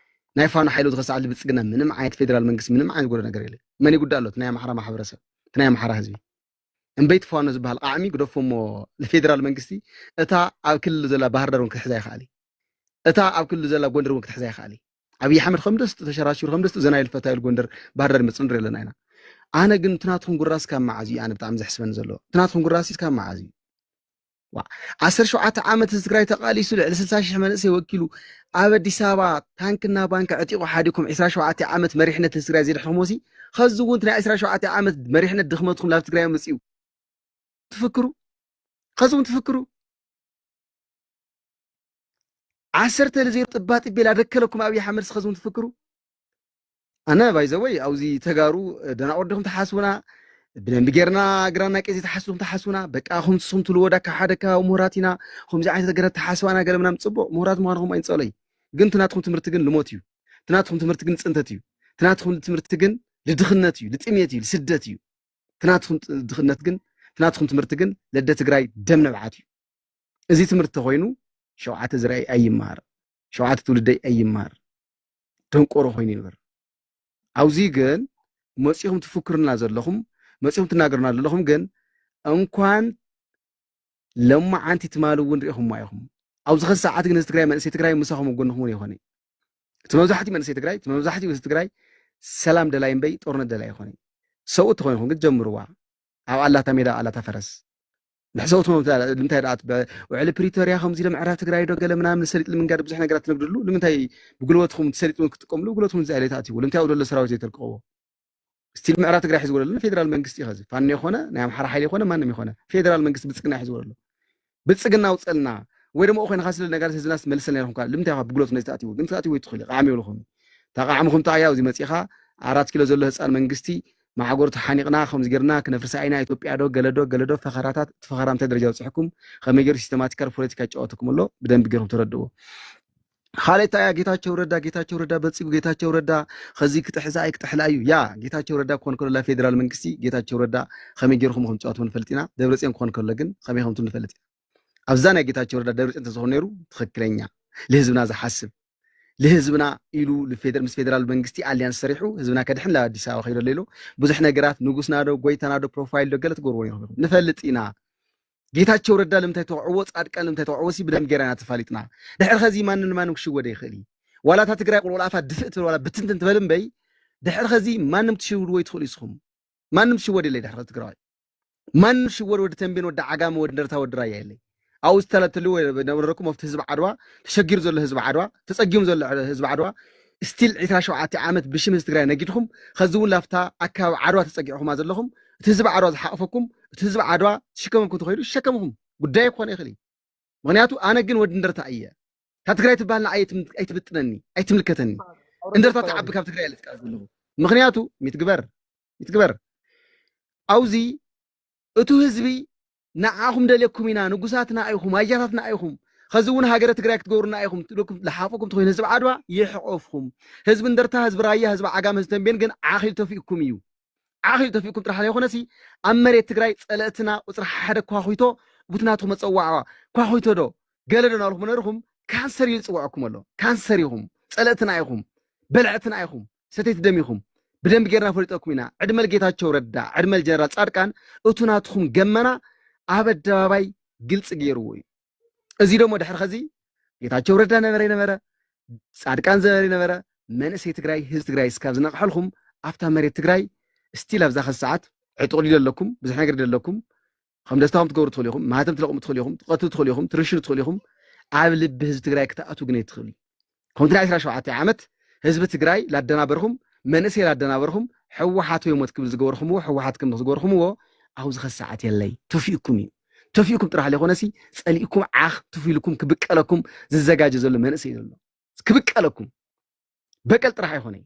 ናይ ፋኖ ሓይሎ ዝኸሳዕ ብልፅግና ምንም ዓይነት ፌደራል መንግስቲ ምንም ዓይነት ጎዶ ነገር የለ መን ይጉዳ ኣሎ ናይ ኣምሓራ ማሕበረሰብ ናይ ኣምሓራ ህዝቢ እምበይቲ ፋኖ ዝበሃል ቃዕሚ ግደፎ እሞ ንፌደራል መንግስቲ እታ ኣብ ክልል ዘላ ባህር ዳር እውን ክትሕዛ ይኽኣል እታ ኣብ ክልል ዘላ ጎንደር እውን ክትሕዛ ይኽኣል ኣብይ ኣሕመድ ከም ደስቱ ተሸራሽሩ ከም ደስቱ ዘና ኢሉ ፈታ ኢሉ ጎንደር ባህር ዳር ይመፅእ ንርኢ ኣለና ኢና። ኣነ ግን ትናትኩም ጉራስ ካብ መዓዝ እዩ ኣነ ብጣዕሚ ዘሕስበኒ ዘሎ ትናትኩም ጉራስ ካብ መዓዝ እዩ? ዓሰርተ ሸውዓተ ዓመት ህዝቢ ትግራይ ተቃሊሱ ልዕሊ ስልሳ ሽሕ መንእሰይ ወኪሉ ኣብ ኣዲስ ኣበባ ታንክና ባንክ ዕጢቁ ሓዲኩም ዕስራ ሸውዓተ ዓመት መሪሕነት ህዝቢ ትግራይ ዘይድሕርኩም ወሲ ኸዚ እውን ናይ ዕስራ ሸውዓተ ዓመት መሪሕነት ድኽመትኩም ናብ ትግራይ መፅኡ ትፍክሩ ኸዚ እውን ትፍክሩ ዓሰርተ ለዜሮ ጥባጢ ቤላ ደከለኩም ኣብይ ኣሕመድ ኸዚ እውን ትፍክሩ ኣነ ባይዘወይ ኣብዚ ተጋሩ ደናቁር ዲኹም ትሓስቡና ብደንቢ ጌርና ግራና ቄዚ ትሓስቡም ትሓስቡና በቃ ኹም ስኹም ትልዎ ዳካ ሓደ ከባቢ ምሁራት ኢና ኹምዚ ዓይነት ነገር ትሓስባና ገለ ምናምን ፅቡቅ ምሁራት ምዃንኹም ኣይንፀሎይ ግን ትናትኹም ትምህርቲ ግን ልሞት እዩ ትናትኹም ትምህርቲ ግን ፅንተት እዩ ትናትኹም ትምህርቲ ግን ልድኽነት እዩ ልጥሜት እዩ ልስደት እዩ ትናትኹም ድኽነት ግን ትናትኹም ትምህርቲ ግን ለደ ትግራይ ደም ነብዓት እዩ እዚ ትምህርቲ ተኮይኑ ሸውዓተ ዝረኣይ ኣይማር ሸውዓተ ትውልደይ ኣይማር ደንቆሮ ኮይኑ ይንበር ኣብዚ ግን መፂኹም ትፍክሩና ዘለኹም መፂኹም ትናገሩና ዘለኹም ግን እንኳን ለማዓንቲ ትማል እውን ሪኢኹም ኢኹም ኣብዚ ኸዚ ሰዓት ግን እዚ ትግራይ መንእሰይ ትግራይ ምሳኹም ጎንኹም እውን ይኾነ እቲ መብዛሕትኡ መንእሰይ ትግራይ እቲ መብዛሕትኡ ህዝቢ ትግራይ ሰላም ደላይ እምበይ ጦርነት ደላይ ይኾነ ሰብኡት ተኾይንኹም ግን ጀምርዋ ኣብ ኣላታ ሜዳ ኣላታ ፈረስ ንሕሰብቱ ልምንታይ ደኣ ውዕሊ ፕሪቶርያ ከምዚ ኢለ ምዕራብ ትግራይ ዶ ገለ ምናምን ሰሊጥ ንምንጋድ ብዙሕ ነገራት ትነግድሉ ንምንታይ ብጉልበትኩም ሰሊጥ ክትጥቀምሉ ጉልበትኩም እዚ ኣይለ ተኣትዎ ልምንታይ ኣብደሎ ሰራዊት ዘይተልቀዎ ስቲል ምዕራብ ትግራይ ሒዝዎ ዘሎ ፌደራል መንግስቲ ኸዚ ፋኖ ይኾነ ናይ ኣምሓራ ሓይሊ ይኾነ ማንም ይኾነ ፌደራል መንግስቲ ብልፅግና ሒዝዎ ዘሎ ብልፅግና ውፀልና ወይ ደሞ ኮይንካ ስለ ነጋር ህዝብና መልሰልና ኢልኩም ልምንታይ ብጉልበቱ ነዚ ተኣትዎ ግን ተኣትዎ ይትኽእል ቃዕሚ ይብልኹም ተቃዕምኹም ተኣያ እዚ መፂኻ ኣራት ኪሎ ዘሎ ህፃን መንግስቲ ማዕጎር ተሓኒቕና ከምዚ ጌርና ክነፍርሳ ኢና ኢትዮጵያ ዶ ገለዶ ገለዶ ፈኸራታት እቲ ፈኸራ እንታይ ደረጃ በፅሕኩም ከመይ ገይሩ ሲስተማቲካል ፖለቲካ ይጫወተኩም ኣሎ ብደንቢ ገይርኩም ተረድእዎ ካልእታ እያ ጌታቸው ረዳ ጌታቸው ረዳ በልፂጉ ጌታቸው ረዳ ከዚ ክጥሕዛ ኣይ ክጥሕላ እዩ ያ ጌታቸው ረዳ ክኾን ከሎ ፌደራል መንግስቲ ጌታቸው ረዳ ከመይ ገይርኩም ከም ትጫወትዎ ንፈልጥ ኢና ደብረፅዮን ክኾን ከሎ ግን ከመይ ከምቱ ንፈልጥ ኢና ኣብዛ ናይ ጌታቸው ረዳ ደብረፅዮን ተዝኾን ነይሩ ትኽክለኛ ልህዝብና ዝሓስብ ልህዝብና ኢሉ ምስ ፌደራል መንግስቲ ኣሊያንስ ሰሪሑ ህዝብና ከድሕን ላ ኣዲስ ኣበባ ከይዶ ሌሎ ብዙሕ ነገራት ንጉስና ዶ ጎይታና ዶ ፕሮፋይል ዶ ገለ ትገብርዎ ነይርኩም ንፈልጥ ኢና ጌታቸው ረዳ ልምታይ ተውዕዎ ፃድቃን ልምታይ ተውዕዎ ሲ ብደም ጌራ ኢና ተፋሊጥና ድሕር ኸዚ ማንም ንማንም ክሽወደ ይኽእል እዩ ዋላታ ትግራይ ቁልቁል ኣፋ ድፍእ ትብል ዋላ ብትንትን ትበል እምበይ ድሕር ኸዚ ማንም ትሽውድዎ ይትኽእሉ ይስኹም ማንም ትሽወድ የለይ ድሕር ኸዚ ትግራዋይ ማንም ሽወድ ወዲ ተንቤን ወዲ ዓጋመ ወዲ እንደርታ ወዲ ራያ የለይ ኣብኡ ዝተለትሉ ነበረኩም ኣብቲ ህዝቢ ዓድዋ ተሸጊሩ ዘሎ ህዝቢ ዓድዋ ተፀጊሙ ዘሎ ህዝቢ ዓድዋ ስቲል ዕስራ ሸውዓተ ዓመት ብሽም ህዝቢ ትግራይ ነጊድኩም ከዚ እውን ላፍታ ኣካባቢ ዓድዋ ተፀጊዕኹማ ዘለኹም እቲ ህዝቢ ዓድዋ ዝሓቕፈኩም እቲ ህዝቢ ዓድዋ ትሽከመኩም ተኸይዱ ይሸከምኹም ጉዳይ ክኾነ ይኽእል እዩ ምክንያቱ ኣነ ግን ወዲ እንደርታ እየ ካብ ትግራይ ትበሃል ንዓይ ኣይትብጥነኒ ኣይትምልከተኒ እንደርታ ትዓቢ ካብ ትግራይ ልጥቃ ዘለኹ ምክንያቱ ሚትግበር ይትግበር ኣብዚ እቱ ህዝቢ ንዓኹም ደልየኩም ኢና ንጉሳትና ኢኹም ኣያታትና ኢኹም ኸዚ እውን ሃገረ ትግራይ ክትገብሩና ኢኹም ትልኩም ዝሓፈኩም ትኮይኑ ህዝቢ ዓድዋ ይሕቆፍኩም ህዝቢ እንደርታ ህዝቢ ራያ ህዝቢ ዓጋም ህዝቢ ተንቤን ግን ዓኺል ተፊእኩም እዩ ዓኺል ተፊእኩም ጥራሕ ዘይኮነሲ ኣብ መሬት ትግራይ ፀለእትና ቁፅሪ ሓደ ኳኹይቶ ቡትናቱ መፀዋዕዋ ኳኹይቶ ዶ ገለ ዶ ናልኩም ነርኹም ካንሰር እዩ ዝፅውዐኩም ኣሎ ካንሰር ኢኹም ፀለእትና ኢኹም በልዐትና ኢኹም ሰተይቲ ደም ኢኹም ብደንቢ ጌርና ፈሊጠኩም ኢና ዕድመ ልጌታቸው ረዳ ዕድመ ልጀነራል ፃድቃን እቱ ናትኹም ገመና ኣብ ኣደባባይ ግልፂ ገይርዎ እዩ እዚ ደሞ ድሕር ኸዚ ጌታቸው ረዳ ነበረ ይነበረ ፃድቃን ዘበሪ ነበረ መንእሰይ ትግራይ ህዝቢ ትግራይ እስካብ ዝነቕሐልኩም ኣብታ መሬት ትግራይ ስቲል ኣብዛ ኸዚ ሰዓት ዕጡቕ ዲደ ኣለኩም ብዙሕ ነገር ዲደ ኣለኩም ከም ደስታኹም ትገብሩ ትኽእሉ ኢኹም ማህተም ትለቕሙ ትኽእሉ ኢኹም ትቐትሉ ትኽእሉ ኢኹም ትርሽኑ ትኽእሉ ኢኹም ኣብ ልቢ ህዝቢ ትግራይ ክትኣትዉ ግን ኣይትኽእሉ ከምቲ ናይ ዕስራ ሸውዓተ ዓመት ህዝቢ ትግራይ ላደናበርኹም መንእሰይ ላደናበርኹም ሕወሓት ወይ ሞት ክብል ዝገበርኩምዎ ሕወሓት ከም ዝገበርኩምዎ ኣብዚ ኸዚ ሰዓት የለይ ተፊእኩም እዩ ተፊእኩም ጥራሕ ዘይኮነሲ ፀሊእኩም ዓኽ ትፊልኩም ክብቀለኩም ዝዘጋጀ ዘሎ መንእሰይ ዘሎ ክብቀለኩም በቀል ጥራሕ ኣይኮነ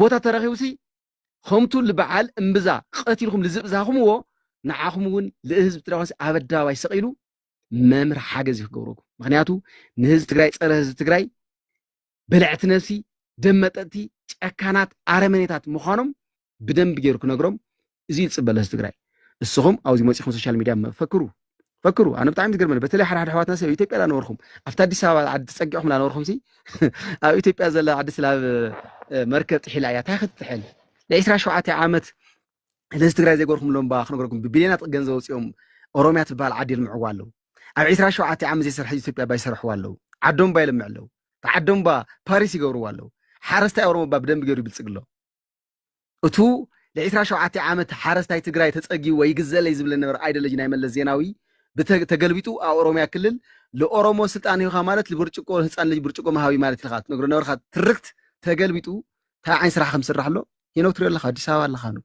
ቦታ ተረኺቡሲ ከምቱ ልበዓል እምብዛ ቀቲልኩም ልዝብዛኹምዎ ንዓኹም እውን ልእህዝቢ ትራኸሲ ኣብ ኣደባባይ ሰቒሉ መምህር ሓገዝ እዩ ክገብረኩም ምክንያቱ ንህዝቢ ትግራይ ፀረ ህዝቢ ትግራይ በልዕቲ ነብሲ ደመጠጥቲ ጨካናት ኣረመኔታት ምዃኖም ብደንቢ ገይሩ ክነግሮም እዚ ይፅበ ለህዝቢ ትግራይ እስኹም ኣብዚ መፂኹም ሶሻል ሚድያ ፈክሩ ፈክሩ ኣነ ብጣዕሚ ዝገርመኒ በተለይ ሓደ ሓደ ኣሕዋትና ሰብ ኢትዮጵያ ላነበርኩም ኣብቲ ኣዲስ ኣበባ ዓዲ ተፀጊዕኹም ላነበርኩም ሲ ኣብ ኢትዮጵያ ዘላ ዓዲ ስላብ መርከብ ጥሒላ እያ እንታይ ክትጥሕል ንዒስራ ሸውዓተ ዓመት ህዝቢ ትግራይ ዘይገርኩም ሎም ባ ክነግረኩም ብቢልዮናት ገንዘብ ወፂኦም ኦሮሚያ ትበሃል ዓዲ የልምዕዋ ኣለዉ ኣብ ዒስራ ሸውዓተ ዓመት ዘይሰርሐ ኢትዮጵያ ባ ይሰርሕዋ ኣለዉ ዓዶም ባ የልምዕ ኣለዉ ዓዶም ባ ፓሪስ ይገብርዋ ኣለዉ ሓረስታይ ኦሮሞ እባ ብደንቢ ገይሩ ይብልጽግሎ። እቱ ል27 ዓመት ሓረስታይ ትግራይ ተጸጊ ወይ ግዘለይ ዝብል ነበረ ኣይደለጅ ናይ መለስ ዜናዊ ብተ- ተገልቢጡ ኣብ ኦሮሚያ ክልል ለኦሮሞ ስልጣን ይሁኻ ማለት ልብርጭቆ ህፃን ልጅ ብርጭቆ መሃቢ ማለት ኢልካ ትነግሮ ነበርካ። ትርክት ተገልቢጡ እንታይ ዓይነት ስራሕ ከም ዝስራሕ ኣሎ ሄኖክ ትሪኦ ኣለካ። ኣዲስ ኣበባ ኣለካ ኑ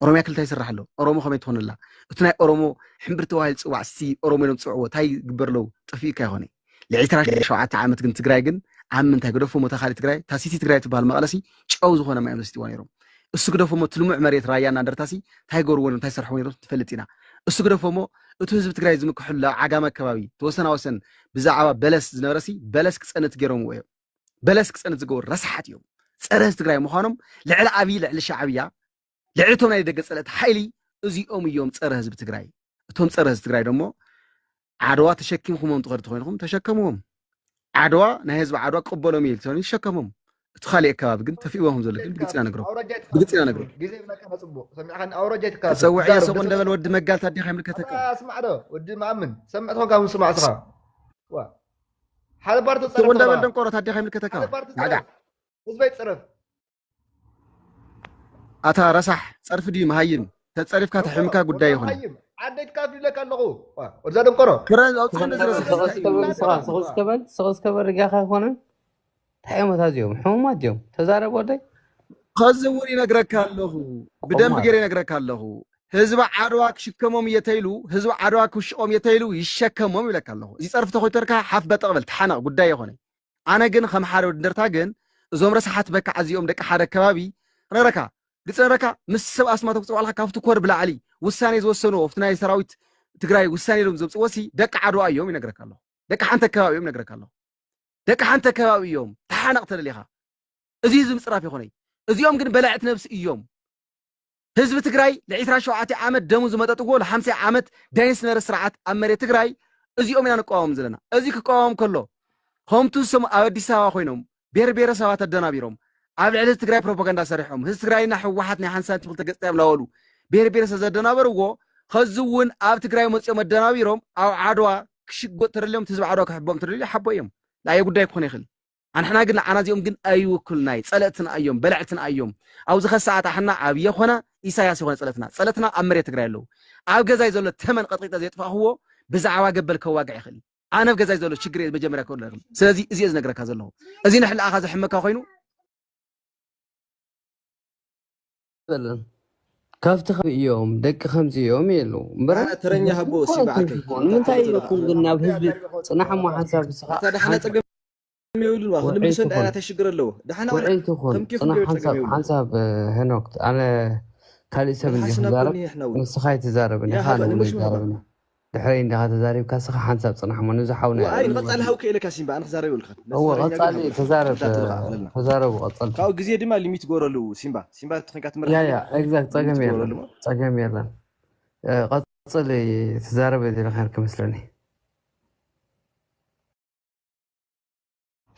ኦሮሚያ ክልል እንታይ ይስራሕ ኣሎ? ኦሮሞ ከመይ ትኾነላ? እቲ ናይ ኦሮሞ ሕምብርቲ ተባሂሉ ዝፅዋዕ ስቲ ኦሮሞ ኢሎም ዝፅውዕዎ እንታይ ይግበር ኣለዉ? ጠፊኡካ ይኾነ። ል27 ዓመት ግን ትግራይ ግን ኣብ ምንታይ ገደፎ ሞታ ካሊ ትግራይ ታሲቲ ትግራይ ትበሃል መቐለሲ ጨው ዝኾነ ማይ እዮም ዘስትዋ ነይሮም። እሱ ግደፎሞ እቲ ልሙዕ መሬት ራያና እንደርታሲ እንታይ ገርዎ እንታይ ሰርሕዎ ነይሮም ትፈልጥ ኢና። እሱ ግደፎሞ እቲ ህዝቢ ትግራይ ዝምክሕሉ ኣብ ዓጋመ ከባቢ ተወሰና ወሰን ብዛዕባ በለስ ዝነበረሲ በለስ ክፀንት ገይሮምዎ እዮም። በለስ ክፀንት ዝገበሩ ረሳሓት እዮም። ፀረ ህዝቢ ትግራይ ምዃኖም ልዕሊ ኣብይ ልዕሊ ሻዕብያ ልዕሊ እቶም ናይ ደገ ፀለእቲ ሓይሊ እዚኦም እዮም ፀረ ህዝቢ ትግራይ። እቶም ፀረ ህዝቢ ትግራይ ደሞ ዓድዋ ተሸኪምኩሞም ትኸዱ ተኮይንኩም ተሸከምዎም። ዓድዋ ናይ ህዝቢ ዓድዋ ቅበሎም እዩ ልትሆኑ ይሸከሞም። እቲ ካልእ ከባቢ ግን ተፊእዎም ከም ዘሎ ግን ብግልፂ ኢና ነግሮ። ብግልፂ ኢና ነግሮ። ግዜ ብለካ ጽቡቅ ሰሚዕካኒ ኣውረጃ ይትካ ክፀውዕ እየ ሰቁ እንደበል ወዲ መጋል ታዲኻ ይምልከተካ። ስማዕ ዶ ወዲ መኣምን ሰምዕ ትኾንካ እውን ስማዕ ስኻ ዋ ሓደ ባር ሰቁ ተጸረፍ እንደበል ደንቆሮ ታዲኻ ይምልከተካ። ሓደ ባር ዳዕዳዕ ተጸረፍ ህዝበይ ጽረፍ ኣታ ረሳሕ ፀርፊ ድዩ መሃይም ተፀሪፍካ ተሕምካ ጉዳይ ይኹን። ዓደይ ትካፍል ይለካ ኣለኹ ወዛ ደንቆሮ ክረ ኣውፅእ እንደዚ ረሳሕ ስቕስከበል ስቕስከበል ርጋኻ ኣይኮነን። እንታይ እዮም እታ እዚኦም ሕሙማት እዮም። ተዛረብ ወደይ ከዚ እውን ይነግረካ ኣለኹ ብደንብ ገይረ ይነግረካ ኣለኹ። ህዝቢ ዓድዋ ክሽከሞም እየተይሉ ህዝቢ ዓድዋ ክውሽቆም እየተይሉ ይሸከሞም ይብለካ ኣለኹ። እዚ ፀርፊ ተኮይተርካ ሓፍ በጠቕበል ተሓነቕ ጉዳይ የኾነ። ኣነ ግን ከም ሓደ ወዲ እንደርታ ግን እዞም ረሳሓት በካ ዓዚኦም ደቂ ሓደ ከባቢ ክነግረካ ግልፂ ነግረካ ምስ ሰብ ኣስማቶም ክፅውዕልካ ካብቲ ኮር ብላዕሊ ውሳኔ ዝወሰኑ ኣብቲ ናይ ሰራዊት ትግራይ ውሳኔ ኢሎም ዘምፅዎ ሲ ደቂ ዓድዋ እዮም ይነግረካ ኣለኹ። ደቂ ሓንቲ ከባቢ እዮም ይነግረካ ኣለኹ። ደቂ ሓንቲ ከባቢ እዮም። ተሓነቕ ተደሊኻ እዚ ህዝቢ ምፅራፍ ይኾነይ። እዚኦም ግን በላዕቲ ነብሲ እዮም። ህዝቢ ትግራይ ል27 ዓመት ደሙ ዝመጠጥዎ ል50 ዓመት ዳይንስ ነረ ስርዓት ኣብ መሬት ትግራይ እዚኦም ኢና ንቃወም ዘለና። እዚ ክቃወም ከሎ ከምቱ ዝሰሙ ኣብ ኣዲስ ኣበባ ኮይኖም ብሔር ብሔረሰባት ኣደናቢሮም ኣብ ልዕሊ ህዝቢ ትግራይ ፕሮፓጋንዳ ሰሪሖም ህዝቢ ትግራይና ህወሓት ናይ ሓንሳን ትብል ተገፅታ እዮም ላበሉ ብሔር ብሔረሰብ ዘደናበርዎ ከዚ እውን ኣብ ትግራይ መፂኦም ኣደናቢሮም ኣብ ዓድዋ ክሽጎጥ ተደልዮም ህዝቢ ዓድዋ ክሕቦም ተደልዩ ሓቦ እዮም። ንኣየ ጉዳይ ክኾነ ይኽእል። ኣንሕና ግን ንዓና እዚኦም ግን ኣይውክሉና እዩ። ፀለእትና እዮም፣ በላዕትና እዮም። ኣብዚ ከሰዓት ኣሕና ኣብየ ኮነ ኢሳያስ ይኾነ ፀለትና። ፀለትና ኣብ መሬት ትግራይ ኣለዉ። ኣብ ገዛይ ዘሎ ተመን ቀጥቂጠ ዘየጥፋእኽዎ ብዛዕባ ገበል ከዋግዕ ይኽእል እዩ። ኣነ ኣብ ገዛይ ዘሎ ችግር እየ መጀመርያ ክወለ ይኽእል። ስለዚ እዚ እየ ዝነግረካ ዘለኹ። እዚ ንሕልኣኻ ዘሕመካ ኮይኑ በለን ካብቲ ከምዚ እዮም ደቂ ከምዚ እዮም የሉ እምበር ኣነ ተረኛ ሃቦ ሲባ ዓርከይ ንምንታይ እዩ ይኹን ግን ናብ ህዝቢ ፅናሕ እሞ ሓንሳብ ንስኻ ኣታ ደሓና ፀገም የብሉን ዋ ክንምልሶ እንታይ ናተ ሽግር ኣለዎ ደሓና ወላ ውዕይ ትኹን ከም ኬፍ ፅናሕ ገይሩ ፀገም ሓንሳብ የብሉን ሓንሳብ ሄኖክ ኣነ ካሊእ ሰብ እንዲ መልሓስና ክዛረብ ኮኒ ይሕነው ንስኻ ኣይትዛረብን ያ ኢኻ ሃባ ንእሞ ንምሽ ምባ ይዛረብን ድሕረይ እንዲኻ ተዛሪብካ ንስኻ ሓንሳብ ፅናሕ እሞ ንዚ ሓውና ኣይ ንቐፃሊ ሃው ከኢለካ ሲምባ ኣነ ክዛረብ ይብልካ እወ ቀፃሊ ተዛረብ ተዛረቡ ቀፀል ካብኡ ግዜ ድማ ሊሚት ጎረሉ ሲምባ ሲምባ ተኸንካ ትምራሕ ያ ያ ኤግዛክት ፀገም ሊሚት የለን ጎረሉ ፀገም የለን እ፣ ቀፅል ትዛረብ የለ ከመስለኒ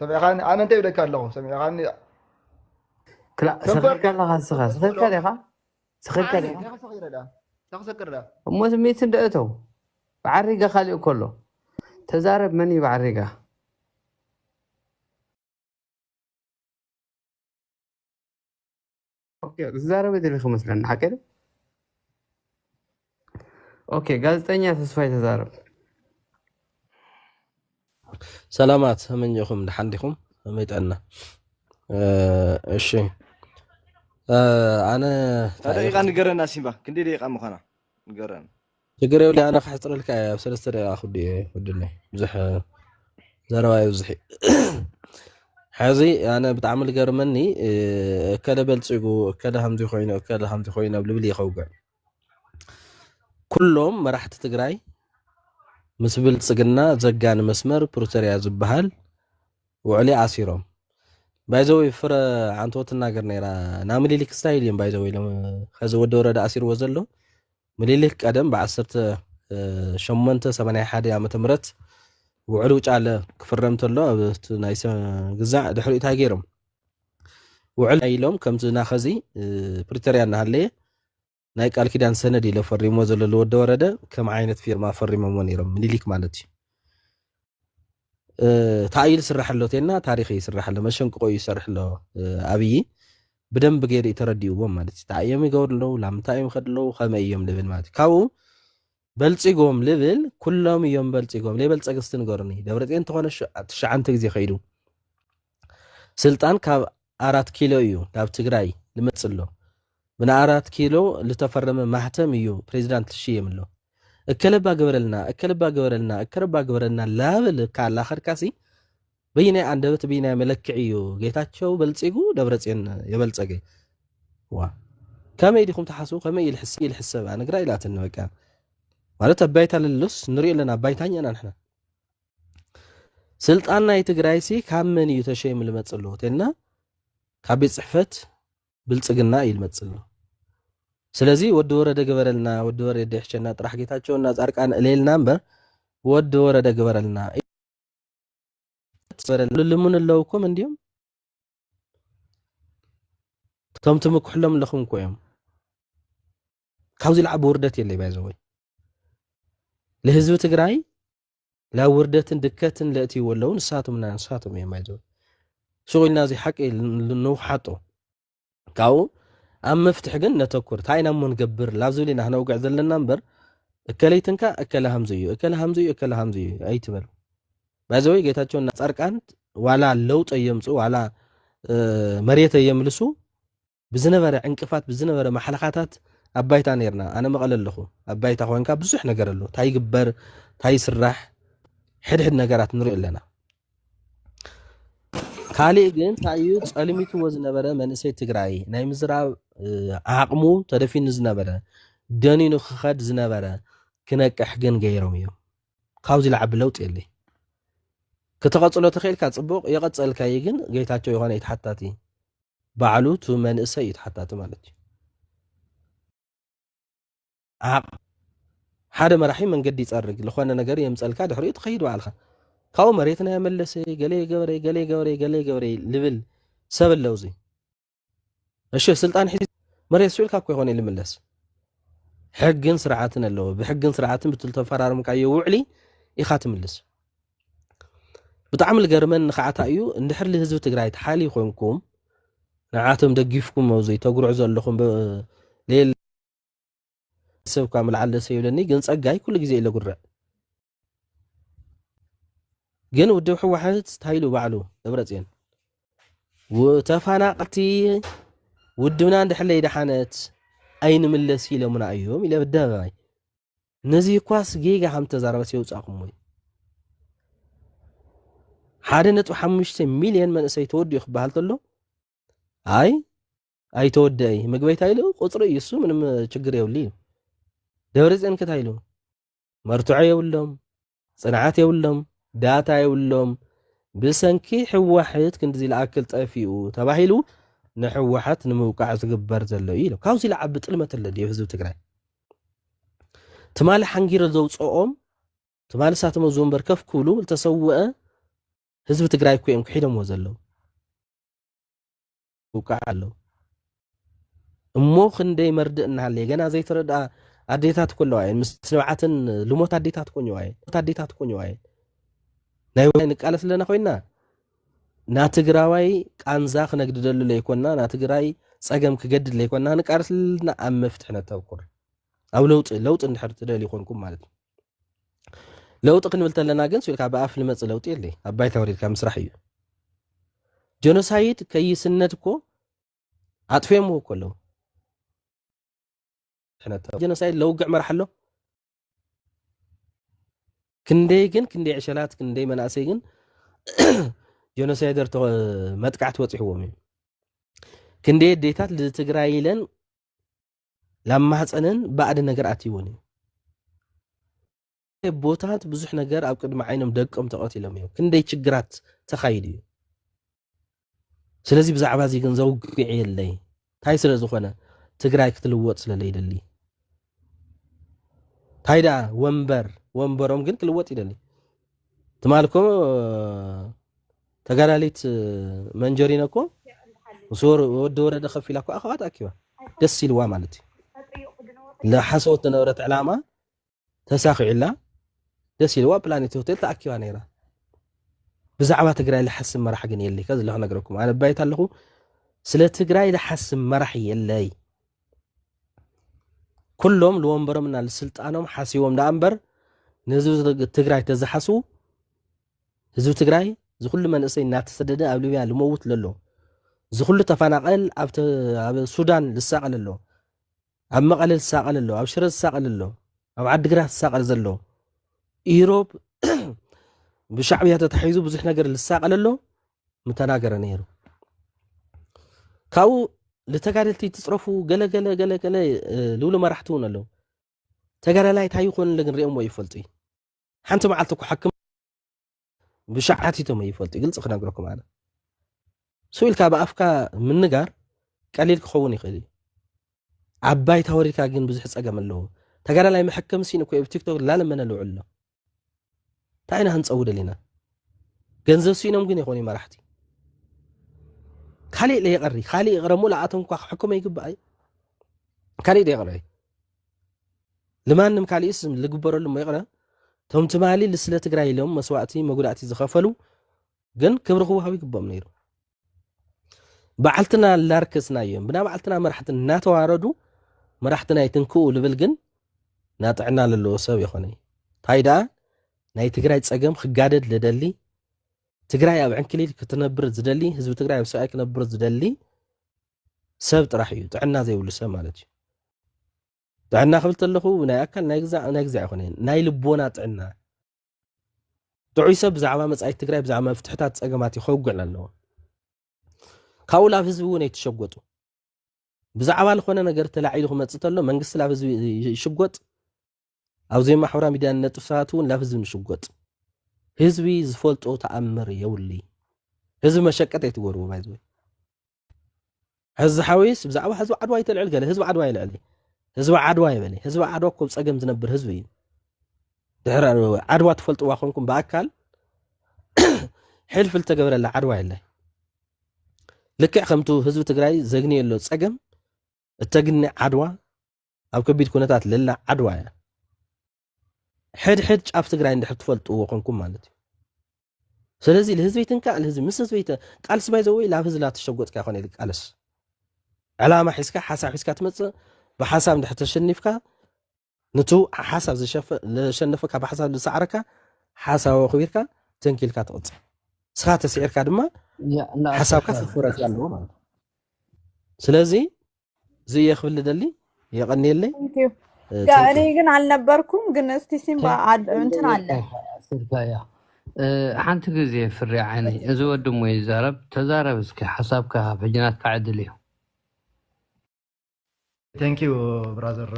ሰሚዕካኒ ኣነ እንታይ ይብለካ ኣለኹ ሰሚዕካኒ ክላ ሰበር- ሰኺርካ ኣለኻ ንስኻ ሰኺርካ ዲኻ ሰኺርካ ዲኻ ተኽሰቂረዳ ተኽሰቅርዳ እሞ ስሜት እንደ እተው ብዓሪጋ ካሊእ ከሎ ተዛረብ መን እዩ ብዓሪጋ ኦኬ፣ ዝዛረበ ደሊኹ መስለኒ ሓቂ ድዩ? ኦኬ፣ ጋዜጠኛ ተስፋይ ተዛረብ። ሰላማት ከመይ ዲኹም? ደሓን ዲኹም? ከመይ ጥዕና? እ፣ እሺ። እ፣ ኣነ እታ ደቂቃ ንገረና ሲምባ፣ ክንደይ ደቂቃ ምዃና ንገረና። ችግር የብለይ፣ ኣነ ክሕፅረልካ እየ። ኣብ ሰለስተ ደቂቃ ክወድእ እየ ወድነይ። ብዙሕ ዘረባ የብዝሕ እዩ። ሕዚ ኣነ ብጣዕሚ ዝገርመኒ፣ እ፣ እከለ በልፂጉ፣ እከለ ከምዚ ኮይኑ፣ እከለ ከምዚ ኮይኑ ኣብ ልብል እየ ከውግዕ። ኩሎም መራሕቲ ትግራይ ምስ ብልፅግና ዘጋኒ መስመር ፕሪቶርያ ዝበሃል ውዕሊ ኣሲሮም። ባይዘወይ ፍረ ዓንተወ ትናገር ነይራ። ና ምኒልክ ስታይል እዮም ባይዘወይ ሎም ኸዚ ወዲ ወረደ ኣሲርዎ ዘሎ። ምኒልክ ቀደም ብ1881 ዓመተ ምህረት ውዕል ውጫለ ክፍረም ተሎ ኣብ እቲ ናይ ሰ-፣ ግዛዕ ድሕሪኡ እንታይ ገይሮም? ውዕል ኢሎም ከምዚ ናኸዚ፣ እ፣ ፕሪቶርያ እናሃለየ ናይ ቃል ኪዳን ሰነድ ኢለ ፈሪሞ ዘሎ ለወደ ወረደ ከም ዓይነት ፊርማ ፈሪሞሞ ነይሮም ምኒልክ ማለት እዩ። ታይል ስራሕ ኣሎ ቴና ታሪኽ ይስራሕ ኣሎ መሸንቅቆ ይሰርሕ ኣሎ። ኣብይ ብደንብ ገይሩ ተረዲእዎም ማለት እዩ። እንታይ እዮም ይገብሩ ኣለዉ፣ ላምንታይ እዮም ይኸዱ ኣለዉ፣ ከመይ እዮም ልብል ማለት እዩ። ካብኡ በልፂጎም ልብል ኩሎም እዮም በልፂጎም። ለይበልፀግስ ንገሩኒ። ደብረፅዮን እንተኾነ ትሽዓንተ ግዜ ከይዱ ስልጣን ካብ ኣራት ኪሎ እዩ ናብ ትግራይ ልመፅእ ኣሎ። ብንኣራት ኪሎ ልተፈረመ ማህተም እዩ ፕሬዚዳንት ልሽየም ኣሎ። እከለባ ግበረልና፣ እከለባ ግበረልና፣ እከለባ ግበረልና ላብል ካላኸድካሲ በይናይ ኣንደበት በይናይ መለክዒ እዩ ጌታቸው በልፂጉ ደብረፅዮን የበልፀገ። ዋ ከመይ ዲኹም ትሓስቡ? ከመይ ኢልሕስ ኢልሕሰብ ኣነግራ ኢላትኒ። በቃ ማለት ኣባይታ ልሉስ ንሪኦ ኣለና። ኣባይታኛ ኢና ንሕና። ስልጣን ናይ ትግራይ ሲ ካብ መን እዩ ተሸይሙ ልመፅእ ኣለዎ ተልና ካብ ቤት ፅሕፈት ብልፅግና እዩ ልመፅእ ኣሎ። ስለዚ ወዲ ወረደ ግበረልና፣ ወዲ ወረደ ይሕሸና፣ ጥራሕ ጌታቸውና ፃርቃን እሌልና እምበር ወዲ ወረደ ግበረልና ልልሙን ኣለውኩም እንዲዮም። እቶም ትምክሕሎም ኣለኹም እኮ እዮም። ካብዚ ለዓቢ ውርደት የለይ ባይዘወይ። ለህዝቢ ትግራይ ላብ ውርደትን ድከትን ለእትይዎ ኣለዉ ንሳቶም ና ንሳቶም እዮም ባይዘወይ። ሱቕ ኢልና እዚ ሓቂ ንውሓጦ። ካብኡ ኣብ መፍትሒ ግን ነተኩር። እንታይ ኢና እሞ ንገብር ላብ ዝብል ኢና ክነውግዕ ዘለና እምበር እከለይትንካ እከለ ሃምዚ እዩ፣ እከለ ሃምዚ እዩ፣ እከለ ሃምዚ እዩ ኣይትበል። ባይዘወይ ጌታቸውና ፃርቃን ዋላ ለውጢ የምፁ ዋላ መሬት የምልሱ ብዝነበረ ዕንቅፋት ብዝነበረ ማሕለኻታት ኣብ ባይታ ነርና። ኣነ መቐለ ኣለኹ። ኣብ ባይታ ኮንካ ብዙሕ ነገር ኣሎ። እንታይ ይግበር እንታይ ይስራሕ ሕድሕድ ነገራት ንሪኦ ኣለና። ካሊእ ግን እንታይ እዩ ጸልሚትዎ ዝነበረ መንእሰይ ትግራይ ናይ ምዝራብ ዓቕሙ ተደፊኑ ዝነበረ ደኒኑ ክኸድ ዝነበረ ክነቅሕ ግን ገይሮም እዮም። ካብዚ ለዓቢ ለውጢ የለይ። ክተቐጽሎ ተኽእልካ ጽቡቕ የቐጸልካዩ ግን ጌታቸው ይኾነ እዩ ተሓታቲ። ባዕሉ እቲ መንእሰይ እዩ ተሓታቲ ማለት እዩ። ዓቕ ሓደ መራሒ መንገዲ ይፀርግ ዝኾነ ነገር የምፀልካ ድሕሪኡ ትኸይድ ባዕልካ ካብኡ መሬትና የመለሰ ገለ ገበረ ገለ ገበረ ገለ ገበረ ልብል ሰብ ኣለውዚ እሺ ስልጣን ሒዝ መሬት ስኢልካ እኮ ይኾነ ልምለስ ሕግን ስርዓትን ኣለዎ ብሕግን ስርዓትን ብትልተፈራርምካዮ ውዕሊ ኢኻ ትምልስ ብጣዕሚ ልገርመን ንኽዓታ እዩ እንድሕር ልህዝቢ ትግራይ ተሓሊ ይኾንኩም ንዓቶም ደጊፍኩም ኣብዚ ተጉርዑ ዘለኹም ሌል ሰብ እኳ ምልዓል ደስ ይብለኒ ግን ፀጋይ ኩሉ ግዜ ኢለ ጉርዕ ግን ውድብ ህወሓት ታይሉ ባዕሉ ደብረፅዮን ተፈናቀልቲ ውድብና እንድሕለይ ደሓነት ኣይንምለስ ኢለሙና እዮም ኢለ ብደባይ ነዚ ኳስ ጌጋ ከም ተዛረበስ የውፃእኩም ወይ ሓደ ነጥቢ ሓሙሽተ ሚልዮን መንእሰይ ተወዲኡ ክበሃል ተሎ ኣይ ኣይተወደአይ ምግበይታ ኢሉ ቁፅሪ እዩ እሱ ምንም ችግር የብሉ እዩ ደብረፅዮን ክታ ኢሉ መርትዖ የብሎም ፅንዓት የብሎም ዳታ የብሎም ብሰንኪ ህወሓት ክንድዚ ለኣክል ጠፊኡ ተባሂሉ ንህወሓት ንምውቃዕ ዝግበር ዘሎ እዩ ኢሉ ካብዚ ለዓቢ ጥልመት ኣለ ድዮ ህዝቢ ትግራይ ትማሊ ሓንጊረ ዘውፅኦም ትማሊ ሳተመ ዝወንበር ከፍ ክብሉ ዝተሰወአ ህዝቢ ትግራይ እኮ እዮም ክሒዶምዎ ዘለዉ ውቃዕ ኣለዉ እሞ ክንደይ መርድእ እናሃለየ ገና ዘይተረድኣ ኣዴታት ኮለዋ እየን ምስ ንብዓትን ልሞት ኣዴታት ኮኘዋ እየን ኣዴታት ኮኘዋ እየን ናይ ወያይ ንቃለስ ኣለና ኮይና ናትግራዋይ ቃንዛ ክነግድደሉ ለይኮና ናትግራይ ፀገም ክገድድ ለይኮና ንቃለስ ኣለና ኣብ መፍትሒ ነተብኩር ኣብ ለውጢ ለውጢ እንድሕር ትደልዩ ኮንኩም ማለት እዩ ለውጢ ክንብል ተለና ግን ስልካ ብኣፍ ልመፅ ለውጢ የለ ኣብ ባይታ ወሪድካ ምስራሕ እዩ ጀኖሳይድ ከይስነድ እኮ ኣጥፍዮምዎ እኮ ኣለዉ ጀኖሳይድ ለውግዕ መራሕ ኣሎ ክንደይ ግን ክንደይ ዕሸላት ክንደይ መናእሰይ ግን ጀኖሳይደር መጥቃዕቲ ወፂሕዎም እዩ ክንደይ ኣዴታት ልትግራይ ኢለን ላብ ማህፀነን ባዕዲ ነገር ኣትይወን እዩ ኣቦታት ብዙሕ ነገር ኣብ ቅድሚ ዓይኖም ደቆም ተቐቲሎም እዮም ክንደይ ችግራት ተኻይዱ እዩ ስለዚ ብዛዕባ እዚ ግን ዘውግዕ የለይ እንታይ ስለ ዝኾነ ትግራይ ክትልወጥ ስለ ለይደሊ እንታይ ደኣ ወንበር ወንበሮም ግን ክልወጥ ይደሊ ትማልኮ ተጋዳሊት መንጀሪኖ እኮ ምስ ወዲ ወረደ ከፊላ እኮ ኣኸዋ ተኣኪባ ደስ ኢልዋ ማለት እዩ ለሓሰወት ዝነበረት ዕላማ ተሳኺዑላ ደስ ኢልዋ ፕላኔት ሆቴል ተኣኪባ ነይራ ብዛዕባ ትግራይ ዝሓስብ መራሒ ግን የለይ። ከዚ ለኹ ነግረኩም፣ ኣነ ባይታ ኣለኹ፣ ስለ ትግራይ ዝሓስብ መራሒ የለይ። ኩሎም ልወንበሮምና ልስልጣኖም ሓሲቦም ደኣ እምበር፣ ንህዝቢ ትግራይ ተዝሓስቡ፣ ህዝቢ ትግራይ ዝኩሉ መንእሰይ እናተሰደደ ኣብ ሊብያ ልመውት ለሎ፣ ዝኩሉ ተፈናቐል ኣብ ተ- ኣብ ሱዳን ልሳቐል ኣሎ፣ ኣብ መቐለ ልሳቐል ኣሎ፣ ኣብ ሽረ ዝሳቐል ኣሎ፣ ኣብ ዓድግራት ዝሳቐል ዘሎ፣ ኢሮብ ብሻዕብያ ተታሒዙ ብዙሕ ነገር ልሳቐል ኣሎ ምተናገረ ነይሩ። ካብኡ ልተጋደልቲ ትፅረፉ ገለ ገለ ገለ ገለ ልብሉ መራሕቲ እውን ኣለዉ። ተጋዳላይ እንታይ ይኾን ግን ሪኦሞ ይፈልጡ እዩ። ሓንቲ መዓልቲ እኮ ሓክም ብሻዕ ሓቲቶም ይፈልጡ፣ ግልፂ ክነግረኩም ኣነ። ስው ኢልካ ብኣፍካ ምንጋር ቀሊል ክኸውን ይኽእል እዩ። ኣብ ባይታ ወሪድካ ግን ብዙሕ ፀገም ኣለዎ። ተጋዳላይ መሐከም ሲን እኮ ኣብ ቲክቶክ ላለመነ ልውዕል ኣሎ። እንታይ ኢና ክንፀው ደሊና? ገንዘብ ሲኖም ግን ይኾኑ መራሕቲ። ካሊእ ለይቐሪ፣ ካሊእ ይቕረ እሞ ለኣቶም እኳ ክሕከሞ ይግባእ እዩ። ካሊእ ለይቕረ ልማንም ካሊእስ ልግበረሉ እሞ ይቕረ። እቶም ትማሊ ስለ ትግራይ ኢሎም መስዋእቲ መጉዳእቲ ዝኸፈሉ ግን ክብሪ ክወሃቡ ይግባኦም ነይሩ። በዓልትና ላርከስናዮም ብና በዓልትና መራሕቲ እናተዋረዱ መራሕትና ይትንክኡ ልብል ግን ናጥዕና ለለዎ ሰብ ይኾነ። እንታይ ደኣ ናይ ትግራይ ፀገም ክጋደድ ልደሊ፣ ትግራይ ኣብ ዕንክሊል ክትነብር ዝደሊ፣ ህዝቢ ትግራይ ኣብ ስቃይ ክነብር ዝደሊ ሰብ ጥራሕ እዩ ጥዕና ዘይብሉ ሰብ ማለት እዩ። ጥዕና ክብል ተለኹ ናይ ኣካል ናይ ግዛዕ ናይ ግዛዕ ይኮነ፣ ናይ ልቦና ጥዕና። ጥዑይ ሰብ ብዛዕባ መጻኢት ትግራይ ብዛዕባ መፍትሕታት ጸገማት እዩ ከውግዕ ኣለዎ። ካብኡ ላብ ህዝቢ እውን ኣይትሸጎጡ። ብዛዕባ ዝኾነ ነገር ተላዒሉ ክመጽእ ተሎ መንግስቲ ላብ ህዝቢ ይሽጎጥ። ኣብ ዘይማሕበራዊ ሚድያ ንነጥፍ ሰባት እውን ላብ ህዝቢ ንሽጎጥ። ህዝቢ ዝፈልጦ ተኣምር የውሊ። ህዝቢ መሸቀጥ ኣይትገርዎ ባይዘወይ። ሕዚ ሓወይስ ብዛዕባ ህዝቢ ዓድዋ ይተልዕል ገለ ህዝቢ ዓድዋ ይልዕል። ህዝቢ ዓድዋ ይበለ ህዝቢ ዓድዋ እኮ ብፀገም ዝነብር ህዝቢ እዩ። ድሕሪ ዓድዋ ትፈልጥዋ ኮንኩም ብኣካል ሕልፍ ልተገበረላ ዓድዋ የለ። ልክዕ ከምቱ ህዝቢ ትግራይ ዘግንየሎ ፀገም እተግኒ ዓድዋ ኣብ ከቢድ ኩነታት ለላ ዓድዋ እያ። ሕድሕድ ጫፍ ትግራይ እንድሕር ትፈልጥዎ ኮንኩም ማለት እዩ። ስለዚ ልህዝቢ ትንካእ ልህዝቢ ምስ ህዝቢ ተ- ቃልሲ ባይዘወይ ላብ ህዝላ ተሸጎጥካ ይኮነ ኢል ቃልስ ዕላማ ሒዝካ ሓሳብ ሒዝካ ትመፅእ ብሓሳብ እንድሕር ተሸኒፍካ ንቱ ሓሳብ ዝሸፈ- ዝሸነፈካ ብሓሳብ ዝሰዓረካ ሓሳብ ኣኽቢርካ ተንኪልካ ትቕፅል። ስኻ ተስዒርካ ድማ ሓሳብካ ክፍረስ ኣለዎ ማለት እዩ። ስለዚ ዝየ ክብል ደሊ የቐንየለይ። እኔ ግን አልነበርኩም። ግን እስቲ ሲምባ እንትን አለ ስልካያ ሓንቲ ግዜ ፍሪ ዓይነይ እዚ ወዲ እሞ ይዛረብ ተዛረብ እስኪ ሓሳብካ ኣብ ሕጂ ናትካ ዕድል እዩ። Thank you brother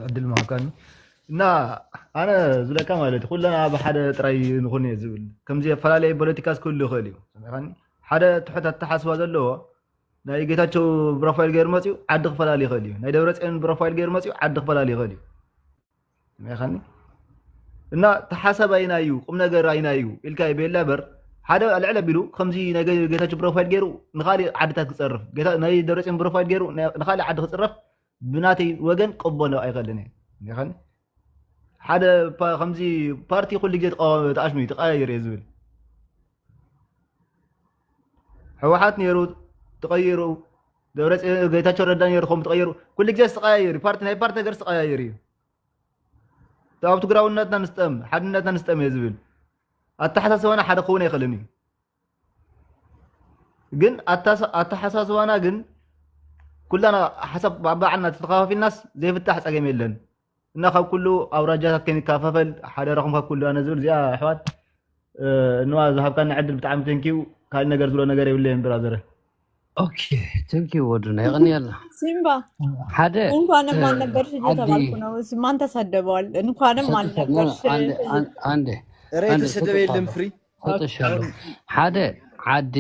ዕድል ምሃብካኒ እና ኣነ ዝብለካ ማለት ኩለና ብሓደ ጥራይ ንኹን እየ ዝብል ከምዚ ኣፈላለየ ፖለቲካ ክህሉ ይኽእል እዩ ሓደ ትሑት ኣተሓስባ ዘለዎ ናይ ጌታቸው ፕሮፋይል ገይሩ መፅኡ ዓዲ ክፈላል ይኽእል እዩ ናይ ደብረፅዮን ፕሮፋይል ገይሩ መፅኡ ዓዲ ክፈላል ይኽእል እዩ ይመኻኒ እና ተሓሳብ ኣይናዩ ቁም ነገር ኣይናዩ ኢልካ ይቤላ በር ሓደ ልዕል ኣቢሉ ከምዚ ናይ ጌታቸው ፕሮፋይል ገይሩ ንካሊእ ዓድታት ክፀርፍ ናይ ደብረፅዮን ፕሮፋይል ገይሩ ንካሊእ ዓዲ ክፅረፍ ብናተይ ወገን ቅበሎ ኣይኽእልን እየ ይመኻኒ ሓደ ከምዚ ፓርቲ ኩሉ ግዜ ተኣሽሙ እዩ ተቀያየር እየ ዝብል ህወሓት ነይሩ ተቐይሩ ደብረፅዮን ጌታቸው ረዳ ነይሩ ከም ተቐየሩ ኩሉ ግዜ ዝተቐያየር እዩ ፓርቲ ናይ ፓርቲ ነገር ዝተቐያየር እዩ ኣብ ትግራውነትና ንስጠም ሓድነትና ንስጠም እየ ዝብል ኣተሓሳስባና ሓደ ክኸውን ኣይኽእልን እዩ ግን ኣተሓሳስባና ግን ኩላና ሓሳብ ባዕልና ተተኻፋፊልናስ ዘይፍታሕ ፀገም የለን እና ካብ ኩሉ ኣውራጃታት ከይንካፋፈል ሓደራኹም ካብ ኩሉ ኣነ ዝብል እዚኣ ኣሕዋት እንዋ ዝሃብካና ዕድል ብጣዕሚ thank you ካልእ ነገር ዝብሎ ነገር የብለይን ብራዘረ ኦኬ thank you ወዱና የቐንየልና ሲምባ ሓደ እንኳንም አልነበርሽ እየተባልኩ ነው። ማን ተሳደበዋል? እንኳንም አልነበርሽ። አንዴ ኧረ የተሰደበ የለም ፍሪ ሰጥሻለሁ ሓደ ዓዲ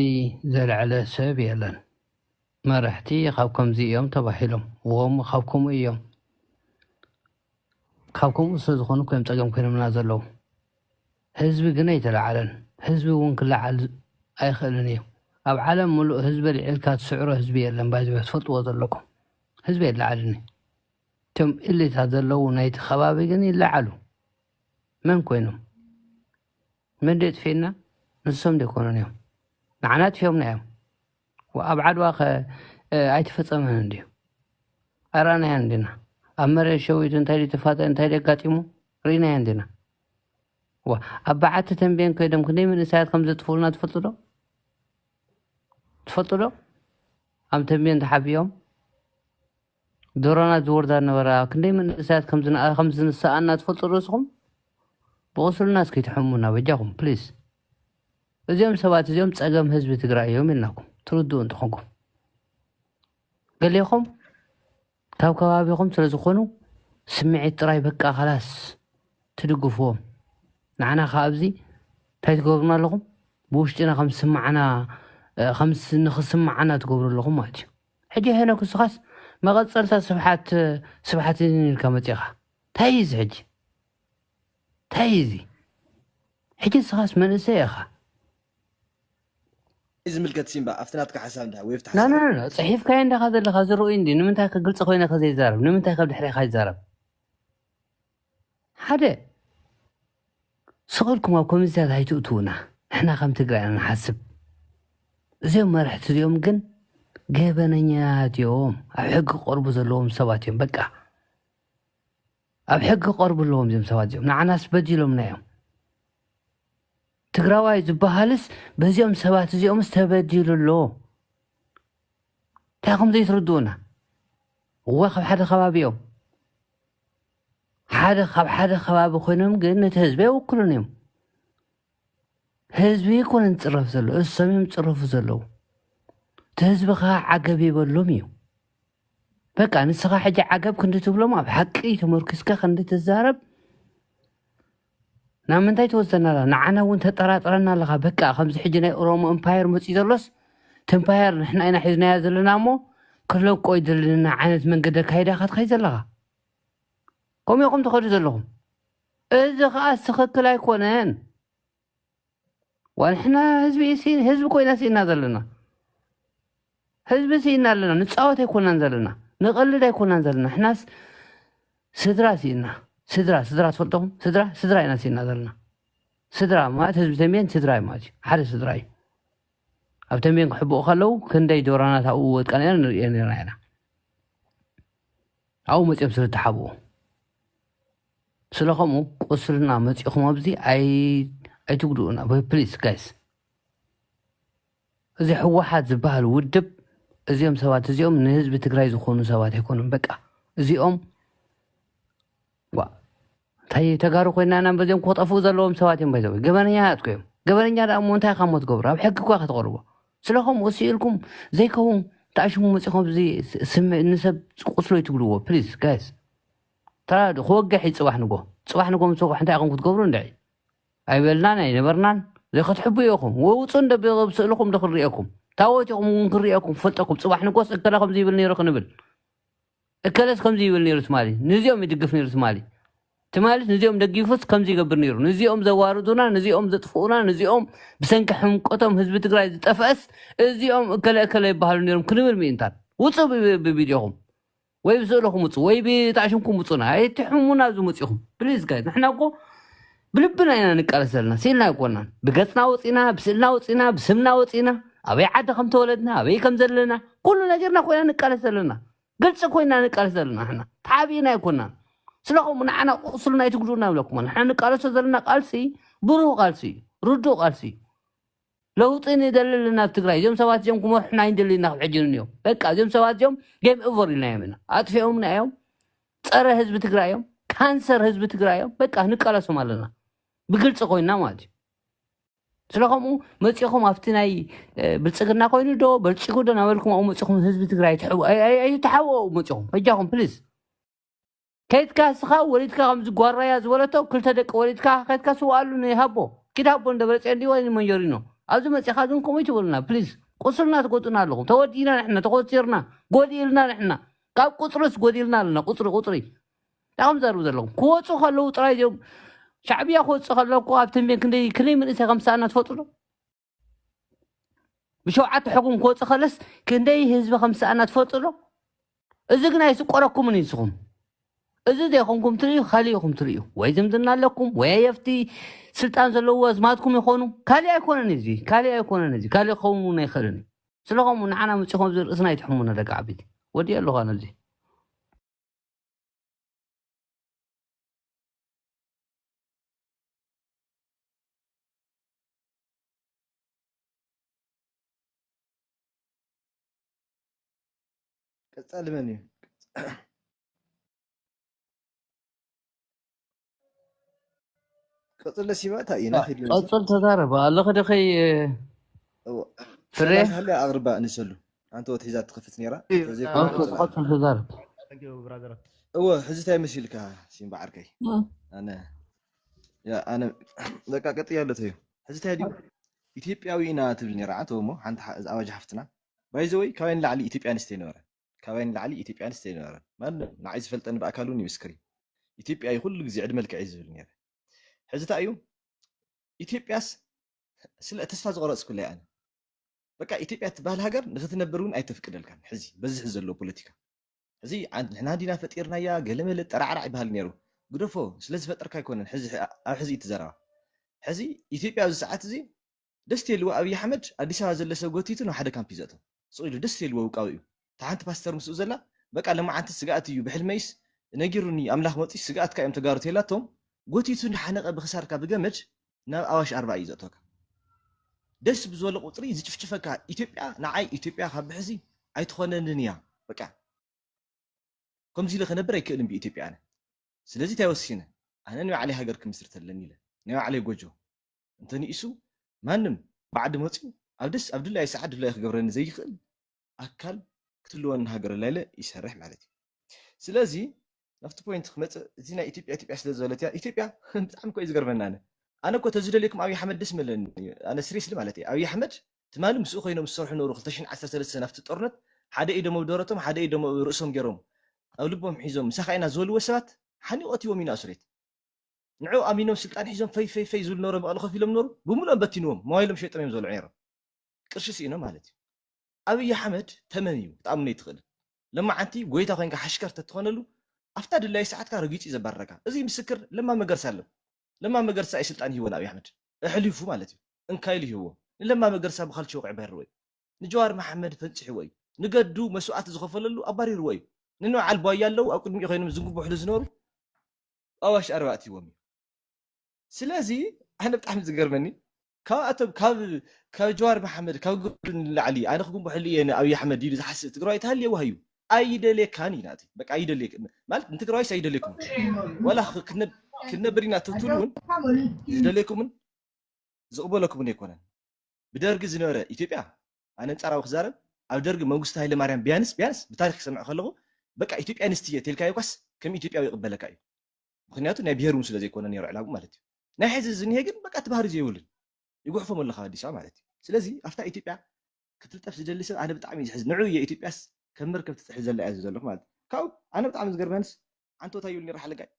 ዘለዕለ ሰብ የለን። መራሕቲ ካብ ከምዚ እዮም ተባሂሎም ወም ካብ ከምኡ እዮም ካብ ከምኡ ስለ ዝኾኑ እዮም ፀገም ኮይኖምና ዘለዉ ህዝቢ ግን ኣይተላዓለን ህዝቢ እውን ክለዓል ኣይኽእልን እዩ ኣብ ዓለም ሙሉእ ህዝቢ ኣልዒልካ ትስዕሮ ህዝቢ የለን ባይዘ ትፈልጥዎ ዘለኩም ህዝቢ የለዓልን እዩ እቶም እሊታት ዘለዉ ናይቲ ከባቢ ግን ይለዓሉ መን ኮይኖም መን ዶ የጥፊእና ንሶም ዘይኮኑን እዮም። ንዓና ኣጥፊኦምና እዮም። ኣብ ዓድዋ ከ ኣይተፈጸመን እንድዩ? ኣራናያን እንዲና። ኣብ መሬት ሸዊቱ እንታይ ተፋጠ እንታይ ኣጋጢሙ ርኢናዮ እንዲና። ዋ ኣብ በዓቲ ተንቤን ከይዶም ክንደይ መንእሰያት ከም ዘጥፍኡልና ትፈልጡ ዶ? ትፈልጡ ዶ? ኣብ ተንቤን ተሓቢኦም ድሮናት ዝወርዳ ነበራ ክንደይ መንእሰያት ከም ዝንሰኣና ትፈልጡ ዶ ንስኹም? ብቑስልና እስኪ ትሕሙና በጃኹም ፕሊስ። እዚኦም ሰባት እዚኦም ጸገም ህዝቢ ትግራይ እዮም ኢልናኩም ትርድኡ እንተኾንኩም፣ ገሌኹም ካብ ከባቢኹም ስለ ዝኾኑ ስምዒት ጥራይ በቃ ኸላስ ትድግፍዎም። ንዓና ከ ኣብዚ እንታይ ትገብሩና ኣለኹም? ብውሽጥና ከም ዝስምዓና ንክስምዓና ትገብሩ ኣለኹም ማለት እዩ። ሕጂ ሄኖክ እስኻስ መቐጸልታ ስብሓት ስብሓት ኢልካ መጺኻ እንታይ እዩ እዚ ሕጂ? እንታይ እዩ እዚ? ሕጂ ንስኻስ መንእሰይ ኢኻ። ዝምልከት ሲምባ ኣብቲ ናትካ ሓሳብ እንዳ ወይ ኣብቲ ና ና ሓሳብ ና ጽሒፍካዮ እንዳኻ ዘለኻ ዝርኡይ እንዲ ንምንታይ ከ ግልፂ ኮይነ ከዘይዛረብ ንምንታይ ከብ ድሕሬኻ ይዛረብ? ሓደ ስቕልኩም ኣብ ኮሚቴታት ኣይትእትውና። ንሕና ከም ትግራይ ኢና ንሓስብ። እዚኦም መራሕቲ እዚኦም ግን ገበነኛት እዮም። ኣብ ሕጊ ክቐርቡ ዘለዎም ሰባት እዮም። በቃ ኣብ ሕጊ ክቐርቡ ኣለዎም እዚኦም ሰባት እዚኦም። ንዓናስ በዲሎምና እዮም። ትግራዋይ ዝበሃልስ በዚኦም ሰባት እዚኦምስ ተበዲሉ ኣሎ። እንታይ ከም ዘይትርድኡና? እወ ካብ ሓደ ከባቢ እዮም። ሓደ ካብ ሓደ ከባቢ ኮይኖም ግን ነቲ ህዝቢ ኣይውክሉን እዮም። ህዝቢ ኣይኮነን ዝፅረፍ ዘሎ፣ እሶም እዮም ዝፅረፉ ዘለዉ። እቲ ህዝቢ ከዓ ዓገብ ይበሎም እዩ። በቃ ንስኻ ሕጂ ዓገብ ክንዲ ትብሎም ኣብ ሓቂ ተመርኪስካ ክንዲ ትዛረብ ናብ ምንታይ ትወስደና ኣላ? ንዓና እውን ተጠራጥረና ኣለኻ። በቃ ከምዚ ሕጂ ናይ ኦሮሞ እምፓየር መፅኡ ዘሎስ እቲ እምፓየር ንሕና ኢና ሒዝናዮ ዘለና እሞ ክለቆ ይደልንና ዓይነት መንገዲ ኣካይዳ ኢኻ ትኸይድ ዘለኻ። ከምኡ ኢኹም ትኸዱ ዘለኹም። እዚ ከዓ ትኽክል ኣይኮነን። ዋንሕና ህዝቢ ሲ ህዝቢ ኮይና ሲእና ዘለና ህዝቢ ሲእና ኣለና። ንፃወት ኣይኮናን ዘለና፣ ንቐልድ ኣይኮናን ዘለና። ሕናስ ስድራ ሲእና ስድራ ስድራ ትፈልጦም ስድራ ስድራ ኢና ሲእና ዘለና። ስድራ ማለት ህዝቢ ተንቤን ስድራ እዩ ማለት እዩ። ሓደ ስድራ እዩ። ኣብ ተንቤን ክሕብኡ ከለዉ ክንደይ ዶራናት ኣብኡ ወድቀን ኢና ንሪኦ ነርና ኢና። ኣብኡ መፂኦም ስለ ተሓብኡ ስለኸምኡ ቁስልና መፂኹም ኣብዚ ኣይትጉድኡና ፕሊስ ጋይስ። እዚ ህወሓት ዝበሃል ውድብ እዚኦም ሰባት እዚኦም ንህዝቢ ትግራይ ዝኾኑ ሰባት ኣይኮኑን። በቃ እዚኦም እንታይ ተጋሩ ኮይና ኢና በዚኦም ክጠፍኡ ዘለዎም ሰባት እዮም። ባይዘው ገበነኛ ያጥኩ እዮም። ገበነኛ ደኣ እሞ እንታይ ካብ ሞት ገብሩ ኣብ ሕጊ እኳ ከተቕርቦ ስለኸምኡ እሲ ኢልኩም ዘይከውን ተኣሽሙ መፂኹም እዚ ንሰብ ቁስሎ ይትብልዎ ፕሊስ ጋይስ። ተራድኡ ክወግሕ እዩ ፅባሕ ንጎ። ፅባሕ ንጎ ምስ ወግሕ እንታይ ኢኹም ክትገብሩ እንድዒ? ኣይበልናን ኣይነበርናን። ዘይከትሕቡ ኢኹም። ወውፁ እንደ ብስእልኹም ዶ ክንሪኤኩም? ታወት ኢኹም እውን ክንሪኤኩም ክፈልጠኩም። ፅባሕ ንጎስ እከለ ከምዚ ይብል ነይሩ ክንብል። እከለስ ከምዚ ይብል ነይሩ ትማሊ። ንዚኦም ይድግፍ ነይሩ ትማሊ። ትማሊስ ንዚኦም ደጊፉስ ከምዚ ይገብር ነይሩ። ንዚኦም ዘዋርዱና፣ ንዚኦም ዘጥፍኡና፣ ንዚኦም ብሰንኪ ሕምቆቶም ህዝቢ ትግራይ ዝጠፍአስ እዚኦም እከለ እከለ ይበሃሉ ነይሮም ክንብል ምእንታን። ውፁ ብቪድዮኹም። ወይ ብስእልኹም ውፁ ወይ ብጣዕሽምኩም ውፁና ኣይትሕሙና ኣብዚ መፂኹም ፕሊዝ ጋይ ንሕና እኮ ብልብና ኢና ንቃለስ ዘለና ስኢልና ኣይኮናን ብገፅና ወፂና ብስእልና ወፂና ብስምና ወፂና ኣበይ ዓዲ ከም ተወለድና ኣበይ ከም ዘለና ኩሉ ነገርና ኮይና ንቃለስ ዘለና ግልፂ ኮይና ንቃለስ ዘለና ንሕና ተሓቢእና ኣይኮናን ስለኸምኡ ንዓና ቁስልና ኣይትጉድኡና ይብለኩም ንሕና ንቃለሶ ዘለና ቃልሲ ብሩህ ቃልሲ እዩ ርዱእ ቃልሲ እዩ ለውጢ ንደሊ ኣለና ኣብ ትግራይ እዚኦም ሰባት እዚኦም ክመርሑና ኣይንደሊ ኢና ካብ ሕጂ ንንዮም በቃ እዚኦም ሰባት እዚኦም ጌም ኦቨር ኢልና እዮም ኢና ኣጥፊኦምና እዮም ፀረ ህዝቢ ትግራይ እዮም ካንሰር ህዝቢ ትግራይ እዮም በቃ ንቃለሶም ኣለና ብግልፂ ኮይንና ማለት እዩ ስለከምኡ መፂኹም ኣብቲ ናይ ብልፅግና ኮይኑ ዶ በልፂጉ ዶ ናበልኩም ኣብኡ መፂኹም ህዝቢ ትግራይ ኣይትሓወ ኣብኡ መፂኹም በጃኹም ፕሊዝ ከይድካ እስኻ ወሊድካ ከምዚ ጓራያ ዝበለቶ ክልተ ደቂ ወሊድካ ከይድካ ስውኣሉ ንሃቦ ኪድ ሃቦ ንደብረፅዮን ድዩ ወይ ንመንጀሪኖ ኣብዚ መፂኻ ግን ከምኡ ይትብሉና ፕሊዝ ቁስልና ትጎጡና ኣለኹም ተወዲእና ንሕና ተኮሲርና ጎዲእልና ንሕና ካብ ቁፅርስ ጎዲልና ኣለና ቁፅሪ ቁፅሪ እንታይ ከም ዘርቡ ዘለኹም ክወፁ ከለዉ ጥራይ እዚኦም ሻዕብያ ክወፁ ከለኩ ኣብ ተንቤን ክንደይ ክንደይ መንእሰይ ከም ዝሰኣና ትፈልጡ ዶ ብሸውዓተ ሕኩም ክወፅእ ከለስ ክንደይ ህዝቢ ከም ዝሰኣና ትፈልጡ ዶ? እዚ ግን ኣይስቆረኩምን እዩ ንስኹም። እዚ ዘይኮንኩም ትርእዩ፣ ካልእ ኢኹም ትርእዩ። ወይ ዝምድና ኣለኩም፣ ወይ ኣብቲ ስልጣን ዘለዎ ኣዝማድኩም ይኾኑ። ካልእ ኣይኮነን እዚ፣ ካልእ ኣይኮነን እዚ፣ ካልእ ክኸውን እውን ኣይኽእልን እዩ። ስለኸምኡ ንዓና መጺኹም ኣብዚ ርእስና ኣይትሕሙና ደቂ ዓበይቲ። ወዲኤ ኣለኹ ኣነ እዚ። ቀጻሊ መን እዩ? ቀጽለ ሲባታ ኢና ኺድ ቀጽል ተዛረብ ኣለኸ ደኸይ እወ። ፍሬ ሰላሳ ሃለ ኣቕርባ ንሰሉ። ኣንተ ወት ሒዛ ትኸፍት ነራ። ተዘይኮነ ኦኬ፣ ቀጽል ተዛረብ። እወ፣ ሕዚ እንታይ መሲልካ ሲምባ ዓርከይ? ኣነ ያ ኣነ በቃ ቀጥ ያለት እዩ። ሕዚ እንታይ ድዩ? ኢትዮጵያዊ ኢና ትብል ነራ ኣንተ እሞ ሓንቲ ሓ- ኣዋጅ ሓፍትና። ባይዘወይ ካባይ ንላዕሊ ኢትዮጵያ ኣንስተ ይነበረ። ካባይ ንላዕሊ ኢትዮጵያ ኣንስተ ይነበረ። ማንም ንዓይ ዝፈልጠኒ ብኣካል እውን ይምስክር እዩ። ኢትዮጵያ እዩ ኩሉ ግዜ ዕድመ ልክዕ እዩ ዝብል ነረ። ሕዚ እንታይ እዩ? ኢትዮጵያስ ስለ ተስፋ ዝቆረጽኩላ ኣነ። በቃ ኢትዮጵያ ትበሃል ሃገር ንክትነብር እውን ኣይተፍቅደልካን። ሕዚ በዚ ሕዚ ዘለዎ ፖለቲካ ሕዚ ኣን- ንሕና ዲና ፈጢርናያ ገለመለ ጠራዕራዕ ይበሃል ነይሩ። ግደፎ ስለ ዝፈጠርካ ኣይኮነን። ሕዚ ኣብ ሕዚ እዩ ትዘረባ። ሕዚ ኢትዮጵያ ኣብዚ ሰዓት እዚ ደስ ትልዎ ኣብይ ኣሕመድ ኣዲስ ኣበባ ዘሎ ሰብ ጎቲቱ ናብ ሓደ ካምፕ ይዘእቶ። ስቕ ኢሉ ደስ ትልዎ ውቃዊ እዩ። እታ ሓንቲ ፓስተር ምስኡ ዘላ በቃ ለማዓንቲ ስጋኣት እዩ ብሕልመይስ ነጊሩኒ ኣምላኽ መፂ ስጋኣትካ እዮም ተጋሩ ተላቶም ጎቲቱ እንዳሓነቐ ብክሳርካ ብገመድ ናብ ኣዋሽ ኣርባ እዩ ዘእቶካ። ደስ ብዝበለ ቁፅሪ ዝጭፍጭፈካ ኢትዮጵያ ንዓይ ኢትዮጵያ ካብ ብሕዚ ኣይትኾነንን እያ። በቃ ከምዚ ኢለ ክነብር ኣይክእልን ብኢትዮጵያ ኣነ። ስለዚ እንታይ ወሲነ? ኣነ ናይ ባዕለይ ሃገር ክምስርት ኣለኒ ኢለ ናይ ባዕለይ ጎጆ እንተንኢሱ ማንም ባዕዲ መፅዩ ኣብ ደስ ኣብ ድላይ ሰዓት ድላይ ክገብረኒ ዘይኽእል ኣካል ክትልወኒ ሃገር ኣላ ኢለ ይሰርሕ ማለት እዩ። ስለዚ ናብቲ ፖይንት ክመፅእ እዚ ናይ ኢትዮጵያ ኢትዮጵያ ስለ ዝበለት እያ ኢትዮጵያ ብጣዕሚ እኮ እዩ ዝገርመና ኣነ ኣነ እኮ ተዝደልየኩም ኣብይ ኣሕመድ ደስ መለኒ ኣነ ስሪስሊ ማለት እዩ ኣብይ ኣሕመድ ትማሊ ምስኡ ኮይኖም ዝሰርሑ ነበሩ ክልተ ሽሕን ዓሰርተ ሰለስተን ኣብቲ ጦርነት ሓደ ኢዶም ኣብ ደረቶም ሓደ ኢዶም ኣብ ርእሶም ገይሮም ኣብ ልቦም ሒዞም ምሳኻ ኢና ዝበልዎ ሰባት ሓኒቆት ይዎም ኢና እስሬት ንዑ ኣሚኖም ስልጣን ሒዞም ፈይ ፈይ ፈይ ዝብሉ ነበሩ መቐለ ኮፍ ኢሎም ነበሩ ብምሉኦም በቲንዎም ሞባይሎም ሸይጦም እዮም ዝበልዑ ነይሮም ቅርሺ ስኢኖም ማለት እዩ ኣብይ ኣሕመድ ተመን እዩ ክትኣምኖ ኣይትኽእልን ለማዓንቲ ጎይታ ኮይንካ ሓሽከር ተትኾነሉ ኣብታ ድላይ ሰዓትካ ረጊጹ እዩ ዘባረረካ እዚ ምስክር ለማ መገርሳ ኣሎ ለማ መገርሳ እዩ ስልጣን ይህቦ ንኣብይ ኣሕመድ ኣሕሊፉ ማለት እዩ እንካ ኢሉ ይህቦ ንለማ መገርሳ ብካልቾ ክዕበርዎ እዩ ንጀዋር መሓመድ ፈንፂሕዎ እዩ ንገዱ መስዋእቲ ዝኸፈለሉ ኣባሪርዎ እዩ ንንበዓል ቧያ ኣለዉ ኣብ ቅድሚኡ ኮይኖም ዝንጉብሕሉ ዝነበሩ ኣዋሽ ኣርባዕቲዎም እዩ ስለዚ ኣነ ብጣዕሚ ዝገርመኒ ካብኣቶም ካብ ካብ ጀዋር መሓመድ ካብ ግዱ ንላዕሊ ኣነ ክጉንብሐሉ እየ ንኣብይ ኣሕመድ ኢሉ ዝሓስብ ትግራዋይ ተሃልየ ዋህዩ ኣይደልየካን እዩ ናቲ በቃ ኣይደልየክ ማለት ንትግራዋይስ ኣይደልየኩም ዋላ ክነብር ኢና ተትብሉ እውን ዝደልየኩምን ዝቕበለኩምን ኣይኮነን ብደርጊ ዝነበረ ኢትዮጵያ ኣነ ኣንፃራዊ ክዛረብ ኣብ ደርጊ መንግስቱ ሃይለማርያም ቢያንስ ቢያንስ ብታሪክ ክሰምዕ ከለኹ በቃ ኢትዮጵያ ኣንስትየ ተልካዮ ኳስ ከም ኢትዮጵያዊ ይቕበለካ እዩ ምክንያቱ ናይ ብሄር እውን ስለ ዘይኮነ ነይሩ ዕላጉ ማለት እዩ ናይ ሕዚ ዝኒሄ ግን በቃ እቲ ባህሪ ዘይብሉን ይጉሕፎም ኣለካ ኣዲስ ኣበባ ማለት እዩ ስለዚ ኣብታ ኢትዮጵያ ክትልጠፍ ዝደሊ ሰብ ኣነ ብጣዕሚ እዩ ዝሕዝ ንዑ እየ ኢትዮጵያስ ከም መርከብ ትፅሕል ዘላ እያ ዘለኹ ማለት እዩ ካብኡ ኣነ ብጣዕሚ ዝገርመንስ ኣንቶታ ይብል ነይሩ ሓለጋይ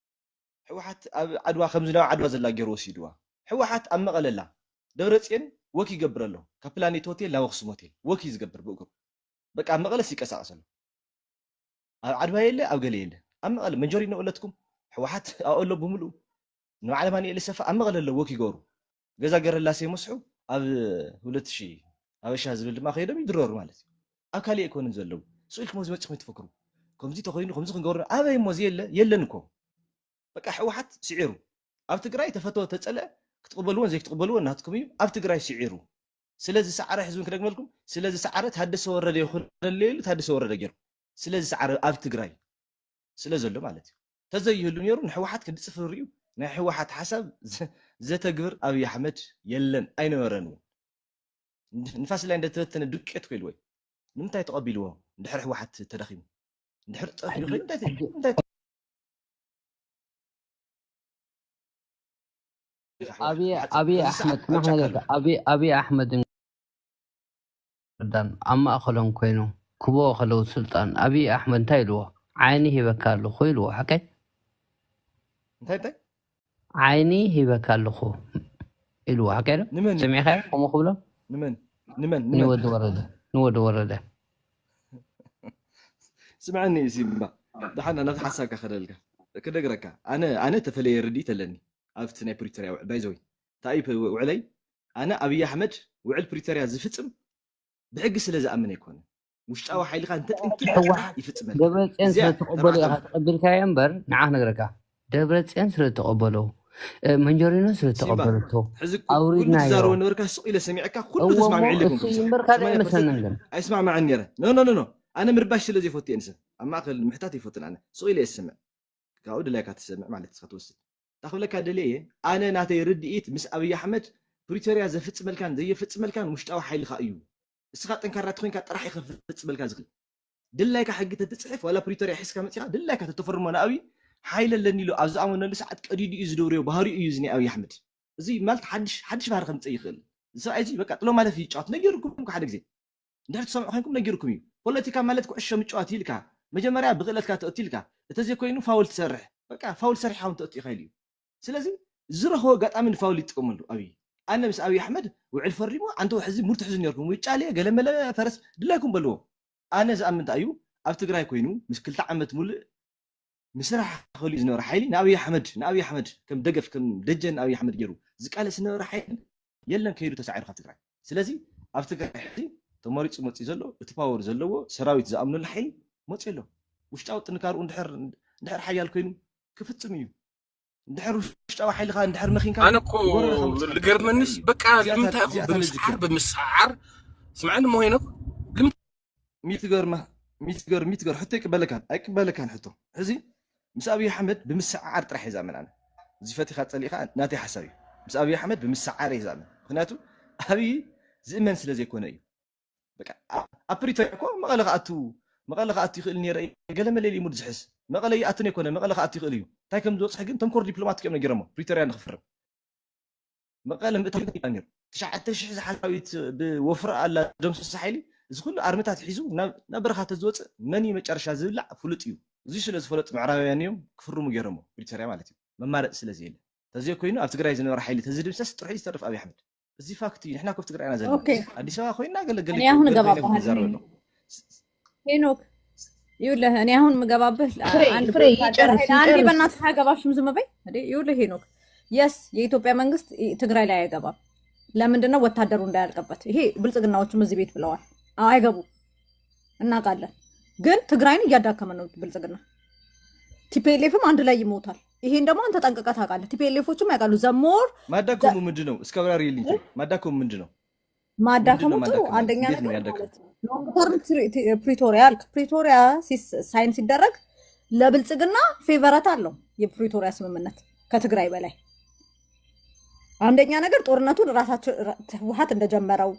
ህወሓት ኣብ ዓድዋ ከምዚ ናብ ዓድዋ ዘላ ገይሩ ወሲድዋ ህወሓት ኣብ መቐለላ ደብረፅዮን ወክ ይገብር ኣሎ ካብ ፕላኔት ሆቴል ናብ ኣክሱም ሆቴል ወክ እዩ ዝገብር ብእግሩ በቃ ኣብ መቐለስ ይቀሳቀስ ኣሎ ኣብ ዓድዋ የለ ኣብ ገለ የለ ኣብ መቐለ መንጀሪኖ እለትኩም ህወሓት ኣእሎ ብምልኡ ንባዕለ ማንኤል ሰፋ ኣብ መቐለ ኣሎ ወክ ይገብሩ ገዛ ገረላሰ ይመስሑ ኣብ ሁለት ሺህ ሃበሻ ዝብል ድማ ከይዶም ይድረሩ ማለት እዩ ኣብ ካሊእ ኣይኮንን ዘለዉ ስኢልኩም ዝመፅኹም ትፈክሩ ከምዚ ተኮይኑ ከምዚ ክንገብሩ ኣበይ እሞ የለ የለን እኮ በቃ ህወሓት ስዒሩ ኣብ ትግራይ ተፈተወ ተፀልአ ክትቕበልዎን ዘይክትቕበልዎን ናትኩም እዩ ኣብ ትግራይ ስዒሩ ስለ ዝሰዓረ ሕዝብን ክደግመልኩም ስለ ዝሰዓረ ታደሰ ወረደ ይኹነለ ኢሉ ታደሰ ወረደ ገይሩ ስለ ዝሰዓረ ኣብ ትግራይ ስለ ዘሎ ማለት እዩ ተዘይህሉ ነይሩ ንህወሓት ክንዲ ፅፍር እዩ ናይ ህወሓት ሓሳብ ዘተግብር ኣብይ ኣሕመድ የለን ኣይነበረን እውን ንፋስ ላይ እንደተበተነ ዱቄት ኮይልዎ እዩ ንምንታይ ተቐቢልዎ እንድሕር ህወሓት ተዳኺሙ እንድሕር ጠፊኡ እንታይ ኣብይ ኣሕመድ ኣሕመድን ዳን ኣብ ማእኸሎም ኮይኑ ክበዎ ከለዉ ስልጣን ኣብይ ኣሕመድ እንታይ ኢልዎ ዓይኒ ሂበካ ኣለኹ ኢልዎ ሓቀይ እንታይ እንታይ ዓይኒ ሂበካ ኣለኹ ኢልዎ ሓቀይ ዶ ንመን ሰሚዕካዮ ከምኡ ክብሎ ንመን ንመን ንወዲ ወረደ ንወዲ ወረደ ስምዐኒ ሲምባ ደሓና ናብቲ ሓሳብካ ከደልካ ክነግረካ ኣነ ኣነ ተፈለየ ርድኢት ኣለኒ ኣብቲ ናይ ፕሪቶርያ ውዕል ባይዘወይ እንታይ እዩ ውዕለይ ኣነ ኣብይ ኣሕመድ ውዕል ፕሪቶርያ ዝፍፅም ብሕጊ ስለ ዝኣምን ኣይኮነ ውሽጣዊ ሓይልካ እንተጠንኪ ይፍፅመል ደብረፅዮን ስለ ተቐበሉ ኢኻ ተቐቢልካዮ እምበር ንዓ ክነግረካ ደብረፅዮን ስለ ተቐበሎ መንጀሪኖ ስለ ተቐበለቶ ኣውሪድናዮ ነበርካ ስቕ ኢለ ሰሚዕካ ኩሉ ተስማሚዐ ኢለ እምበር ካልእ ኣይመስለንን ግን ኣይስማማዕን ነረ ኖ ኖ ኖ ኣነ ምርባሽ ስለ ዘይፈቱ እየ ንሰ ኣብ ማእኸል ምሕታት ይፈትን ኣነ ስቕ ኢለ የስምዕ ካብኡ ድላይካ ትሰምዕ ማለት ንስኻ ትወስድ። እንታይ ክብለካ ደልየ እየ፣ ኣነ ናተይ ርድኢት ምስ ኣብይ ኣሕመድ ፕሪቶርያ ዘፍፅመልካን ዘየፍፅመልካን ውሽጣዊ ሓይልኻ እዩ። እስኻ ጠንካራ ተኾይንካ ጥራሕ ኢኻ ክፍፅመልካ ዝኽእል። ድላይካ ሕጊ ተትፅሕፍ ዋላ ፕሪቶርያ ሒዝካ መፂኻ ድላይካ ተተፈርሞ ንኣብይ ሓይሊ ኣለኒ ኢሉ ኣብ ዝኣመነሉ ሰዓት ቀዲዱ እዩ ዝደብርዮ ባህሪኡ እዩ እዚ ናይ ኣብይ ኣሕመድ። እዚ ማለት ሓድሽ ሓድሽ ባህሪ ከምፅእ ይኽእል። እዚ ሰብኣይ እዚ በቃ ጥሎ ማለፍ ይጫወት ነጊርኩም ሓደ ግዜ እንድሕር ትሰምዑ ኮይንኩም ነጊርኩም እዩ። ፖለቲካ ማለት ኩዕሾ ምጭዋት እዩ ኢልካ መጀመርያ ብክእለትካ ተእቱ ኢልካ እተዘይኮይኑ ፋውል ትሰርሕ በቃ ፋውል ሰሪሕካ እውን ተእቱ ኢኻ ኢሉ እዩ። ስለዚ ዝረኸቦ ኣጋጣሚ ንፋውል ይጥቀመሉ ኣብይ። ኣነ ምስ ኣብይ ኣሕመድ ውዕል ፈሪሙ ኣንተ ሕዚ ሙድ ትሕዙ ነርኩም ውጫሌ ገለመለ ፈረስ ድላይኩም በልዎ። ኣነ ዝኣምን እንታይ እዩ ኣብ ትግራይ ኮይኑ ምስ ክልተ ዓመት ሙሉእ ምስራሕ ክኽእል እዩ ዝነበረ ሓይሊ ንኣብይ ኣሕመድ ንኣብይ ኣሕመድ ከም ደገፍ ከም ደጀን ንኣብይ ኣሕመድ ገይሩ ዝቃለስ ዝነበረ ሓይሊ የለን ከይዱ ተሳዒሩ ካብ ትግራይ። ስለዚ ኣብ ትግራይ ሕዚ ተመሪፁ መፅኡ ዘሎ እቲ ፓወር ዘለዎ ሰራዊት ዝኣምነሉ ሓይሊ መፅኡ ኣሎ። ውሽጣዊ ጥንካርኡ እንድሕር ሓያል ኮይኑ ክፍፅም እዩ። እንድሕር ውሽጣዊ ሓይልካ እንድሕር መኪንካ ኣነ እኮ ልገርመንስ በቃ ንምንታይ ኢኹም ብምስዓር ብምስዓር ስምዐኒ ሞ ሄኖክ ሚትገርማ ሚትገር ሚትገር ሕቶ ይቅበለካን ኣይቅበለካን ሕቶ ሕዚ ምስ ኣብይ ኣሕመድ ብምስዓር ጥራሕ እየ ዝኣምን ኣነ እዚ ፈቲኻ ፀሊእካ ናተይ ሓሳብ እዩ ምስ ኣብይ ኣሕመድ ብምስዓር እየ ዝኣምን ምክንያቱ ኣብይ ዝእመን ስለ ዘይኮነ እዩ በቃ ኣብ ፕሪቶሪያ እኮ መቐለ ክኣቱ መቐለ ክኣቱ ይኽእል ነረ ገለ መለሊ ሙድ ዝሕዝ መቐለ ይኣትን ኣይኮነ መቐለ ክኣቱ ይኽእል እዩ እንታይ ከም ዝወፅሕ ግን ተምኮር ዲፕሎማት እዮም ነጊሮሞ ፕሪቶሪያ ንክፍርም መቐለ ምእታው ይኽእል ነሩ ትሽዓተ ሽሕ ዝሓላዊት ብወፍሪ ኣላ ደምስስ ሓይሊ እዚ ኩሉ ኣርምታት ሒዙ ናብ በረኻ ተዝወፅእ መን እዩ መጨረሻ ዝብላዕ ፍሉጥ እዩ እዚ ስለ ዝፈለጡ ምዕራባውያን እዮም ክፍርሙ ገይሮሞ ፕሪቶሪያ ማለት እዩ መማረፂ ስለ ዘየለ ተዘይኮይኑ ኣብ ትግራይ ዝነበረ ሓይሊ ተዝድምሰስ ጥርሑ ዝተርፍ ኣብይ ኣሕመድ እዚ ፋክት እዩ ንሕና ኮፍ ትግራይና ዘለና ኣዲስ ኣበባ ኮይና ገለገለ ሄኖክ ይኸውልህ እኔ አሁን ምገባብህ አንዴ በእናትህ አገባሽም ዝም በይ ይኸውልህ ሄኖክ የስ የኢትዮጵያ መንግስት ትግራይ ላይ አይገባም ለምንድነው ወታደሩ እንዳያልቅበት ይሄ ብልጽግናዎችም እዚህ ቤት ብለዋል አይገቡ እናውቃለን ግን ትግራይን እያዳከመ ነው ብልጽግና ቲፒኤልኤፍም አንድ ላይ ይሞታል ይሄን ደግሞ አንተ ጠንቅቀህ ታውቃለህ። ቲፒኤልኤፎችም ያውቃሉ። ዘሞር ማዳከሙ ምንድን ነው? እስከ አብራሪልኝ። ማዳከሙ ምንድን ነው? ማዳከሙ ጥሩ አንደኛ ነገር ማለት ነው። ሎንግ ተርም ፕሪቶሪያ አልክ። ፕሪቶሪያ ሳይን ሲደረግ ለብልጽግና ፌቨረት አለው የፕሪቶሪያ ስምምነት ከትግራይ በላይ አንደኛ ነገር ጦርነቱን ራሳቸው ህወሓት እንደጀመረው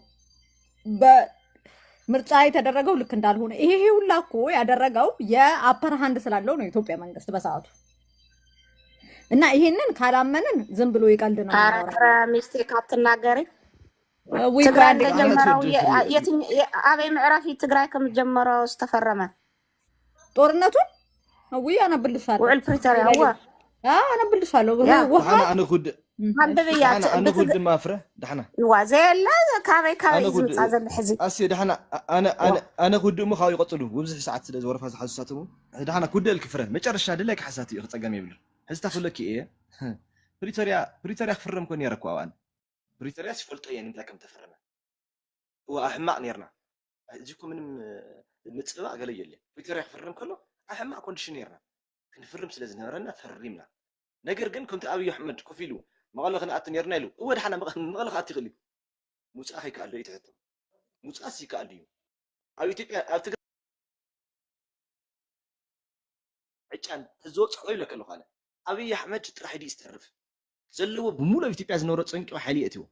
ምርጫ የተደረገው ልክ እንዳልሆነ ይሄ ሁላ እኮ ያደረገው የአፐር ሃንድ ስላለው ነው የኢትዮጵያ መንግስት በሰዓቱ እና ይሄንን ካላመንን ዝም ብሎ ይቀልድ ነው። ኧረ ሚስቴክ አትናገሪ። ትግራይ እንደጀመረው አበይ ምዕራፍ ትግራይ ከምጀመረው ዝተፈረመ ጦርነቱን ውይ አነብልሻለሁ። ውዕል ፕሪቶሪያ ዋ አነብልሻለሁ። ውሃ ኣነ ኩድ ኣንብብያ ኣነ ኩድ ማፍረ ዳሕና ይዋ ዘየለ ካበይ ካበይ ዝምፃ ዘሎ ሕዚ ኣስየ ዳሕና ኣነ ኩድ እሞ ካብ ይቀፅሉ ውብዝሕ ሰዓት ስለ ዝወረፋ ዝሓዙ ሳትሙ ዳሕና ኩድ እልክ ፍረ መጨረሻ ድላይ ክሓሳት እዩ ክፀገም የብሉ ሕዝታ ክብለኪ እየ ፕሪቶሪያ ፕሪቶሪያ ክፍረም ኮን የረኩ ኣብኣን ፕሪቶሪያ ሲፈልጦ እየ ንምንታይ ከም ተፈረመ እዋ ኣብ ሕማቕ ነርና እዚ እኮ ምንም ምፅባቕ ገለ የለ ፕሪቶሪያ ክፍርም ከሎ ኣብ ሕማቕ ኮንዲሽን ነርና ክንፍርም ስለ ዝነበረና ፈሪምና ነገር ግን ከምቲ ኣብይ ኣሕመድ ኮፍ ኢሉ መቐለ ክንኣቱ ነርና ኢሉ እወ ድሓና መቐለ ክኣቱ ይኽእል እዩ ሙፃ ከይከኣል ዶ እዩ ትሕቶ ሙፃስ ይከኣል እዩ ኣብ ኢትዮጵያ ኣብ ትግራይ ዕጫን ተዝወፅእ ይብለካ ኣለኹ ኣነ ኣብይ ኣሕመድ ጥራሕ ድዩ ዝተርፍ ዘለዎ ብምሉእ ኣብ ኢትዮጵያ ዝነበሮ ፀንቂቑ ሓይሊ የእትዎ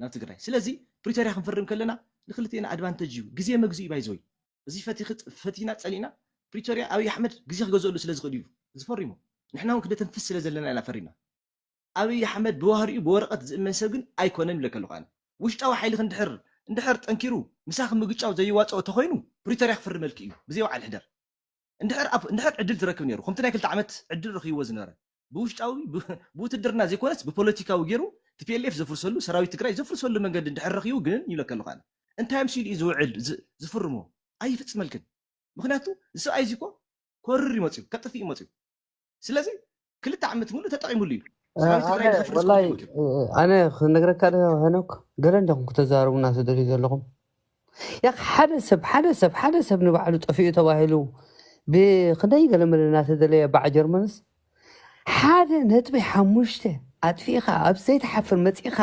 ናብ ትግራይ ስለዚ ፕሪቶሪያ ክንፈርም ከለና ንክልቴና ኣድቫንተጅ እዩ ግዜ መግዝኡ ባይዘወይ እዚ ፈቲና ፀሊእና ፕሪቶሪያ ኣብይ ኣሕመድ ግዜ ክገዝአሉ ስለ ዝኽእል እዩ ዝፈሪሙ ንሕና እውን ክደተንፍስ ስለ ዘለና ኢና ፈሪምና ኣብይ ኣሕመድ ብባህሪኡ ብወረቐት ዝእመን ሰብ ግን ኣይኮነን ይብለካ ኣለኹ ኣነ ውሽጣዊ ሓይሊ ክንድሕር እንድሕር ጠንኪሩ ምሳኺ ምግጫው ዘይዋፅኦ ተኾይኑ ፕሪቶሪያ ክፍርመልኪ እዩ ብዘይ በዓል ሕደር እንድሕር ዕድል ትረክብ ነይሩ ከምቲ ናይ ክልተ ዓመት ዕድል ረኪብዎ ዝነበረ ብውሽጣዊ ብውትድርና ዘይኮነስ ብፖለቲካዊ ገይሩ ቲፒኤልኤፍ ዘፍርሰሉ ሰራዊት ትግራይ ዘፍርሰሉ መንገዲ እንድሕር ረኪቡ ግን ይብለካ ኣለኹ ኣነ እንታይ ምሲሉ እዩ ዝውዕል ዝፍርሞ ኣይፍፅመልክን ምክንያቱ እዚ ሰብኣይ እዚ እኮ ኮርር ይመፅዩ ከጥፍእ ይመፅዩ ስለዚ ክልተ ዓመት ሙሉ ተጠቂሙሉ እዩ። ሰራዊት ኣነ ትግራይ ንኸፍርስ ወላሂ ተጠቂሙ እዩ። ኣነ ክነግረካ ዶ ሄኖክ፣ ገለ እንዲኹም ክትዛረቡ እናተደልዩ ዘለኹም። ያ ሓደ ሰብ ሓደ ሰብ ሓደ ሰብ ንባዕሉ ጠፊኡ ተባሂሉ ብክንደይ ገለ መለ እናተደለየ በዓ ጀርመንስ ሓደ ነጥቢ ሓሙሽተ ኣጥፊእኻ ኣብ ዘይትሓፍር መፂእኻ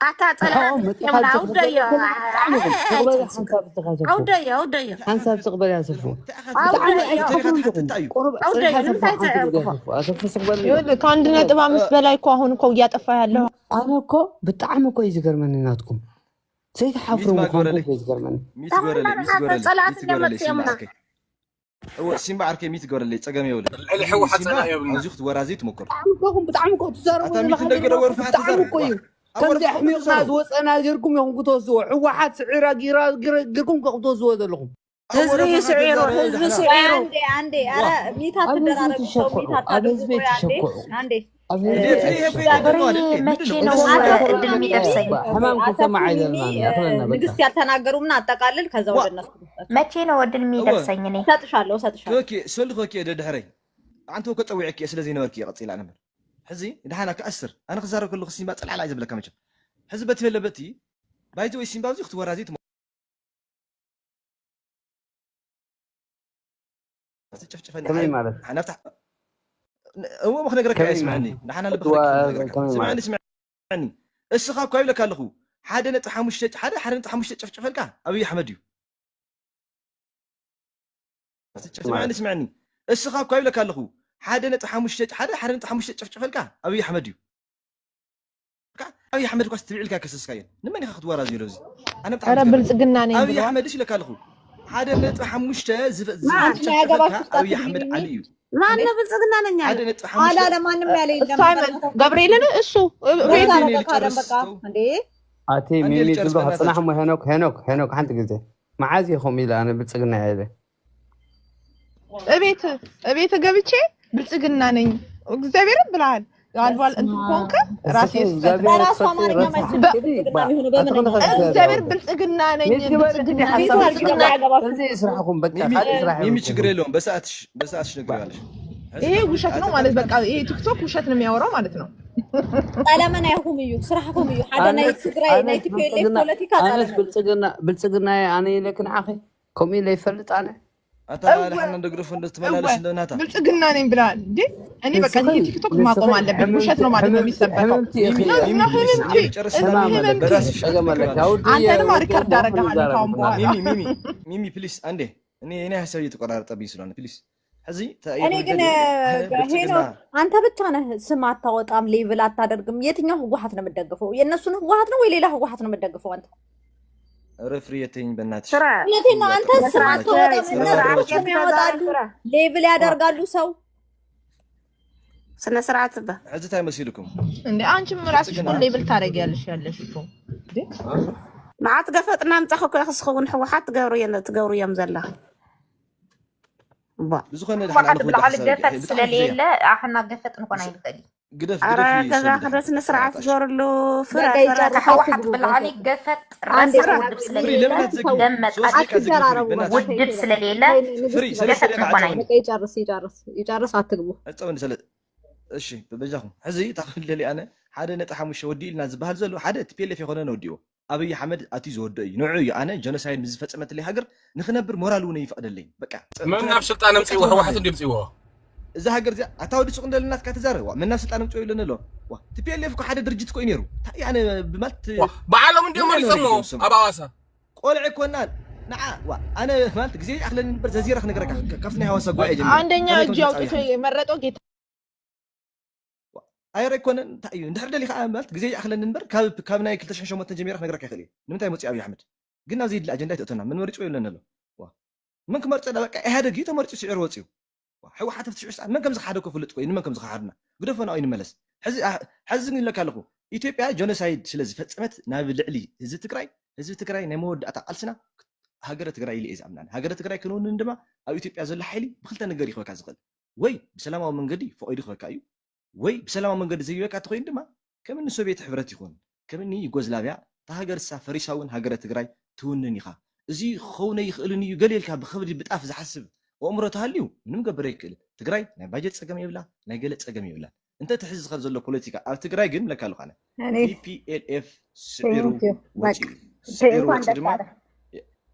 ኣታ ጸላእቲ ንዕኦም መፂእኻ ዮምና ዝሰፈ ኣውደዮ ብጣዕሚ ኢኹም። ስቕ በሊ ሓንሳብ ዝኻ ሰፉ። ኣውደዮ ኣውደዮ ሓንሳብ ስቕ በሊ ኣሰፉ። እንታይ ኢኻ ብጣዕሚ ትደልዩ? እንታይ ኢኻ ኣይፈትዎም ትሓትት ኢኹም። እንታይ እዩ? ቁሩብ ኣውደዮ ጽንሓ ሰፉ ንምንታይ ሓንቲ ግዜ ትዕቅፎ? ኣሰፉ። ኣሰፉ ስቕ በሊ። ይኸውልህ ከአንድ ነጥብ አምስት በላይ እኮ አሁን እኮ እያጠፋ ያለው ኣነ እኮ ብጣዕሚ እኮ እዩ ዝገርመኒ ናትኩም። ዘይትሓፍሩ ሚትማ ምዃንኩም ግበረለይ። እኮ እዩ ዝገርመኒ። ሚት ግበረለይ። ሚት ተባህላና ግበረለይ። ጸላእቲ ሚት ግበረለይ። ሲምባ እንደመጽኦምና ዓርከይ። እወ ሲምባ ዓርከይ ሚት ግበረለይ። ጸገም የብለይ። ልዕሊ ሕወሓት ሲምባ ጸላኢ የብልና። ኣብዚ ክትወራዚ ትሞክር። ብጣዕሚ እኮ ኢኹም ብጣዕሚ እኮ ትዛረቡ ኣታ ሚት ዘለኹም እንደገደ እኮ ወርፋሕ ብጣዕሚ ትዛረብ። እኮ እዩ። ኣብ ከምዚ ወርፋሕ ኣሕሚቕና ትዛረብ። ዝወፀና ጌርኩም ኢኹም ክትወስድዎ። ሕወሓት ስዒራ ጊራ ጊራ- ጌርኩም እኮ ክትወስድዎ ዘለኹም። ኣብ ህዝቢ ወርፋሕ ይስዒሩ፣ ትዛረብ ህዝቢ ድሕና። ስዒሩ። ኣንዴ ኣንዴ ኣረ ዋ ሚታ ኣብ ህዝቢ ትደራረቡ ሰው ትሸኮዑ፣ ሚታ ኣብ ታደርጉ ህዝቢ ቆይ አንዴ ትሸኮዑ፣ አንዴ ኣብ እ፣ ህዝቢ እንዴ ፍሬ ይሄ እኮ ትሸኮዑ። የገባው አይደል? ፍሬ ምንድን መቼ ነው? ነው እሱ እዛ እኮ እድል ተረጋጋ። የሚደርሰኝ? ዋ ሕማም አሰፉ ክሰማዕ ሚሚ ኣይደልናን እ፣ ያክለና በቃ። ንግስቲ ያልተናገሩምና አጠቃልል ከዛ ዋ ወደ እነሱ ልውሰድ። መቼ ነው እድል እወ የሚደርሰኝ እኔ? እሰጥሻለሁ እሰጥሻለሁ። ኦኬ ሰልፍ ኦኬ ደድሕረይ። ኣንተ እኮ ጸዊዐኪ እየ ስለ ዘይነበርኪ እየ ቀጺላ ነበር። ሕዚ ድሓና ክኣስር ኣነ ክዛረብ ከለኹ ሲምባ ጸላዕላዕ ዘብለካ መቸም። ሕዚ በቲ በለበቲ ባይዘ ወይ ሲምባ ኣብዚ ክትወራዚ ትሞ ትጨፍጭፈኒ ከመይ ሓይ ማለት ሓናፍታ እሞ ክነግረካ እየ ከመይ ስምዐኒ ማለት ንሓና ልቢ ክትዋ- ክነግረካ ክነግረካ ከመይ ማለት ስምዐኒ ስምዐኒ እስኻ እኳ ይብለካ ኣለኹ ሓደ ነጥቢ ሓሙሽተ ሓደ ሓደ ነጥቢ ሓሙሽተ ጨፍጭፈልካ ኣብይ ኣሕመድ እዩ ስምዐኒ ማለት ስምዐኒ እስኻ እኳ ይብለካ ኣለኹ ሓደ ነጥቢ ሓሙሽተ ሓደ ሓደ ነጥቢ ሓሙሽተ ጨፍጭፈልካ ኣብይ ኣሕመድ እዩ ኣብይ ኣሕመድ ኳስ ትብዒልካ ከሰስካዮ ንመን ኢኻ ክትወራዝ ኢሎ እዚ ኣነ ብጣዕሚ ኧረ ዝገርም ብልጽግና ነኝ ኣብይ ብለዋል። ኣሕመድ እሺ ይለካ ኣለኹ ሓደ ነጥቢ ሓሙሽተ ዝፈ- ማን ዝጨፍጨፈልካ ያገባችሁ ኣብይ ጣት ኣሕመድ ሚሚ ዓሊ እዩ ማን ብልጽግና ነኝ አለ? ሓደ ነጥቢ ሓሙሽተ አላለ ማንም ያለ የለም። ሳይመን ገብርኤልን እሱ በዛ ቤት በእናትህ ነው እኔ በቃ ደም ልጨርስ በቃ ተው እንዴ ኣቲ አንዴ ሚሚ ልጨርስ ትብሎ በእናታችሁ ጽናሕሞ ሄኖክ ሄኖክ ሄኖክ ሓንቲ ግዜ መዓዝ ኢኹም ኢለ ኣነ ብልጽግና ኢለ እቤት እቤት ገብቼ ብልጽግና ነኝ እግዚአብሔርን ብለሃል። አልቧል እንትን ከሆንክ ራሴ እስኺ ስጠት እግዚኣብሔር በራሱ ክፈቱ አማርኛ ረሳሕ ማይችል ኪዲ ብልጽግና ባ የሚሆነው በምን ኣትኾነ አይነት ከትዛረብ እግዚአብሔር ብልጽግና ነኝ ሚት ግበር ብልጽግና ኪዲ ነኝ ሓሳብ ቢልጽግና ትግበር ያገባችሁ ከምዚ ይስራሕኹም በቃ ሚሚ ካልእ ስራሕ ሚሚ የብልኩም ችግር የለውም በሰዓትሽ በሰዓትሽ ነግሪዋለሽ ሕዚ ይሄ ውሸት ነው ኣታ ማለት በቃ በቃ ይሄ ቲክቶክ ውሸት ነው የሚያወራው ማለት ነው። ጠለመና ይኹም እዩ ስራሕኩም እዩ ሓደ ናይ ኣነስ ትግራይ ናይ ኣነስ ቲፒኤልኤፍ ብልጽግና ፖለቲካ ኣነስ ጠለመ ብልጽግና ብልጽግና ኣነ ኢለ ክንዓኺ ከምኡ ኢለ ይፈልጥ ኣነ ኣታ እወ ልሓና እንደግደፎ እንደ እወ ትመላለሽ እንደ ናታ ብልጽግና ነኝ ብለዋል እንዴ? እኔ በቃ ንስኺ ይሄ ቲክቶክ ንስኺ ማቆም አለብኝ። ውሸት ሕምምቲ ነው ማለት ነው ሕምምቲ የሚሰበከው። ሕምምቲ ኢኺ ሚሚ No, it's ሚሚ not ፕሊስ ሕምምቲ። ጨርስ It's not እናመለ ሕምምቲ። በራስሽ ጸገም ኣለካ ትነግሪዋለሽ ኣውዲ አንተንማ የውዲ ሪከርድ የውዲ አደርግሃለሁ ይዛረብ ካሁን ይሆናል በኋላ። ሚሚ ሚሚ ሚሚ ፕሊስ አንዴ እኔ እኔ ሀሳብ እየተቆራረጠብኝ ስለሆነ ፕሊስ ሕዚ እኔ ግን ብልጽግና አንተ ብቻ ነህ ስም አታወጣም፣ ሌብል አታደርግም። የትኛው ህወሓት ነው የምትደግፈው? የእነሱን ህወሓት ነው ወይ ሌላ ህወሓት ነው የምትደግፈው አንተ? ኧረ ፍሪ የተኝ በእናትሽ ስራ እውነቴን ነው። አንተ ስም ስርዓት አታወጣም። ስነ እነሱ ስርዓት ስም ያወጣሉ፣ ሌብል ያደርጋሉ ሰው ስነ ስርዓት ባ ሕዚ እንታይ መሲልኩም እንዴ አንቺም ራስሽ እኮ ብልጽግና ሌብል ታደርጊያለሽ ያለሽ እኮ እንዴ? መዓት ገፈጥና ምጻኹ እኮ ክስኸውን ሕወሓት ትገብሩ እየ- ትገብሩ እዮም ዘለኹ ቧ ብዝኾነ ህወሓት ድሓን ብለዓል ክወዳእ ገፈጥ ብጣዕሚ ስለሌለ ዘያ ኣሕና ገፈጥ ንኾን ኣይንኽእል እዩ። ግደፍ ኣረ ግደፍ ገዛ ሰው ክደ ስነ ስርዓት ድሓን ዝገበርሉ ፍረ በቃ ፍረ ይጨርስ ካሕዋ አትግቡ። ብለዓል ገፈጥ ፍሪ ራስና ለምን ውድብ ኣትግብሪ ስለሌለ ለምን ኣትዘጊ ደመጣ ሶስት ደቂቃ ዝግብሪ አትደራረቡ። በእናትሽ ውድብ ስለሌለ ፍሪ ሰለስተ ገፈጥ ደቂቃ ንኾን ኣጨወኒ ኣይንኽእል። በቃ ይጨርስ ይጨርስ ይጨርስ አትግቡ። ዕፀወኒ ሰለ እሺ በበጃኹም ሕዚ እታ ክልደሊ ኣነ ሓደ ነጥቢ ሓሙሽተ ወዲእልና ዝበሃል ዘሎ ሓደ ቲፒኤልኤፍ የኮነ ነወዲእዎ ኣብይ ኣሕመድ ኣትዩ ዝወደኦ እዩ ንዑ እዩ ኣነ ጀኖሳይድ ምስ ዝፈፀመትለይ ሃገር ንክነብር ሞራል እውን ይፈቅደለይ በቃ መን ናብ ስልጣን ኣምፅእዎ ህወሓት እንዲ ምፅእዎ እዛ ሃገር እዚኣ ኣታ ወዲ ሱቅ እንደለ ናትካ ትዛረብ ዋ መን ናብ ስልጣን ኣምፅኦ ይብለኒ ኣሎ ዋ ቲፒኤልኤፍ እኮ ሓደ ድርጅት እኮ እዩ ነይሩ እንታይ ኣነ ብማልት ዋ፣ ባዕሎም እንዲዮም እንታይ መሪፆሞ ነይሩ ስም ኣብ ኣዋሳ ቆልዕ እኮ እና ንዓ ዋ ኣነ ማለት ግዜ ይኣኽለኒ እምበር ዘዚረ ክነግረካ ካብቲ ናይ ሃዋሳ ጉባኤ ጀሚረ አንደኛ ከመይ እጅ ከም አውጥቶ ተፃዊዐ የመረጠው ጌታ ኣይረ ኣይኮነን እንታይ እዩ እንድሕር ደሊኻ ማለት ግዜ ይኣኽለኒ እምበር ካብ ካብ ናይ ክልተ ሽሕን ሸሞንተን ጀሚረ ክነግረካ ይኽእል እየ ንምንታይ መፅኡ ኣብይ ኣሕመድ ግን ናብ ዘይድሊ ኣጀንዳ ይተእቶና መን መሪፅዎ ይብለኒ ኣሎ ዋ መን ክመርፀ ዳ በቃ ኢህኣደግ እዩ ተመሪፁ ስዒሩ ወፅኡ ዋ ህወሓት ኣብቲ ሽዑ ሰዓት መን ከም ዝኸሓደ እኮ ፍልጥ እኮ እዩ ንመን ከም ዝኸሓድና ግደፎ ናብኡ ይንመለስ ሕዚ ኣ- ሕዚ ግን ኢለካ ኣለኹ ኢትዮጵያ ጀኖሳይድ ስለ ዝፈፀመት ናብ ልዕሊ ህዝቢ ትግራይ ህዝቢ ትግራይ ናይ መወዳእታ ቃልስና ሃገረ ትግራይ ኢለ እየ ዝኣምን ኣነ ሃገረ ትግራይ ክንውንን ድማ ኣብ ኢትዮጵያ ዘሎ ሓይሊ ብክልተ ነገር ይኽበካ ዝኽእል ወይ ብሰላማዊ መንገዲ ፈቒዱ ክበካ እዩ ወይ ብሰላማዊ መንገዲ ዘይበካ ተኮይኑ ድማ ከም እኒ ሶቪየት ሕብረት ይኹን ከም እኒ ዩጎዝላቪያ እታ ሃገር እሳ ፈሪሳ እውን ሃገረ ትግራይ ትውንን ኢኻ እዚ ክኸውን ኣይኽእልን እዩ ገለ ኢልካ ብኸብዲ ብጣፍ ዝሓስብ ኣእምሮ ተሃልዩ ምንም ገበር ኣይክእልን ትግራይ ናይ ባጀት ፀገም የብላ፣ ናይ ገለ ፀገም የብላ። እንተ ትሕዚ ዝኸድ ዘሎ ፖለቲካ ኣብ ትግራይ ግን ምለካ ኣለኳነ እኔ ቲፒኤልኤፍ ስዒሩ thank you። በቃ ወፂኡ እዩ። ስዒሩ እንኳን ወፂኡ ደስ ድማ አለ።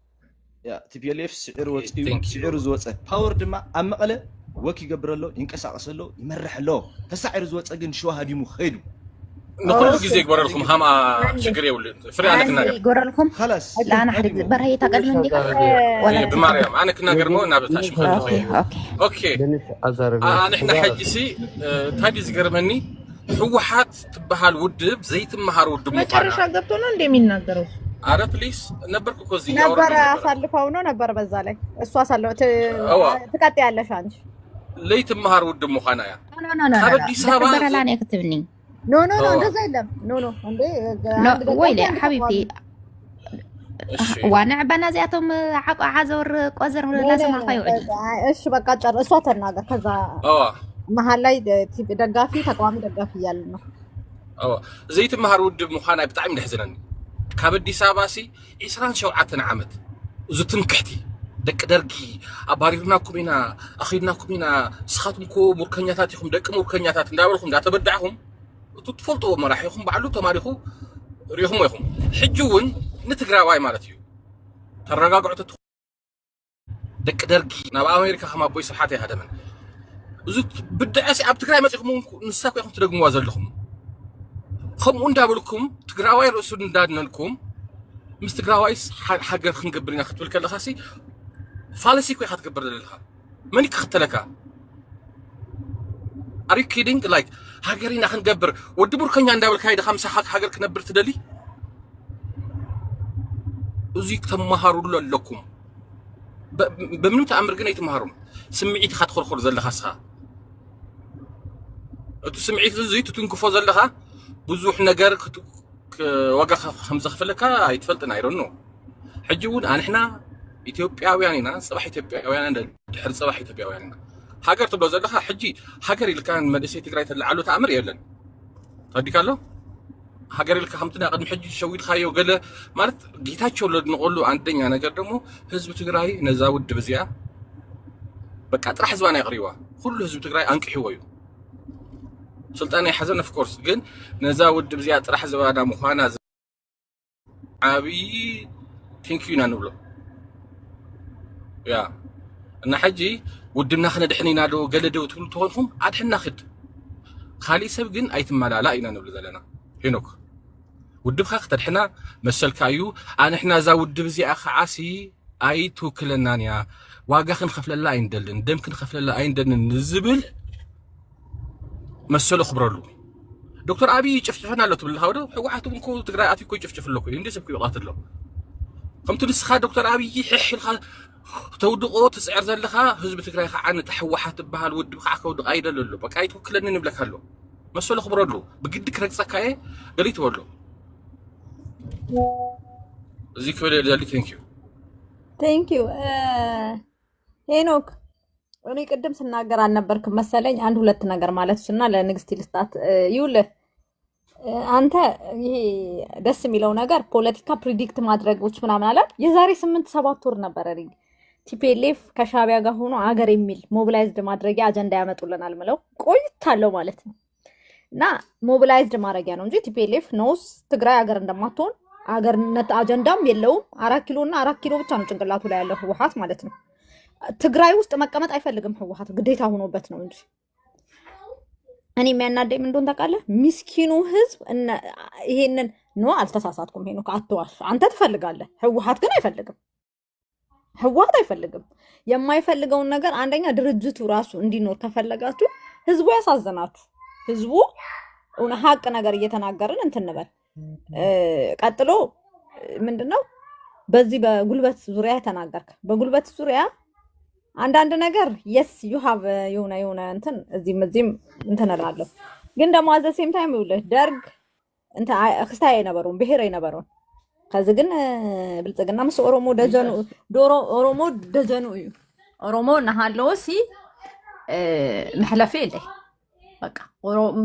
ቲፒኤልኤፍ ስዒሩ ወፂኡ። Thank you። ስዒሩ ዝወፀ ፓወር ድማ ኣብ መቐለ ወክ ይገብር ኣሎ፣ ይንቀሳቀስ ኣሎ፣ ይመርሕ ኣሎ። ተሳዒሩ ዝወፀ ግን ሽዋ ሃዲሙ ኸይዱ። ንኩሉ ኦኬ ግዜ ይግበረልኩም ሃማ አንዴ ችግር የብሉን። ፍሬ ኣነ አንዴ ክናገር ይጎረልኩም። ኸላስ ለአና ሃዲሙ። ሕድ በርሀ ታቀድም እንዲ እየ ወላ ብማርያም ኣነ ክናገር ሞ ናብ ታሽ ኦኬ ምኸድኹ ኦኬ ኦኬ ደንሽ ኣዛረብ ኣነ ሕና ሕጂ ሲ እንታይ ድዩ ዝገርመኒ፣ ህወሓት ትበሃል ውድብ ዘይትመሃር ውድብ ምዃና። መጨረሻ ገብቶ ነው እንደሚናገረው። ኣረ ፕሊስ ነበርኩ እኮ እዚ ነበረ ያወራኝ ነበረ። አሳልፈው ነው ነበር በዛ ላይ እሷ ሳለው እዋ ትቀጥ ያለሽ አንቺ ለይትመሃር ውድብ ምዃና እያ። ኖ ኖ ኖ ካብ ኖ ኣዲስ አበባ በረላን ክትብኒ ኖ ኖ ኖ እዋ እንደዛ የለም። ኖ ኖ እንዴ ኖ አንድ ደቂቃ ወይለ አንድ ሓቢብቲ ተቃዋሚ እሺ ዋና ዕባና እዚኣቶም ዓቆ ዓዘውር ቆዘር ኖ ኖ ላሰማ ኖ ካይውዕል በዛ እሺ በቃ ጨር እሷ ተናገር። ከዛ እዋ መሀል ላይ ደ- ቲ- ደጋፊ ተቃዋሚ ደጋፊ እያልን ነው። እዋ ዘይትመሃር ውድብ ምዃና ብጣዕሚ ደሕዝነኒ። ካብ ኣዲስ ኣበባ ሲ ዒስራን ሸውዓተን ዓመት እዚ ትምክሕቲ ደቂ ደርጊ ኣባሪርናኩም ኢና ኣኺድናኩም ኢና ንስኻትኩም ኮ ሙርከኛታት ኢኹም ደቂ ሙርከኛታት እንዳበልኩም እንዳተበዳዕኹም እቲ ትፈልጥዎ መራሒኹም ባዕሉ ተማሪኹ ሪኹም ኢኹም። ሕጂ እውን ንትግራዋይ ማለት እዩ ተረጋግዑ ተትኾኑ ደቂ ደርጊ ናብ ኣሜሪካ ከም ኣቦይ ስብሓት ኣይሃደመን። እዚ ብድዐ ሲ ኣብ ትግራይ መፂኹም እውን ንሳ እኮ ኢኹም ትደግምዋ ዘለኹም። ከምኡ እንዳበልኩም ትግራዋይ ርእሱ እንዳድነልኩም ምስ ትግራዋይስ ሓ- ሃገር ክንገብር ኢና ክትብል ከለኻ ሲ ፋለሲ እኮ ኢኻ ትገብር ዘለኻ። መን ይክኽተለካ? Are you kidding? Like ሃገር ኢና ክንገብር ወዲ ሙርከኛ እንዳበልካ ኢኻ ምሳኻ ሃገር ክነብር ትደሊ? እዚ ተመሃሩሉ ኣለኩም። በ- በምንም ተኣምር ግን ኣይትመሃሩን። ስምዒት ኢኻ ትኾርኮር ዘለኻ እስኻ። እቲ ስምዒት እዚ ትትንክፎ ዘለኻ ብዙሕ ነገር ክት- ክ- ዋጋ ከ- ከም ዘኽፍለካ ኣይትፈልጥን ኣይረኖ። ሕጂ እውን ኣንሕና ኢትዮጵያውያን ኢና፣ ፅባሕ ኢትዮጵያውያን ኢና፣ ድሕሪ ፅባሕ ኢትዮጵያውያን ኢና። ሃገር ትብሎ ዘለኻ ሕጂ ሃገር ኢልካ ንመንእሰይ ትግራይ ተለዓሉ ተኣምር የለን። ተወዲካ ኣሎ ሃገር ኢልካ ከምቲ ናይ ቅድሚ ሕጂ ሸዊድካዮ ገለ ማለት ጌታቸው ለድንቆሉ አንደኛ ነገር ደግሞ ህዝቢ ትግራይ ነዛ ውድብ እዚኣ በቃ ጥራሕ ህዝባና የቕርዋ ኩሉ ህዝቢ ትግራይ ኣንቅሕዎ እዩ። ስልጣን ኣይሓዘን of course ግን ነዛ ውድብ እዚኣ ጥራሕ ዝባዳ ምዃና ዓብዪ thank you ኢና ንብሎ። ያ እና ሕጂ ውድብና ክነድሕን ኢና ዶ ገለ ዶ ትብሉ ተኾንኩም ኣድሕና ክድ ካሊእ ሰብ ግን ኣይትመላላእ ኢና ንብል ዘለና። ሄኖክ ውድብካ ክተድሕና መሰልካ እዩ። ኣንሕና እዛ ውድብ እዚኣ ከዓሲ ኣይትውክለናን እያ፣ ዋጋ ክንኸፍለላ ኣይንደልን፣ ደም ክንኸፍለላ ኣይንደልን ንዝብል መሰሉ ክብረሉ። ዶክተር ኣብይ ይጭፍጭፈና ኣሎ ትብል ኣለኻ ዶ? ህወሓት እውን እኮ ትግራይ ኣትዩ እኮ ይጭፍጭፍ ኣሎ እኮ እዩ። እንዴ ሰብ እኮ ይቕትል ኣሎ። ከምቲ ንስኻ ዶክተር ኣብይ ሕሕ ኢልካ ተውድቆ ትፅዕር ዘለኻ ህዝቢ ትግራይ ከዓ ነታ ህወሓት ትበሃል ውድብ ከዓ ከውድቕ ኣይደል ኣሎ። በቃ ኣይትውክለንን ይብለካ ኣሎ። መሰሉ ክብረሉ። ብግዲ ክረግፀካ እየ ገሊ ትበሎ። እዚ ክብል እየ ደሊ። Thank you። Thank you ሄኖክ። እኔ ቅድም ስናገር አልነበርክም መሰለኝ። አንድ ሁለት ነገር ማለት እና ለንግስቲ ልስጣት። ይውልህ አንተ ይሄ ደስ የሚለው ነገር ፖለቲካ ፕሪዲክት ማድረጎች ምናምን አለ። የዛሬ ስምንት ሰባት ወር ነበረ ቲፒኤልኤፍ ከሻቢያ ጋር ሆኖ አገር የሚል ሞቢላይዝድ ማድረጊያ አጀንዳ ያመጡልናል ምለው ቆይታለው ማለት ነው። እና ሞቢላይዝድ ማድረጊያ ነው እንጂ ቲፒኤልኤፍ ነውስ ትግራይ ሀገር እንደማትሆን ሀገርነት አጀንዳም የለውም። አራት ኪሎ እና አራት ኪሎ ብቻ ነው ጭንቅላቱ ላይ ያለው ህወሓት ማለት ነው። ትግራይ ውስጥ መቀመጥ አይፈልግም ህወሓት፣ ግዴታ ሆኖበት ነው እንጂ። እኔ የሚያናደኝ ምን እንደሆነ ታውቃለህ? ምስኪኑ ህዝብ እነ- ይሄንን ኖ አልተሳሳትኩም። ሄኖክ አትዋሽ። አንተ ትፈልጋለህ፣ ህወሓት ግን አይፈልግም። ህወሓት አይፈልግም። የማይፈልገውን ነገር አንደኛ ድርጅቱ ራሱ እንዲኖር ከፈለጋችሁ ህዝቡ ያሳዝናችሁ። ህዝቡ እውነ ሀቅ ነገር እየተናገርን እንትን ንበል። ቀጥሎ ምንድነው በዚህ በጉልበት ዙሪያ ተናገርክ። በጉልበት ዙሪያ አንዳንድ ነገር yes you have የሆነ የሆነ እንትን እዚህም እዚህም እንትን እላለሁ። ግን ደግሞ at the same time ይኸውልህ ደርግ እንትን ክስታይ አይነበሩም ብሔር አይነበሩም። ከዚ ግን ብልጽግና ምስ ኦሮሞ ደጀኑ ዶሮ ኦሮሞ ደጀኑ እዩ። ኦሮሞ እናሃለዎ ሲ መሕለፊ የለይ። በቃ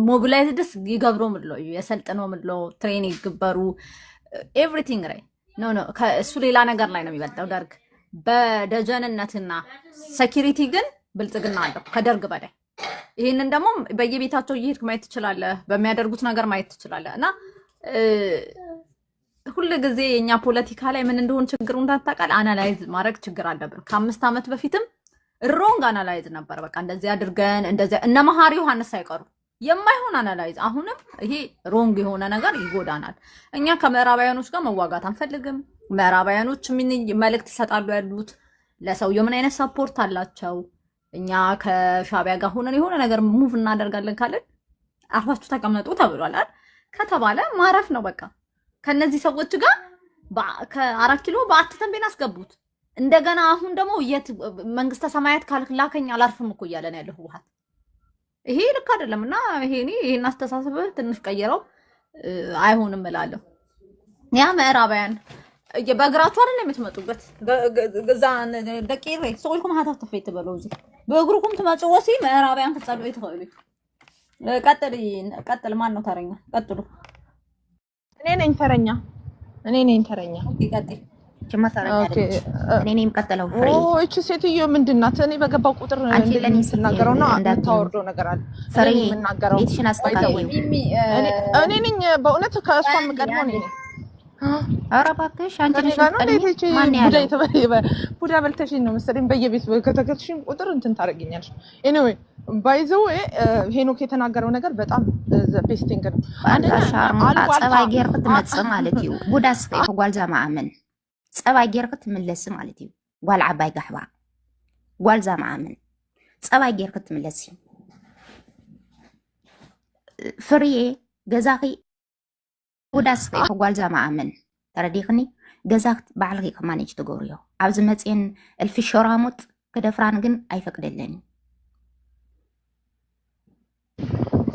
ሞቢላይዝድስ ይገብሮም ኣሎ እዩ የሰልጥኖም ኣሎ ትሬን ይግበሩ everything right no no እሱ ሌላ ነገር ላይ ነው የሚበልጠው ደርግ በደጀንነትና security ግን ብልጽግና አለው ከደርግ በላይ። ይህንን ደግሞ በየቤታቸው እየሄድክ ማየት ትችላለህ፣ በሚያደርጉት ነገር ማየት ትችላለህ። እና ሁል ጊዜ የኛ ፖለቲካ ላይ ምን እንደሆን ችግሩ እንዳታውቃል አናላይዝ ማድረግ ችግር አለብን። ከአምስት ዓመት በፊትም ሮንግ አናላይዝ ነበር። በቃ እንደዚህ አድርገን እንደዚህ እነ መሐሪ ዮሐንስ ሳይቀሩ የማይሆን አናላይዝ። አሁንም ይሄ ሮንግ የሆነ ነገር ይጎዳናል። እኛ ከምዕራባውያኖች ጋር መዋጋት አንፈልግም። ምዕራባውያኖች ምን መልእክት ይሰጣሉ ያሉት ለሰውየው ምን አይነት ሰፖርት አላቸው? እኛ ከሻቢያ ጋር ሆነን የሆነ ነገር ሙቭ እናደርጋለን ካለን አርፋችሁ ተቀመጡ ተብሏል አይደል? ከተባለ ማረፍ ነው በቃ። ከነዚህ ሰዎች ጋር ከአራት ኪሎ በአት ተንቤን አስገቡት። እንደገና አሁን ደግሞ የት መንግስተ ሰማያት ካልላከኝ አላርፍም እኮ እያለ ነው ያለው ህወሓት። ይሄ ልክ አይደለም። እና ይሄ እኔ ይሄን አስተሳሰብ ትንሽ ቀይረው አይሆንም እላለሁ። ያ ምዕራባውያን በእግራችሁ አይደለም የምትመጡበት። እዛ ደቂሬ ሰው ልኩም ሀታ ትፌ ትበለው እዚ በእግሩኩም ትመጽዎ ሲ ምዕራባውያን ክትጸልኡ ትኽእሉ። ቀጥል ቀጥል። ማን ነው ተረኛ? ቀጥሉ። እኔ ነኝ ተረኛ። እኔ ነኝ ተረኛ። ቀጥል። ችማ ተረኛ አይደለች። እኔ ነኝ የምቀጥለው። ፍሬ እቺ ሴትዮ ምንድን ናት? እኔ በገባው ቁጥር አንቺ ለኔ ስትይ የምትናገረው ነው እንዳትዪ። የምታወርደው ነገር አለ። ፍሬ እኔ የምናገረው ቤትሽን አስተካክዪ። እኔ ነኝ በእውነት ከእሷ የምቀድመው እኔ ነኝ። ኧረ እባክሽ አንቺ ከኔ ነሽ ጋር ነው የምትቀድሚ? እንዴት? እቺ ማን ቡዳ ያለው? የተበ- ቡዳ በልተሽኝ ነው መሰለኝ። በየቤት ከተከትሽኝ ቁጥር እንትን ታደርጊኛለሽ። Anyway by the way ሄኖክ የተናገረው ነገር በጣም ቤስቲንግ ነው። አንደኛ ሻርሙጣ አሉባልታ ጸባይ ጌርክ ትመጽእ ማለት እዩ። ቡዳ ስጠይ ጓልዛ መኣምን ጸባይ ጌርክ ትምለሲ ማለት እዩ። ጓል ዓባይ ጋሕባ ጓልዛ መኣምን ጸባይ ጌርክ ትምለሲ። ፍርዬ ገዛኺ ቡዳ ስጠይ ጓልዛ መኣምን ተረዲኽኒ። ገዛ ባዕልኺ ከማኔጅ ትገብርዮ። ኣብዚ መፅኤን እልፊ ሸራሙጥ ክደፍራን ግን ኣይፈቅደለኒ።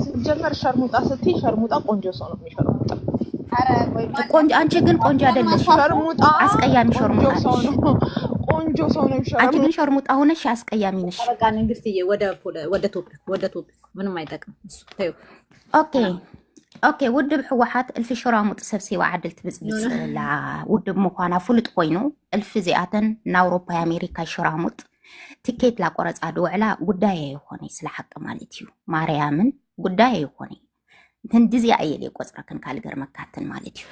ሲጀመር ሸርሙጣ ስትይ ሸርሙጣ ቆንጆ ሰው ነው የሚሸርሙጣ። ቆንጆ አንቺ ግን ቆንጆ አይደለሽ። ሸርሙጣ አስቀያሚ ቆንጆ ሸርሙጣ ሰው ነሽ። ነው። ቆንጆ ሰው ነው አንቺ የሚሸርሙጣ። ግን ሸርሙጣ ሆነሽ አስቀያሚ ነሽ። በቃ ንግስትዬ ወደ ፖለ- ወደ ቶፒክ ወደ ቶፒክ ምንም አይጠቅም እሱ ተይው። ኦኬ ኦኬ። ውድብ ህወሓት እልፊ ሸራሙጥ ሰብሲባ ዓድል ትብፅብፅላ ውድብ ምዃና ፍሉጥ ኮይኑ እልፊ እዚኣተን ንኣውሮፓ ኣሜሪካ ሸራሙጥ ትኬት ላቆረፃ ድውዕላ ጉዳይ ኣይኾነ ስለ ሓቂ ማለት እዩ። ማርያምን ጉዳይ ኣይኾነ። ክንድዚኣ እየ ቆፅረክን ካልገርመካትን ማለት እዩ።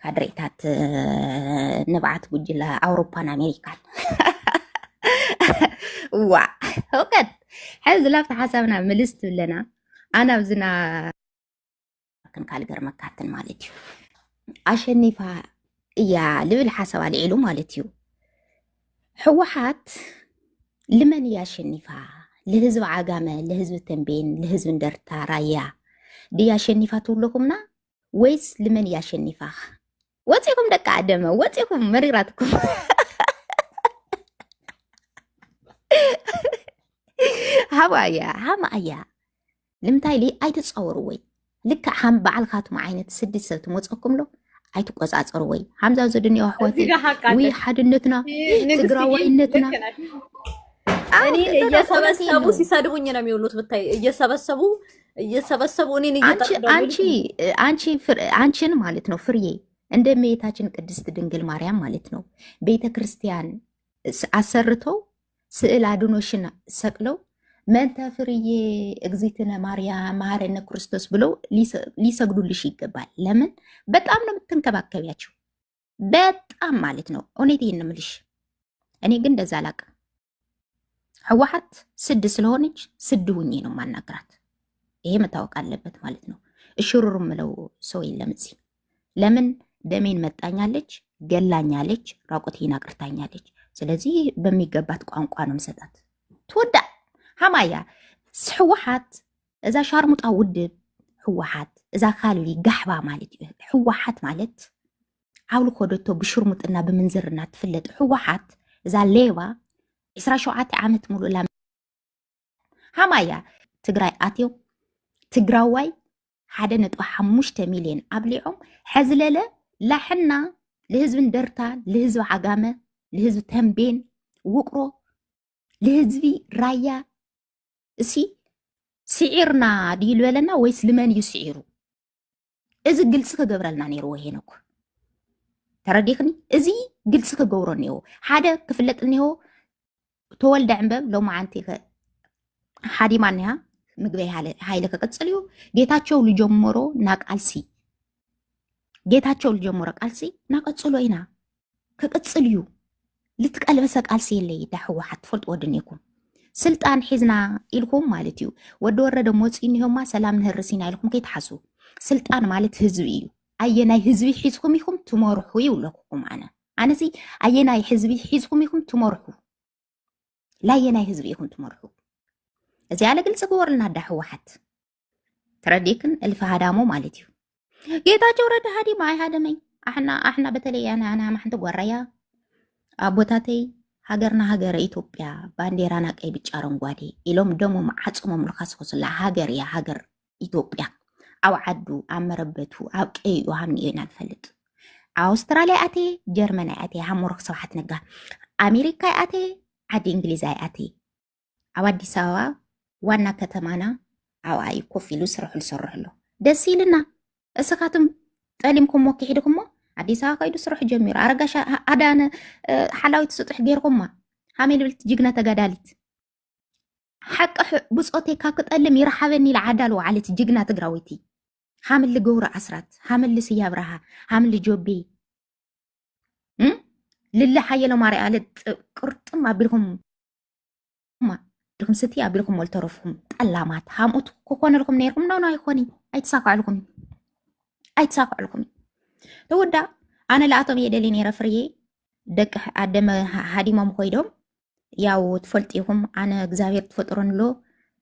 ካድሬታት ንብዓት ጉጅለ ኣውሮፓን ኣሜሪካን ዋ እውቀት ሕዚ ላብቲ ሓሳብና ምልስ ትብለና ኣናብዝና ክንካል ገርመካትን ማለት እዩ። ኣሸኒፋ እያ ልብል ሓሳብ ኣልዒሉ ማለት እዩ። ህወሓት ልመን እያ ኣሸኒፋ? ልህዝቢ ዓጋመ፣ ልህዝቢ ተንቤን፣ ልህዝቢ እንደርታ ራያ ድያ ኣሸኒፋ ትብለኩምና ወይስ ልመን እያ ኣሸኒፋ? ወፂኹም ደቂ ኣደመ ወፂኹም መሪራትኩም። ሃባ እያ ሃማ እያ ንምንታይ ኢሊ ኣይትፃወርወይ። ልክዕ ሃም በዓልካትኩም ዓይነት ስዲ ሰብ ትመፀኩም ሎ ኣይትቆፃፀርወይ። ሃምዛ ዘድንዮ ኣሕዋተይ እዚህ ጋር ሀቅ አለ። ውይ ሓድነትና ንግስትዬ ትግራዋይነትና ልክ ነሽ። እኔን እየሰበሰቡ ሲሰድቡኝ ነው የሚውሉት። ብታይ እየሰበሰቡ እየሰበሰቡ እኔን አንቺ እየጠቀሙ አንቺ አንቺ ፍር- አንቺን ማለት ነው ፍርዬ እንደ እመቤታችን ቅድስት ድንግል ማርያም ማለት ነው ቤተ ክርስቲያን ስ- አሰርተው ስዕል አድኖሽን ሰቅለው መንተ ፍርዬ እግዚእትነ ማርያም መሐረነ ክርስቶስ ብለው ሊሰ- ሊሰግዱልሽ ይገባል። ለምን በጣም ነው የምትንከባከቢያቸው፣ በጣም ማለት ነው። እውነቴን ነው የምልሽ። እኔ ግን እንደዛ አላቅም። ህወሓት ስድ ስለሆነች ስድ ሁኜ ነው ማናግራት። ይሄ መታወቅ አለበት ማለት ነው። እሽሩር ምለው ሰው የለም እዚህ። ለምን ደሜን መጣኛለች፣ ገላኛለች፣ ራቁቴን አቅርታኛለች። ስለዚህ በሚገባት ቋንቋ ነው ምሰጣት። ትወዳ ሃማያ ህወሓት እዛ ሻርሙጣ ውድብ ህወሓት እዛ ካልቢ ጋሕባ ማለት እዩ። ህወሓት ማለት ዓውሊ ኮደቶ ብሽርሙጥና ብምንዝርና ትፍለጥ ህወሓት እዛ ሌባ ዕስራ ሸውዓተ ዓመት ሙሉእ ላ ሃማያ ትግራይ ኣትዮም ትግራዋይ ሓደ ነጥቢ ሓሙሽተ ሚልዮን ኣብሊዖም ሐዝለለ ላሕና ልህዝቢ እንደርታ ልህዝቢ ዓጋመ ልህዝቢ ተንቤን ውቅሮ ልህዝቢ ራያ እሲ ስዒርና ድዩ ዝበለና ወይስ ልመን እዩ ስዒሩ? እዚ ግልፂ ክገብረልና ነይርዎ ሄኖክ። ተረዲኽኒ? እዚ ግልፂ ክገብሮ እኒዎ ሓደ ክፍለጥ እኒዎ። ተወልደ ዕንበብ ሎማዓንቲ ከ ሓዲማ እኒሃ ምግበይ ሃይለ ክቅፅል እዩ። ጌታቸው ልጀመሮ ናቃልሲ ጌታቸው ልጀመሮ ቃልሲ ናቀፅሎ ኢና ክቅፅል እዩ። ልትቀልበሰ ቃልሲ የለይ። ዳ ህወሓት ትፈልጥዎ ድኔኩም ስልጣን ሒዝና ኢልኩም ማለት እዩ። ወዲ ወረደ መፂኡ እኒሆማ ሰላም ንህርስ ኢና ኢልኩም ከይትሓሱ። ስልጣን ማለት ህዝቢ እዩ። ኣየናይ ህዝቢ ሒዝኩም ኢኹም ትመርሑ ይብለኩም ኣነ ኣነዚ ኣየናይ ህዝቢ ሒዝኩም ኢኹም ትመርሑ ላየናይ ህዝቢ ኢኹም ትመርሑ። እዚ ኣለ ግልፂ ግበሩልና ዳ ህወሓት ተረዲክን እልፊ ሃዳሞ ማለት እዩ። ጌታቸው ረዳ ሃዲማ ኣይሃደመይ ኣሕና ኣሕና በተለይ ኣነ ኣነ ሓንቲ ጓራያ ኣቦታተይ ሃገርና ሃገረ ኢትዮጵያ ባንዴራና ቀይ ብጫ ኣረንጓዴ ኢሎም ደሞም ዓፅሞም ልካስኮስላ ሃገር እያ ሃገር ኢትዮጵያ ኣብ ዓዱ ኣብ መረበቱ ኣብ ቀይኡ ሃምኒ ኢና ንፈልጥ። ኣውስትራልያ ኣቴ ጀርመን ኣይኣቴ ሃሞርክ ስብሓት ነጋ ኣሜሪካ ኣይኣቴ ዓዲ እንግሊዝ ኣይኣቴ ኣብ ኣዲስ ኣበባ ዋና ከተማና ኣብኣ እዩ ኮፍ ኢሉ ስርሑ ዝሰርሕ ኣሎ። ደስ ኢልና እስኻትም ጠሊምኩሞ ክሒድኩሞ ኣዲስ ኣበባ ከይዱ ስርሑ ጀሚሩ ኣረጋሽ ኣዳነ ሓላዊት ስጡሕ ገይርኩማ ሃሜ ልብልቲ ጅግና ተጋዳሊት ሓቂ ብፆተይ ካብ ክጠልም ይረሓበኒ ኢላ ዓዳ ለወዓለት ጅግና ትግራወይቲ ሃምሊ ገብሩ ኣስራት ሃምሊ ስያ ኣብርሃ ሃምሊ ጆቤ ልለ ሓየሎም ኣርኣያ ቅርጥም ኣቢልኩም ድኹም ስቲ ኣቢልኩም ወልተረፍኩም ጠላማት ሃምኡት ክኾነልኩም ነይርኩም ኖኖ ኣይኮኒ ኣይትሳክዐልኩም ኣይትሳክዐልኩም ተወዳ ኣነ ለኣቶም እየ ደሊ ነይረ ፍርዬ ደቂ ኣደመ ሃዲሞም ኮይዶም ያው ትፈልጡ ኢኹም ኣነ እግዚኣብሔር ትፈጥሮን ኣሎ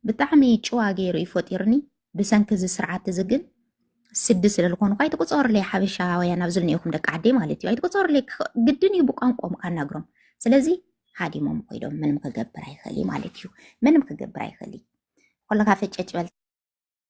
ብጣዕሚ ጭዋ ገይሩ እዩ ፈጢርኒ ብሰንኪ እዚ ስርዓት እዚ ግን ስዲ ስለ ዝኾንኩ ኣይትቁፀሩለይ ሓበሻውያን ኣብዚ ዝኒኦኹም ደቂ ዓደይ ማለት እዩ ኣይትቁፀሩለይ ግድን እዩ ብቋንቋኦም ካናግሮም ስለዚ ሃዲሞም ኮይዶም ምንም ክገብር ኣይኽእል እዩ ማለት እዩ ምንም ክገብር ኣይኽእል እዩ ኩልካ ፈጨጭ በል